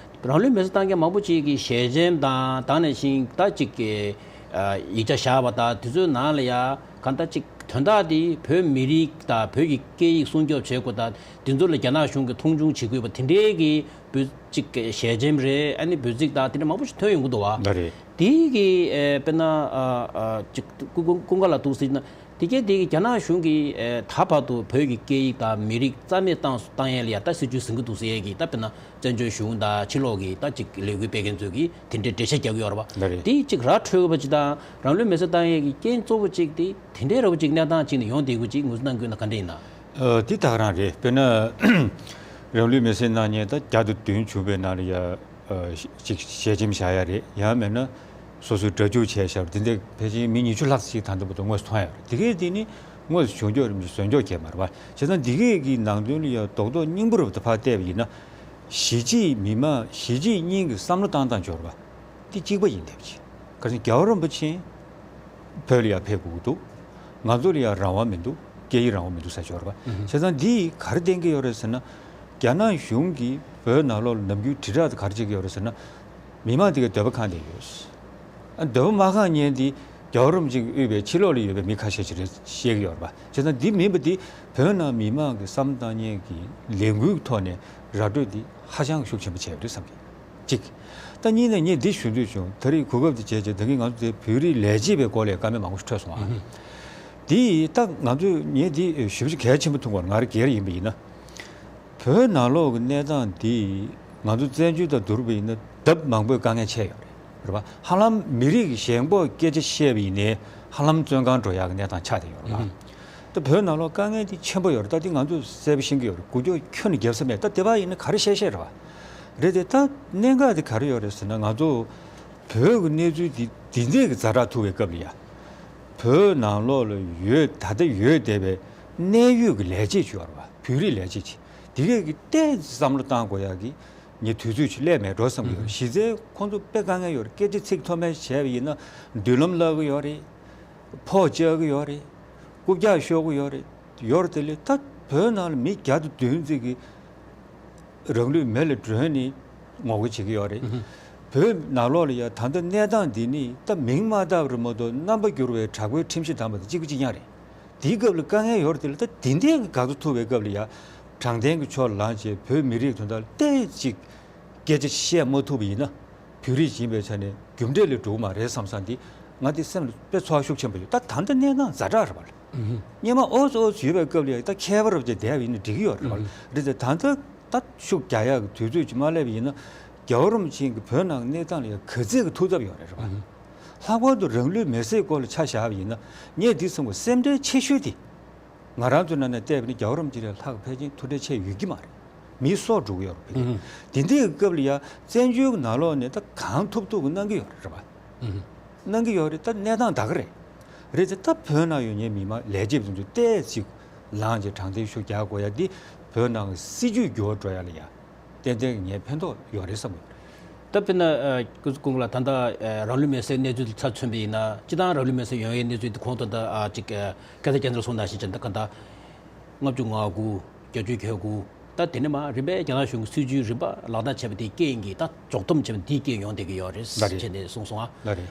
རང་ལུས་མེར་སྲེག་བཏང་མཁན་མང་པོ་ཅིག་གིས་ཞལ་ཆེམས་དང་ད་ནང་བཞིན་ད་ཅིག་གི་ཡིག་ཆ་བཞག་པ་དང་དེ་ཚོའི་ནང་ལ་ཡ་གང་ལྟར་ཅིག་དོན་དག་འདི་བོད་མི་རིགས་དང་བོད་ཀྱི་སྐད་ཡིག་སྲུང་སྐྱོབ་བྱེད་དགོས་དང་དེ་ཚོ་ལ་རྒྱ་ནག་གཞུང་གིས་མཐོང་ཆུང་བྱེད་དགོས་པ་དེ་འདྲའི་གི་བོད་ཅིག་གི་ཞལ་ཆེམས་རེད། ཨ་ནི་འབོད་ཚིག་དང་དེ་འདྲ་མང་པོ་ཞིག་ཐོན་ཡོང་གི་འདུག་བ། ལགས་རེད། དེའི་གི་ཨེ་དཔེར་ན་ཨ་ཨ་ཅིག་ཀུན་ཀུན་ཀུན་དགའ་ལགས་འདུག་ཟེར་ན་དེ་གས་དེ་གི་རྒྱ་ནག་གཞུང་གིས་ཨེ་ད་བར་དུ་བོད་ཀྱི་སྐད་ཡིག་དང་མི་རིགས་རྩ་མེད་བཏང་བཏང་ཡས་ལ་ཡ་ད་སྲིད་ཇུས་ཟིན་གི་འདུག་ཟེར་ཡས་ཀྱི་ད་དཔེར་ན་བཙན་བྱོལ་གཞུང་དང་ཕྱི་ལོགས་ཀྱི་ད་ཅིག་ལས་འགུལ་སྤེལ་མཁན་ཚོས་ཀྱིས་དེ་འདྲའི་འགྲེལ་བཤད་རྒྱག་གི་ཡོད་རེད་བ། ལགས་རེད། དེ་ཅིག་ར་འཕྲོད་པ་ཅིག་དང་རང་ལུས་མེར་སྲེག་བཏང་ཡས་ཀྱི་རྐྱེན་གཙོ་བོ་ཅིག་དེ་དེ་འདྲའི་ར་བ་ཅིག་གནས་སྟངས་ཅིག་ནས་ཡོང་བསྡད་དགོས་ཅིག་ངོས་འཛིན་གནང་དགོས་ན་ག་འདྲ་ཡིན་ན། ཨ་དེ་ད་ག་རང་རེད། དཔེར་ན་རང་ལུས་མེར་སྲེག་གནང་མཁན་ད་བརྒྱ་དང་བདུན་བྱུང་བའི་ནང་ལ་ཡ། ཨ་ཅིག་ཞལ་ཆེམས་བཞག་ཡ་རེད། ཡང་མིན་ན་སོ་སོའི་སྒྲ་འཇུག་བྱས་བཞག་པ་འདི་འདྲ་ཕལ་ཆེར་མི་ཉི་ཤུ་ལྷག་ཅིག་ད་ལྟ་བར་དུ་དངོས་སུ་མཐོང་ཡ་རེད། དེ་གས་དེ་ནི་དངོས་སུ་བྱུང་ཆོག་རིམ་གྱིས་བཟོས་ཆོག་གས་མ་རེད་བ། བྱས་ཙང་འདི་གས་ཀྱི་ནང་དོན་ལ་ཡང་རྡོག་རྡོག་སྙིང་པོ་རུ་ཕར་བལྟས་པ་ཡིན་ན། གཞིས་བྱེས་མི་མང་གཞིས་བྱེས་གཉིས་ཀྱི་བསམ་བློ་བཏང་སྟངས་འབྱོར་བ་འདི་གཅིག་པ་ཡིན་བསྡད་པ་ཅིག་ག་རེ་ཟེར་ན་རྒྱལ་བ་རིན་པོ་ཆེ། བོད་ལ་ཡང་ཕེབས་དགོས་ཀྱི་འདུག་ང་ཚོ་ལ་ཡང་རང་དབང་མི་འདུག་སྐད་ཡིག་རང་དབང་མི་འདུག་ཟེར་ཡོད་རེད་པ། ཨུ་ཧུ། བྱས་ཙང་འདིས་ག་རེ་བསྟན་གྱི་ཡོད་རེད་ཟེར་ན། རྒྱ་ནག་གཞུང་གིས་བོད་ནང་ལོགས་ལ་ནམ་རྒྱུན་དྲིལ་བསྒྲགས་དེ་ག་རེ་བྱེད་ཀྱི་ཡོད་རེད་ཟེར་ན། མི་མང་དེ་གའི་འདོད་པ་ཁེངས་བསྡད་ཡོད། ཨ་འདོད་པ་མ་ཁེངས་མཁན་དེ་རྒྱལ་བ་རིན་པོ་ཆེ་གིས་དབུས་པའི་ཕྱི་ལོགས་ལ་ཡོད་པའི་མི་ཁ་ཤས་ཤིག་རེད་བཤད་ཀྱི་ཡོད་རེད་པ། བྱས་ཙང་འདི་མིན་པ་དེ་བོད་ནང་མི་མང་གི་བསམ་བློ་བཏང་མཁན་གྱི་ལས་འགུལ་གྱི་ཐོག་ནས་ར་སྤྲོད་དེ་ཧ་ཅང་གི་ཤུགས་ཆེན་པོ་བྱས་ཡོད་རེད་བསམ་གྱི། གཅིག་ད་གཉིས་ནས་ངས་འདི་ཞུ་འདོད་བྱུང་། ད་རེས་གོ་སྐབས་འདི་བྱས་རྗེས་ད་གིན་ང་ཚོ་དེ་བོད་རིགས་ལས་བྱེད་པའི་སྐོར་ལ་བཀའ་མོལ་མང་པོ་ཞིག་འཕྲོད་སོང་ཨ། ཨུ་ཧུ། འདི་ད་ང་ཚོས་ངས་འདི་ཞུ་རྒྱུ་གལ་ཆེན་པོ་མཐོང་གི་ཡོད་རེད། ང་རང་སྒེར་ཡིན་པ་ཡིན་ན། བོད་ནང་ལོགས་ཀྱི་གནས་སྟངས་འདི་ང་ཚོ་བཙན་བྱོལ་དང་བསྡུར་བ་ཡིན་ན་ལྡབ་མང་པོའི་དཀའ་ངལ་ཆེ་ཡོད་རེད། རེད་པ། ཧ་ལམ་མི་རིགས་ཀྱི་ཞེན་ཁོག་སྐད་ཆ་བཤད་པ་ཡིན་ནའི་ཧ་ལམ་བཙོན་ཁང་འགྲོ་ཡག་གི་གནས་སྟངས་ཆགས་བསྡད་ཡོད་རེད་པ། ཨུ་ཧུ། ད་བོད་ནང་ལོགས་དཀའ་ངལ་འདི་ཆེན་པོ་ཡོད་རེད། ད་འདི་ང་ཚོས་གསལ་པོ་ཤེས་ཀྱི་ཡོད་རེད། འགུལ་སྐྱོད་ཁྱོན་ནས་བརྒྱབ་ས་མེད། ད་དེ་བ་ཡིན་ན་ག་རེ་བཤད་བཤད་རེད་པ། རེད་དེ་ད་གནད་འགག་དེ་ག་རེ་ཡོད་རེད་ཟེར་ན། ང་ཚོ་བོད་ཀྱི་གནས་ཚུལ་འདི་འདི་འདྲས་ཀྱི་ཛ་དྲག་ཐུག་པའི་སྐབས་ལ་ཡ། བོད་ནང་ལོགས་ལ་ཡོད་ད་ལྟ་ཡོད་བསྡད་པའི་གནད་ཡོད་ཀྱི་ལས་བྱེད་ཅིག་ཡོད་རེད་པ། བོད་རིགས་ལས་བྱེད་ཅིག་དེ་གས་ཀྱི་ཏོག་ཙམ་བསམ་བློ་བཏང་དགོས་ཡག་གི་ངས་དུས་ཚོད་ཅིག་སླེབས་མེད་འགྲོ་བསམ་གྱི་ཡོད། ཨུ་ཧུ། གཞི་རྩའི་ཁོང་ཚོ་དཔེ་དཀའ་ངལ་ཡོད་རེད། སྐད་ཆ་ཚིག་མཐོ་དམན་བྱས་པ་ཡིན་ན་མདུན་ལམ་བརླག་གི་ཡོད་རེད། ཕོགས་རྒྱག་གི་ཡོད་རེད། རྐུབ་བཀྱག་ཤོར་གི་ཡོད་རེད། ཡོད་རེད། དེ་ལས་ད་བོད་ནང་ལ་མི་བརྒྱ་དང་བདུན་ཙམ་གྱིས་རང་ལུས་མེ་ལ་སྒྲོན་ནས་ངོ་རྒོལ་བྱེད་ཀྱི་ཡོད་རེད། ཨུ་ཧུ། བོད་ནང་ལོགས་ལ་ཡ་ད་ལྟ་གནས་སྟངས་འདི་ནི་ད་མིང་མ་བཏགས་པ་རེད་མ་གཏོགས་རྣམ་པ་འགྱུར་བའི་དྲག་པོའི་ཁྲིམས་གཞི་བསྡམས་པ་དང་གཅིག་པ་གཅིག་རྐྱང་རེད། དེའི་སྐབས་ལ་དཀའ་ངལ་ཡོད་རེད། དེ་ལ་ད་དེ་འདྲའི་གི་འགག་རྩ་ཐུག་པའི་སྐབས་ལ་ཡ་དྲང་བདེན་གྱི་ཕྱོགས་ལངས་བྱས་བོད་མི་རིགས་དོན་དག་ལ་ཏོག་ཙམ་ སྐད་ཆ་བཤད་མ་ཐུབ་པ་ཡིན་ན། བོད་རིགས་ཡིན་པའི་ཆ་ནས་རྒྱུ་འབྲས་ལ་འགྲོ་གི་མ་རེད་བསམ་བསམ་འདི་ང་འདི་སེམས་ལ་དཔེ་ཚོར་བ་ཤུགས་ཆེན་པོ་ཡོད། ད་ད་ལྟ་གནས་སྟངས་ཛ་དྲག་རེད་པ། སྔོན་མ་ཨོ་ཙི་ཨོ་ཙི་ཡོད་པའི་སྐབས་ལ་ཡང་ད་ཁྱད་པར་བྱས་བསྡད་པ་ཡིན་ན་འགྲིག་གི་ཡོད་རེད་པ། རེད་དེ་ད་ལྟ་ད་ཤུགས་རྒྱག་ཡག་གི་དུས་ཚོད་ཅིག་མ་སླེབས་པ་ཡིན་ན། རྒྱལ་བ་རིན་པོ་ཆེ་གི་བོད་ནང་གི་གནས་སྟངས་ལ་ཡང་ག་ཚད་ཀྱི་ཐུགས་འཚབ་ཡོད་རེད་རེད་པ། ལྷག་པར་དུ་རང་ལུས་མེར་སྲེག་སྐོར་ལ་ཆ་བཞག་པ་ཡིན་ན། ངས་འདི་གསུང་དགོས། སེམས་ཁྲལ་ཆེ་ཤོས་དེ། ང་རང་ཚོའི་ནང་ནས་བལྟས་པ་ཡིན་ན་རྒྱལ་བ་རིན་པོ་ཆེ་ལས་ལྷག་ཕལ་ཆེར་ཐུགས་ཁྲལ་ཆེ་ཡོད་ཀྱི་མ་རེད། མི་སྲོག་འགྲོ་གི་ཡོད་རེད། དེ་འདྲའི་སྐབས་ལ་ཡ་བཙན་བྱོལ་གྱི་ནང་ལོགས་ནས་ད་གང་ཐུབ་ཐུབ་ཀྱི་གནང་གི་ཡོད་རེད་པ། གནང་གི་ཡོད་རེད། ད་གནས་སྟངས་ད་ག་རེད། རེད་དེ་ད་བོད་ནང་ཡོད་མཁན་མི་མང་ལས་བྱེད་པ་ཚོ་ཏོག་ཙམ་ལངས་བྱས་དྲང་བདེན་ཤུགས་རྒྱག་དགོས་ཡ་འདི་བོད་ནང་གི་སྲིད་བྱུས་འགྱུར་བ་འགྲོ་ཡ་ལ་ཡ། ཏན་ཏན་ངས་ཕན་ཐོགས་ཡོད་རེད་བསམ་གྱི་ཡོད་རེད། ད་དཔེར་ན་ཨ་སྐུ་ངོ་ལགས་ད་ལྟ་ཨ་རང་ལུས་མེར་སྲེག་གནས་ཚུལ་དེ་ཚ་མཚོན་པ་ཡིན་ན། སྤྱིར་བཏང་རང་ལུས་མེར་སྲེག་ཡོང་ཡའི་གནས་ཚུལ་དེ་གོང་དུ་ད་ཨ་ཅིག་ཨ་སྐལ་བཟང་རྒྱལ་མཚན་ལགས་གསུངས་ནང་བཞིན་བྱས་ན་ད་ག་ད་ལྔ་བཅུ་ང་དགུ། བརྒྱད་ཅུ་གྱ་དགུ། ད་དེ་ནས་མར་རིམ་པས་རྒྱ་ནག་གཞུང་གི་སྲིད་བྱུས་རིམ་པ་ལག་བསྟར་བྱས་པ་དེའི་རྐྱེན་གྱིས་ད་འབྱོར་སྟོབས་བྱས་པ་དེའི་རྐྱེན་ཡོང་བསྡད་ཀྱི་ཡོད་རེད་ལགས་རེད། བྱས་ནས་གསུངས་སོང་ཨ། ལགས་རེད།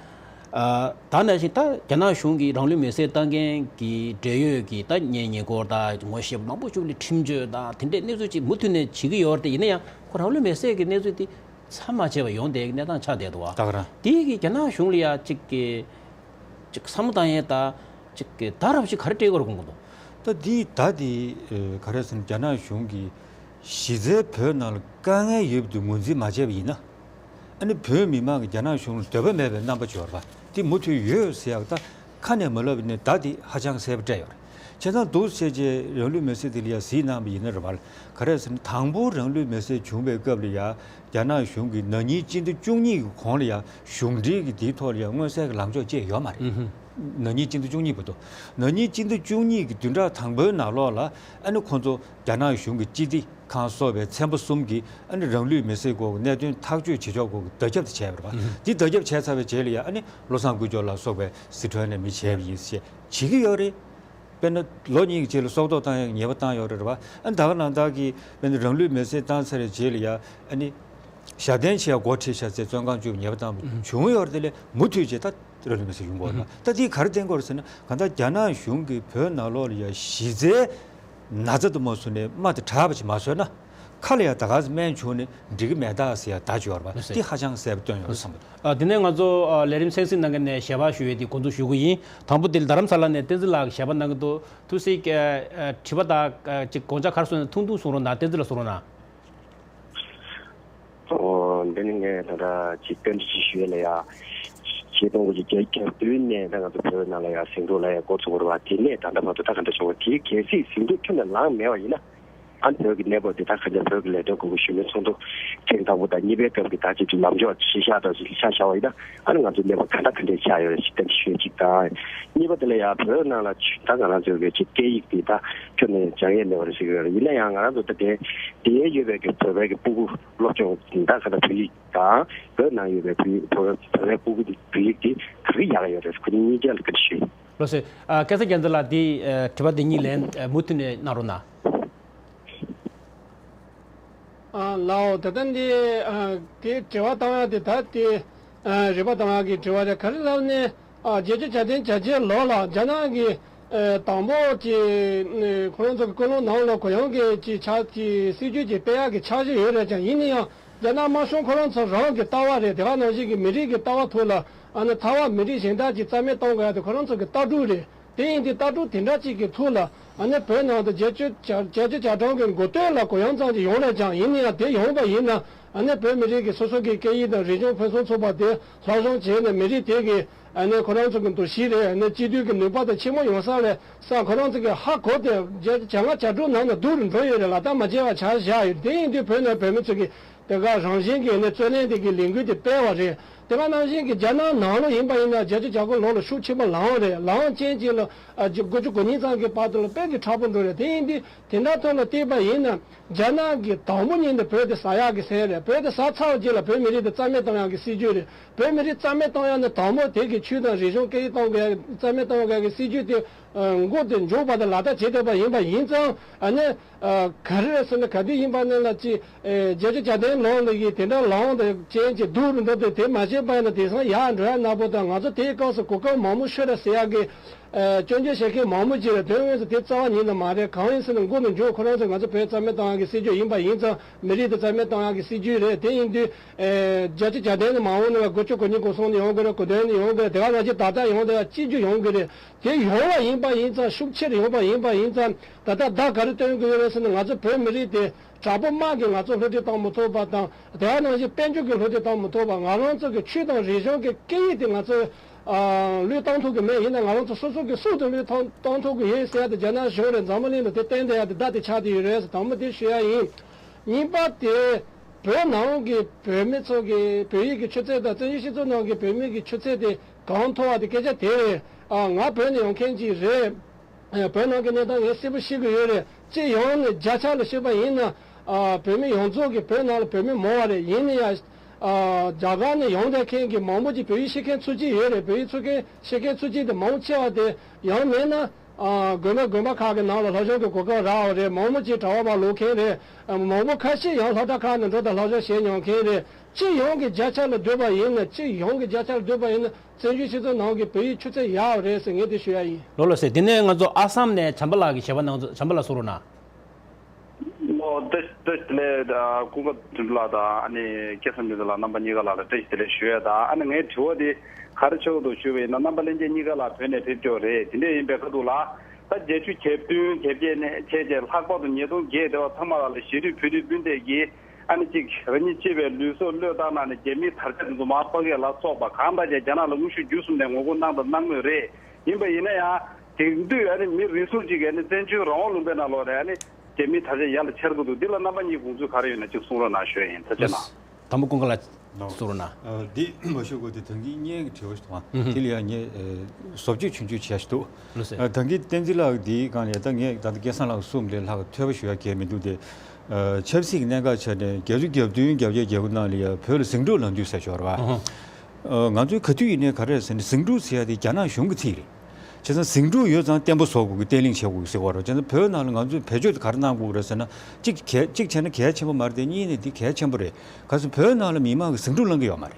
ཨ་ད་ནང་བཞིན་ད་རྒྱ་ནག་གཞུང་གིས་རང་ལུས་མེར་སྲེག་བཏང་མཁན་གྱི་འབྲེལ་ཡོད་ཀྱི་ད་ངའི་ཉེ་འཁོར་དང་ངོ་ཤེས་པ་མང་པོ་ཞིག་ལ་ཁྲིམས་གཅོད་དང་དེ་འདྲའི་གནས་ཚུལ་ཅིག་མུ་མཐུད་ནས་བྱེད་ཀྱི་ཡོད་རེད་དེ། ཡིན་ན་ཡང་ཁོ་རང་ལུས་མེར་སྲེག་གི་གནས་ཚུལ་དེ་མཚམས་མ་བཅད་པར་ཡོང་བསྡད་ཀྱི་གནས་སྟངས་ཆགས་བསྡད་འདུག་བ། ད་ག་རང་། དེ་གིས་རྒྱ་ནག་གཞུང་ལ་ཡ་ཅིག་གི་ཅིག་བསམ་བློ་བཏང་ཡས་ད་ཅིག་གི་ད་རབ་ཅིག་ག་རེ་སྤྲད་དགོས་རེད་དགོངས་ཀྱི་འདུག་ད་འདི་ད་འདི་ཨ་ག་རེ་ཟེར་ན། རྒྱ་ནག་གཞུང་གིས་གཞི་རྩའི་བོད་ནང་ལ་དཀའ་ངལ་ཡོད་པ་དེ་ངོས་འཛིན་མ་བྱས་པ་ཡིན་ན། ཨ་ནི་བོད་མི་མང་གིས་རྒྱ་ནག་གཞུང་ལ་འདོད་པ་མེད་པའི་རྣམ་པ་ཅིག་ཡོད་རེད་པ། དེ་མུ་མཐུད་ཡོད་ཟེར་ཡག་ད་ཁ་ནས་མ་ལབ་ནས་ད་དེ་ཧ་ཅང་གསལ་པོ་སྤྲད་ཡོད་རེད། བྱས་ཙང་འདུག་སེ་བྱས་རང་ལུས་མེར་སྲེག་དེ་ལ་ཡ་གཟིགས་གནང་བ་ཡིན་ན་རེད་པ། ག་རེ་ཟེར་ན། དང་པོ་རང་ལུས་མེར་སྲེག་བྱུང་བའི་སྐབས་ལ་ཡ་རྒྱ་ནག་གཞུང་གིས་ན་ནིང་སྤྱི་ཟླ་བཅུ་གཉིས་ཀྱི་གོང་ལ་ཡ་གཞུང་འབྲེལ་གྱི་དེའི་ཐོག་ལ་ཡ་མངོན་གསལ་གྱི་ལངས་ཕྱོགས་བཅས་ཡོད་མ་རེད། ན་ནིང་སྤྱི་ཟླ་བཅུ་གཉིས་བར་དུ། ན་ནིང་སྤྱི་ཟླ་བཅུ་གཉིས་ཀྱི་བདུན་ཕྲག་དང་པོའི་ནང་ལོགས་ལ་ཨ་ནི་ཁོང་ཚོ་རྒྱ་ནག་གཞུང་གི་སྤྱི་བདེ་ཁང་སོགས་པའི་ཚན་པ་གསུམ་གྱིས་ཨ་ནི་རང་ལུས་མེར་སྲེག་སྐོར་གྱི་གནད་དོན་ཐག་གཅོད་བྱེད་ཕྱོགས་སྐོར་གྱི་བརྡ་ཁྱབ་དེ་བྱས་པ་རེད་པ། འདི་བརྡ་ཁྱབ་བྱས་ཚར་བའི་རྗེས་ལ་ཡ་ཨ་ནི་བློ་བཟང་དཀོན་མཆོག་ལ་སོགས་པའི་སི་ཁྲོན་ནས་མི་བྱས་པ་ཡིན་ཞེས་བྱེད་ཀྱི་ཡོད་རེད། དཔེར་ན་ལོ་གཉིས་ཀྱི་རྗེས་ལ་སྲོག་ཐོག་བཏང་ཡག་ཉེས་པ་བཏང་ཡོད་རེད་པ། ཨ་ནི་ད་ག་ནང་བཞིན་གྱི་དཔེར་ན་རང་ལུས་མེར་སྲེག་བཏང་ཚར་བའི་རྗེས་ལ་ཡ་ཨ་ནི་ཞབས་བརྟན་ཆེད་འགོ་ཁྲིད་བྱས་ཚེ་བཙོན་ཁང་བཅུག་ཉེས་པ་བཏང་བ་བྱུང་ཡོད་རེད། དེ་ལས་མུ་མཐུད་བྱས་ད་རང་ལུས་མེར་སྲེག་ཡོང་གི་ཡོད་རེད་པ། ད་དེ་ག་རེ་བསྟན་གྱི་ཡོད་རེད་ཟེར་ན། གང་ལྟར་རྒྱ་ནག་གཞུང་གིས་བོད་ནང་ལོགས་ལ་ཡ་གཞི་རྩའི་ན་ཚ་དུ་མ་བཟོས་ནས་རྨ་དེ་དྲག་པ་ཞིག་མ་བཟོས་ན། ཁ་ལ་ཡ་ད་ག་སེ་སྨན་བྱུང་ནས་འགྲིག་གི་མེད་ད་ཟེར་ཡ་ད་ཅིག་ཡོད་རེད་པ། དེ་ཧ་ཅང་གསལ་པོ་སྟོན་ཡོད་བསམ་གྱི་འདུག་ཨ། དེ་ནས་ང་ཚོ་ཨ་ལས་རིམ་གསན་གཟིགས་གནང་མཁན་ནས་ཞལ་པར་ཞུ་ཡས་དེ་འགོ་འཛུགས་ཞུ་གི་ཡིན། དང་པོ་དེ་རྡ་རམ་ས་ལ་ནས་བསྟན་འཛིན་ལགས་ཀྱིས་ཞལ་པར་གནང་གི་འདུག་ཐུགས་སྲས་ཀྱི་ཨ་དྲི་བ་དང་ཨ་ཅིག་དགོངས་འཆར་ག་རེ་གསུང་ན་ཐུང་ཐུང་གསུང་རོགས་གནང་། བསྟན་འཛིན་ལགས་གསུང་རོགས་གནང་། ཨོ། འདི་ནི་ངས་ད་ལྟ་ཅིག་བསྟན་འཛིན་ཞུ་ཡས་ལ་ཡ། ཆིག་སྟོང་དགུ་བརྒྱ་བརྒྱད་ཅུ་གྱ་བདུན་ནས་ད་ང་ཚོ་བོད་ནང་ལ་ཡ་ཟིང་འཁྲུག་ལ་ཡ་འགོ་ཚུགས་པ་རེད་པ། དེ་ནས་ད་ལྟ་བར་དུ་ད་ག་འདྲ་བྱུང་བ། དེ་གལ་སྲིད་ཟིང་འཁྲུག་ཁྱོན་ནས་ལངས་མེད་པ་ཡིན་ན། ཨ་ནི་བོད་ཀྱི་གནས་བབ་འདི་ད་ག་འདྲ། བོད་ཀྱི་ལས་དོན་དགོས་མཁོ་ཞུ་མི་ཚོགས་འདུ་ཐེངས་དང་པོ་དང་གཉིས་པའི་སྐབས་ཀྱི་ད་ཅིག་ལམ་ཕྱོགས་གཞི་བཞག་དང་ཆ་བཞག་པ་ཡིན་ན། ཨ་ནི་ང་ཚོའི་གནས་བབ་ག་འདྲ་ག་འདྲ་ཆགས་ཡོད་རེད་ཞེས་བསྟན་ཞུ་ཡས་གཅིག་དང་། གཉིས་པ་དེ་ལ་ཡང་བོད་ནང་ལ་ད་ང་རང་ཚོའི་གི་ཅིག་སྐད་ཡིག་འདི་ད་ཁྱོན་ནས་སྦྱང་ཡས་མེད་པ་རེད་ཟེར་གྱི་ཡོད་རེད། ཡིན་ན་ཡང་ང་རང་ཚོ་ད་དེ་དེ་ཡོད་པའི་གི་བོད་པའི་གི་སྤུ་གུ་སློབ་སྦྱོང་ད་ག་ད་བོད་ཡིག་དང་བོད་ནང་ཡོད་པའི་བོད་བོད་པའི་སྤུ་གུ་འདི་བོད་ཡིག་འདི་ག་གི་ཡག་ཡོད་རེད། ཁོ་གཉིས་ཀ་ལ་བཀའ་འདྲི་ཞུ། ལགས་སོ། ཨ། སྐལ་བཟང་རྒྱལ་མཚན་ལགས། འདི་ཨ་དྲི་བ་འདི་གཉིས་ལན་ཨ་མུ་མཐུད་ནས་གནང་རོགས་གནང་། ཨ་ལའོ། ད་ལྟ་འདི་ཨ་དེ་དྲི་བ་བཏང་ཡག་དེ་ད་དེ་ཨ་རིག་པ་བཏང་ཡག་གི་དྲི་བ་རེད། ག་རེ་ལབ་ནས་ཨ་བརྒྱད་ཅུ་གྱ་བདུན་གྱ་བརྒྱད་ལོ་ལ་རྒྱ་ནག་གི་ཨ་དང་པོ་གི་ཨ་ཁོ་རང་ཚོ་གི་ཀུན་སློང་ནང་ལ་གུ་ཡངས་ཀྱི་ཅིག་ཕྱག་ཅིག་སྲིད་ཇུས་ཅིག་སྤེལ་ཡག་གི་འཆར་གཞི་ཡོད་རེད་ཀྱང་། ཡིན་ན་ཡང་རྒྱ་ནག་དམར་གཞུང་ཁོ་རང་ཚོ་རང་གི་ལྟ་བ་རེད། དེ་ག་ནང་བཞིན་གྱི་མི་རིགས་ཀྱི་ལྟ་བ་ཐོག་ལ་ཨ་ནི་ཐར་པ་མི་རིགས་གཞན་དག་ཅིག་རྩ་མེད་གཏོང་དགོས་ཡག་དེ་ཁོ་རང་ཚོ་གི་ལྟ་གྲུབ་རེད། དེ་ཡིན་དུས་ལྟ་གྲུབ་དེ་འདྲ་ཅིག་གི་ཐོག་ལ་ཨ་ནི་བོད་ནང་དུ་བརྒྱད་ཅུ་གྱ་བརྒྱད་ཅུ་གྱ་གྲངས་ཀྱི་འགོ་སྟོད་ལ་གུ་ཡངས་ཙམ་ཅིག་ཡོང་རེད་ཀྱང་། ཡིན་ན་ཡང་དེ་ཡོང་བ་ཡིན་ན་ཨ་ནི་བོད་མི་རིགས་ཀྱི་སོ་སོ་གི་སྐད་ཡིག་དང་རིག་གཞུང་ཕུན་སུམ་ཚོགས་པ་དེ་སློབ་སྦྱོང་བྱས་ནས་མི་རིགས་དེ་གི་ཨ་ནི་ཁོ་རང་ཚོ་གི་འདུ་ཤེས་རེད། ཨ་ནི་སྤྱི་འཐུས་ཀྱི་ནུས་པ་དང་ཆེན་མོ་ཡོང་ས་རེད་བསམ་ཁོ་རང་ཚོ་གི་ཧ་གོ་སྟེ་བརྒྱད་ཅུ་གྱ་ལྔ་གྱ་དྲུག་ནང་ན་སྡུག་རུ་འགྲོ་ཡོད་རེད། ལག་བསྟར་མ་བྱས་པ་ཆ་བཞག་ཡོད། དེ་ཡིན་དུས་བོད་ནང་བོད་མི་ཚོ་གི་དེ་ག་རང་བཞིན་གྱིས་ནི་རྩོད་ལེན་དེ་གི་ལས་འགུལ་དེ་སྤེལ་བ་རེད། དེ་ག་ནང་བཞིན་གྱི་རྒྱ་ནག་ནང་ལོགས་ཡིན་པ་ཡིན་ན་བརྒྱད་ཅུ་གྱ་དགུ་ལོ་ལ་ཤུགས་ཆེན་པོ་ལངས་རེད། ལངས་རྐྱེན་གྱིས་ལ་ཨ་དགུ་བཅུ་གོ་གཉིས་ཙམ་གྱི་བར་དུ་ལ་དཔེ་གི་དྲག་པོ་འགྲོ་རེད། དེ་ཡིན་དུས་དེ་འདྲ་ཐོག་ལ་བལྟས་པ་ཡིན་ན་རྒྱ་ནག་གི་དང་པོ་ཉིད་ནས་བོད་དེ་ཟ་ཡག་གི་སེམས་རེད། བོད་དེ་ཟ་ཚར་རྗེས་ལ་བོད་མི་རིགས་དེ་རྩ་མེད་གཏོང་ཡག་གི་སྲིད་ཇུས་རེད། བོད་མི་རིགས་རྩ་མེད་གཏོང་ཡག་ནི་དང་པོ་དེ་གི་ཆོས་དང་རིག་གཞུང་སྐད་ཡིག་གཏོང་དགོས་ཡག་རྩ་མེད་གཏོང་དགོས་ཡག་གི་སྲིད་ཇུས་དེ་མགོ་དེ་མཇུག་བར་དུ་ལག་བསྟར་བྱེད་ཐུབ་པ་ཡིན་པ་ཡིན་ཙང་ཨ་ནི། ཨ་ག་རེ་རེད་ཟེར་ན་ག་དུས་ཡིན་པ་ནི་ལ་ཅི་ཨེ་བརྒྱད་ཅུ་གྱ་བདུན་ལོ་ལ་གི་དེ་འདྲ་ལངས་དང་ཅན་གྱི་སྡུག་རུ་འགྲོ་དུས་དེ་མ་བྱས་པ་ཡིན་ན་དེང་སང་ཡར་འགྲོ་ཡག་ནག་པོ་དང་། ང་ཚོ་དེའི་སྐབས་སུ་གོ་སྐབས་མང་པོ་ཤོར་རེད་ཟེར་ཡག་གི་ ཨ། སྐྱོན་བརྗོད་བྱེད་མཁན་མང་པོ་ཅིག་རེད། དོན་དངོས་སུ་དེ་རྩ་བ་ཉིད་ནས་མ་རེད། གང་ཡིན་ཟེར་ན་མགོ་ནས་མཇུག་ཁོ་རང་ཚོ་ང་ཚོ་བོད་རྩ་མེད་གཏོང་ཡག་གི་སྲིད་ཇུས་ཡིན་པ་ཡིན་ཙང་། མི་རིགས་དེ་རྩ་མེད་གཏོང་ཡག་གི་སྲིད་ཇུས་རེད། དེ་ཡིན་དུས། ཨ། བརྒྱད་ཅུ་གྱ་བདུན་ནས་མ་འོངས་ནས་ལ་དགུ་བཅུ་གོ་གཉིས་གོ་གསུམ་ནས་ཡོང་གི་རེད། གོ་བདུན་ནས་ཡོང་གི་རེད། དེ་ག་ནང་བཞིན་ད་ལྟ་ཡོང་བསྡད་ཡག་གཅིག་གྱུར་ཡོང་གི་རེད། དེ་ཡོང་བ་ཡིན་པ་ཡིན་ཙང་། ཤུགས་ཆེར་ཡོང་བ་ཡིན་པ་ཡིན་ཙང་། ད་ལྟ་བརྡ་ག་རེ་སྟོན་དགོས་ཡོད་རེད་ཟེར་ན། ང་ཚོ་བོད་མི་རིགས་དེ་དྲག་པོ་དམག་གིས་ང་ཚོ་བསླུ་བྲིད་བཏང་མི་ཐུབ་པ་དང་། དེ་ག་ནང་བཞིན་དཔལ་འབྱོར་གྱིས་བསླུ་བྲིད་བཏང་མི་ཐུབ་པ། ང་རང་ཚོ་གི་ཆོས་དང་རིག་གཞུང་གི་སྐད་ཡིག་དེ་ང་ཚོས། ཨ། བློས་གཏོང་ཐུབ་ཀྱི་མེད། ཡིན་ན་ང་རང་ཚོ་སོ་སོ་གི་སྲོག་དེ་བློས་གཏོང་གཏོང་ཐུབ་ཀྱི་ཡོད་ཟེར་ཡག་དེ་རྒྱ་ནག་གཞུང་རེད། འཛམ་བུ་གླིང་ལ་དེ་བསྟན་བསྡད་ཡག་དེ་བརྡ་དེ་ཆགས་བསྡད་ཡོད་རེད་ཟེར། དང་པོ་དེ་ཞུ་ཡག་ཡིན། གཉིས་པ་དེ། བོད་ནང་གི་བོད་མི་ཚོ་གི་བོད་ཡིག་གི་ཆུ་ཚད་དང་། བཙན་བྱོལ་སྤྱི་ཚོགས་ནང་གི་བོད་མི་གི་ཆུ་ཚད་དེ་གང་མཐོ་བ་དེ་སྐད་ཆ་དེ་རེད། ཨ། ང་བོད་ནས་ཡོང་མཁན་ཅིག་རེད། ཨ། བོད་ནང་གི་གནས་སྟངས་ངས་གསལ་པོ་ཤེས་ཀྱི་ཡོད་རེད། སྤྱི་ཡོངས་ནས་བརྒྱ་ཆ་ལ་བཤད་པ་ཡིན་ན། ཨ། བོད་མི་ཡོངས་རྫོགས་ཀྱི་བོད་ནང་ལ་བོད་མི་མང་བ་རེད། ཡིན་ན་ཡང་། ཨ། རྒྱ་གར་ནས་ཡོང་བསྡད་མཁན་གྱི་མང་པོ་ཅིག་བོད་ཡིག་ཤེས་མཁན་ཚོ་གཅིག་ཡོད་རེད། བོད་ཡིག་ཚོ་མཁན་ཤེས་མཁན་ཚོ་གཅིག་དེ་མང་ཆེ་བ་དེ་ཡང་མིན་ན། ཨ། དགོན་པ་དགོན་པ་ཁག་གི་ནང་ལ་སློབ་སྦྱོང་གི་གོ་སྐབས་རག་པ་རེད། མང་པོ་ཅིག་གྲྭ་པ་བར་ལོག་མཁན་རེད། ཨ། མང་པོ་ཁ་ཤས་ཡང་སློབ་གྲྭ་ཁག་ནང་འགྲོ་དང་སློབ་སྦྱོང་བྱས་མྱོང་མཁན་རེད། སྤྱི་ཡོངས་ཀྱི་བརྒྱ་ཆ་ལ་བསྡུས་པ་ཡིན་ན། སྤྱི་ཡོངས་ཀྱི་བརྒྱ་ཆ་ལ་བསྡུས་པ་ཡིན་ན། བཙན་བྱོལ་སྤྱི་ཚོགས་ནང་གི་བོད་ཡིག་ཆུ་ཚད་ཡག་པ་རེད་ཟེར་ངས་དེ་ཞུ་ཡག་ཡིན། ལགས་ལགས་སེ། དེ་ནས་ང་ཚོ་ཨ་སམ་ནས་བྱམས་པ་ལགས་ཀྱི་ཞལ་པར་གནང་། བྱམས་པ་ལགས་གསུང་རོགས་གནང་། ཨོ། བཀྲ་བཀྲ་ཤིས་བདེ་ལེགས། ཨ། ཀུན་དགའ་དོན་གྲུབ་ལགས་དང་། ཨ་ནི་སྐལ་བཟང་དོན་གྲུབ་ལགས། རྣམ་པ་གཉིས་ཀ་ལ་ལ་བཀྲ་ཤིས་བདེ་ལེགས་ཞུ་ཡག་དང་། ཨ་ནི་ངའི་དྲི་བ་དེ་ག་རེ་ཆགས་ཀྱི་འདུག་ཞུས་པ་ཡིན་ན། རྣམ་པ་ལྷན་རྒྱས་གཉིས་ཀ་ལ་བོད་ནས་ཕེབས་ཀྱི་ཡོད་རེད། དེ་འདྲ་ཡིན་པའི་ཁ་ཐུག་ལ། ད་བརྒྱད་ཅུ་གྱ་བདུན་གྱ་བརྒྱད་ནས་བྱས་རྗེས་ལྷག་པར་དུ་ཉིས་སྟོང་བརྒྱད་དེ་བ་ཚང་མ་ལ་ལ་ཤེས་རིག་བོད་རིག་སྤུན་ཟླས་ཀྱིས། ཨ་ནི་གཅིག་རང་ཉིད་གཅེས་པའི་ལུས་སྲོག་བློས་བཏང་གནང་ནས་རྒྱ་མིའི་དར་ཆ་དེ་ཚོ་མར་ཕབ་མཁན་ལ་སོགས་པ་གང་དག་ཅིག་རྒྱ་ནག་ལ་དངོས་ཤུགས་བརྒྱུད་གསུམ་ནས་ངོ་རྒོལ་གནང་དང་གནང་མུས་རེད། ཡིན་པ་ཡིན་ན་ཡང་དེང་དུས་ཨ་ནི་མི་རེ་ཟུང་གཅིག་གིས་ཨ་ནི་བཙན་བྱོལ་རང་དབང་ལུང་པའི་ནང་ལོགས་ནས་ཨ་ནི་རྒྱ་མིའི་དར་ཆ་ཡར་ལ་འཕྱར་གྱི་འདུག་འདི་ལ་རྣམ་པ་གཉིས་དགོངས་ཚུལ་ག་རེ་ཡོད་ན་གཅིག་གསུང་རོགས་གནང་ཞུ་ཡ་ཡིན། ཐུགས་རྗེ་གནང་། དང་པོ་ཀུན་དགའ་ལགས་གསུང་རོགས་གནང་། ཨ། འདི་མ་ཞུ་གོ། དེ་ད་གིན་སྔོན་གྱི་དྲི་བ་ཞིག་འདུག་ཨ། ཨུ་ཧུམ། དེ་ལ་ཡང་ངས། ཨ། བཟོ་བཅོས་ཆུང་ཆུང་བྱས་ཤིག་འདུག་ལགས་སེ། ཨ། ད་གིན་བསྟན་འཛིན་ལགས་འདིའི་སྒང་ལ་ད་ངས་ད་ལྟ་སྐལ་བཟང་ལགས་གསུངས་ལས་ལྷག་ཐོས་པ་ཞུ་ཡ་གང་ཡང་མི་འདུག་སྟེ། ཨ། ཆབ་སྲིད་ཀྱི་གནད་འགག་ཆ་ནས་བརྒྱད་ཅུ་གྱ་བདུན་གྱ་བརྒྱད་གྱ་དགུ་ནང་ལ་ཡང་བོད་ལ་ཟིང་འཁྲུག་ལངས་དུས་ཟེར་ཞོར་བ། ཨུ་ཧུམ། ཨ། ང་ཚོའི་ག་དུས་ཡིན་ནའི་ག་རེ་རེད་ཟེར་ན། ཟིང་འཁྲུག་ཟེར་ཡ་དེ་རྒྱ་ནག་གཞུང་གི་ཚིག་རེད། བྱས་ཙང་ཟིང་འཁྲུག་ཡོད་ཙང་བརྟན་པོ་བཟོ་དགོས་ཀྱི། བརྟན་ལྷིང་བྱེད་དགོས་ཀྱི་ཟེར་བ་རེད། བྱས་ཙང་བོད་ནང་ལ་ང་ཚོས་བེད་སྤྱོད་དེ་ག་རེ་གནང་དགོས་རེད་ཟེར་ན། གཅིག་གལ་གཅིག་བྱས་ན་གལ་ཆེན་པོ་མ་རེད་དེ། གཉིས་ནས་འདི་གལ་ཆེན་པོ་རེད། ག་ཟེར་བོད་ནང་ལ་མི་མང་གིས་ཟིང་འཁྲུག་སློང་གི་ཡོད་མ་རེད།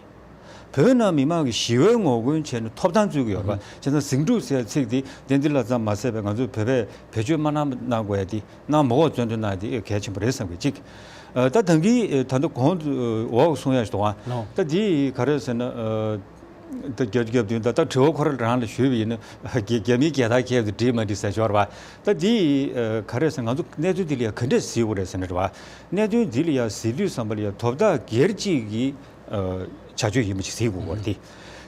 བོད་ནང་མི་མང་གིས་ཞི་བའི་ངོ་རྒོལ་བྱས་ནས་ཐོབ་ཐང་རྩོད་ཀྱི་ཡོད་རེད་པ། ཨུ་ཧུམ། བྱས་ཙང་ཟིང་འཁྲུག་ཟེར་ཚིག་འདི་བསྟན་འཛིན་ལགས་ཙམ་མ་ཟད་པའི་ང་ཚོས་བོད་པས་བེད་སྤྱོད་མ་གནང་གནང་དགོས་ཡ་དེ། གནང་མ་དགོས་བརྩོན་འགྲུས་གནང་ཡ་དེ་གལ་ཆེན་པོ་རེད་བསམ་གི། གཅིག་ཨ། ད་ད་གིན་ད་ལྟ་གོང་དུ་འོག་གསུང་ཡ་ཞིག་འདུག་ཨ། ལགས། ད་འདི་ག་རེ་ཟེར་ན། ཨ། ད་བརྒྱད་ཅུ་གྱ་བདུན་ད་ལྟ་དྲི་བ་ཁོ་རང་རང་ལ་ཞུས་པ་ཡིན་ན། རྒྱ་རྒྱ་མིའི་རྒྱལ་དར་འཁྱེར་དུ་འགྲིག་མ་འགྲིག་ཟེར་ཞོར་བ། ད་འདི་ག་རེ་ཟེར། ང་ཚོ་གནས་ཚུལ་འདི་ལ་ཡ་ག་འདྲས་གཟིགས་དགོས་རེད་ཟེར་ན་རེད་བ། གནད་དོན་འདི་ལ་ཡ་གཟིགས་དུས་ཙམ་པ་ལ་ཡ་དོ་བདག་སྒེར་གཅིག་གི་ཨ། བྱ་སྤྱོད་ཡིན་པ་ཞིག་གཟིགས་དགོས་ཀྱི་རེད་དེ།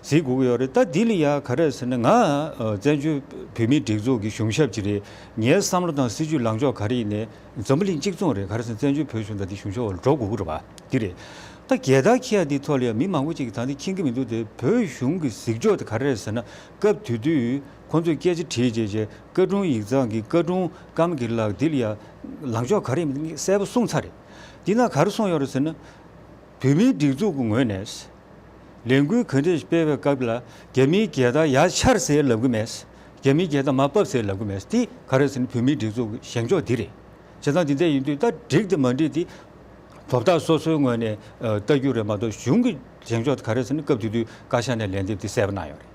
གཟིགས་དགོས་ཀྱི་ཡོད་རེད། ད་འདི་ལ་ཡ་ག་རེ་ཟེར་ན། ང་ཨ། བཙན་བྱོལ་བོད་མིའི་སྒྲིག་འཛུགས་ཀྱི་གཞུང་ཞབས་ཅིག་རེད། ངའི་བསམ་བློ་དང་སྲིད་ཇུས་ལངས་ཕྱོགས་ག་རེ་ཡིན་ནའི་འཛམ་བུ་གླིང་གཅིག་མཚུངས་རེད། ག་རེ་ཟེར་ན་བཙན་བྱོལ་བོད་གཞུང་དང་དེ་གཞུང་ཞབས་བར་འགྲོ་དགོས་ཀྱི་རེད་བ། འདི་རེད། ད་རྒྱལ་དར་འཁྱེར་ཡ་འདི་ཐོག་ལ་ཡ་མི་མང་པོ་ཅིག་གིས་ད་འདི་མཁྱེན་གྱི་མི་འདུག་སྟེ། བོད་གཞུང་གི་གཟིགས་ཕྱོགས་དེ་ག་རེ་རེད་ཟེར་ན། སྐབས་དེ་དུས་ཁོང་ཚོས་སྐད་ཆ་དྲིས་རྗེས་བྱས། བཀའ་དྲུང་ཡིག་ཚང་གི་བཀའ་དྲུང་ཀརྨ་གྱི་ལགས་འདི་ལ་ཡ་ལངས་ཕྱོགས་ག་རེ་ཡིན་མིན་གསལ་པོ་གསུངས་ཚར་རེད། འདི་ན་ག་རེ་གསུངས་ཡོད་རེད་ཟེར་ན། བོད་མིའི་སྒྲིག་འཛུགས་ཀྱི་ངོས་ནས་ལས་འགུལ་ག་འདྲ་ཞིག་སྤེལ་བའི་སྐབས་ལ་རྒྱ་མིའི་རྒྱལ་དར་ཡར་འཕྱར་ཟེར་ལབ་ཀྱི་མེད། རྒྱ་མིའི་རྒྱལ་དར་མར་ཕབ་ཟེར་ལབ་ཀྱི་མེད། དེ་ག་རེ་ཟེར་ན་བོད་མིའི་སྒྲིག་འཛུགས་ཀྱི་བཞེངས་ཕྱོགས་འདི་རེད། བྱས་ཙང་འདི་འདྲ་ཡིན་དུས་ད་འགྲིག་དང་མ་འགྲིག་དེ་དོ་བདག་སོ་སོའི་ངོས་ནས་ཨ། ལྟ་རྒྱུ་རེད་མ་གཏོགས། གཞུང་གི་བཞེངས་ཕྱོགས་དེ་ག་རེ་ཟེར་ན། སྐབས་དེ་དུས་བཀའ་ཤག་ནས་ལན་འདེབས་དེ་གསལ་པོ་གནང་ཡོད་རེད།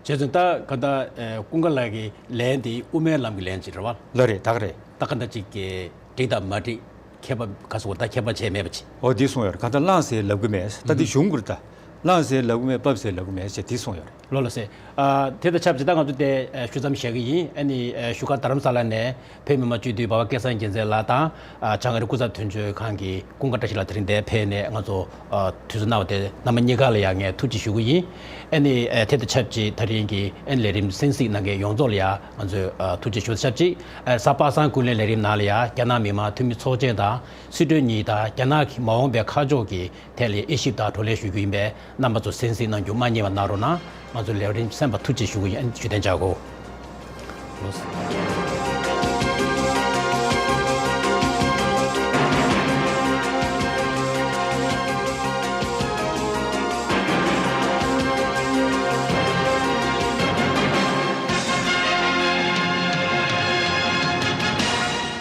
བྱས་ཙང་ད་ག་ད་ཨ། ཀུན་དགའ་ལགས་ཀྱི་ལན་དེ་དབུ་མའི་ལམ་གྱི་ལན་ཅིག་རེད་བ། ལགས་རེད། ད་ག་རེད། ད་ག་འདྲ་ཅིག་གི་འགྲིག་དང་མ་འགྲིག་ཁྱད་པར་ག་སོགས་ད་ཁྱད་པར་ཕྱེ་མེད་པ་ཅིག་འོ་འདི་གསུངས་ཡོད་རེད། གང་ལྟར་བླངས་ཟེར་ལབ་ཀྱི་མེད། ད་འདི་གཞུང་གུར་ད་བླངས་ཟེར་ལབ་ཀྱི་མེད། ཕབ་ཟེར་ལབ་ཀྱི་མེད་ཅེས་འདི་གསུངས་ཡོད་རེད། ལགས་ལགས་སེ། ཨ། དེ་དང་ཆབས་ཅིག་ད་ང་ཚོ་དེ་ཨ། ཞུ་མཚམས་བཞག་གི་ཡིན། ཨ་ནི་ཨ། བཞུགས་སྒར་རྡ་རམ་ས་ལ་ནས་བོད་མི་མང་སྤྱི་འཐུས་འབའ་བ་སྐལ་བཟང་རྒྱལ་མཚན་ལགས་དང་། ཨ། བྱང་ཨ་རི་སྐུ་ཚབ་དོན་གཅོད་ཁང་གི་ཀུན་དགའ་བཀྲ་ཤིས་ལགས་དེ་རིང་འདིར་ཕེབས་ནས་ང་ཚོ་ཨ། དུས་ཚོད་གནང་བ་དེ་རྣམ་པ་གཉིས་ཀ་ལ་ཡང་ངས་ཐུགས་རྗེ་ཞུ་གི་ཡིན། ཨ་ནི་ཨ། དེ་དང་ཆབས་ཅིག་ད་རིང་གི་ཨ་ནི་ལས་རིམ་གསན་གཟིགས་གནང་མཁན་ཡོངས་རྫོགས་ལ་ཡང་ང་ཚོས་ཨ། ཐུགས་རྗེ་ཞུ་ཆབས་ཅིག་ཨ། གཟའ་པ་སངས་ཀུན་གླེང་ལས་རིམ་ནང་ལ་ཡང་རྒྱ་ནག་མི་དམངས་འཐུས་མི་ཚོགས་ཆེན་དང་སྲིད་གྲོས་གཉིས་དང་རྒྱ་ནག་གི་མ་འོངས་པའི་ཁ་ཕྱོགས་ཀྱི་ཐད་ལ་དབྱེ་ཞིབ་དང་བགྲོ་གླེང་ཞུ་རྒྱུ་ཡིན་པས། རྣམ་པ་ཚོ་གསན་གཟིགས་གནང་རྒྱུ་མ་བསྙེལ་བ་གནང་རོགས་གནང་། ང་ཚོ་ལས་རིམ་གསན་པར་ཐུགས་རྗེ་ཞུ་གི་ཡིན། ཞུ་དན་བྱ་གོ།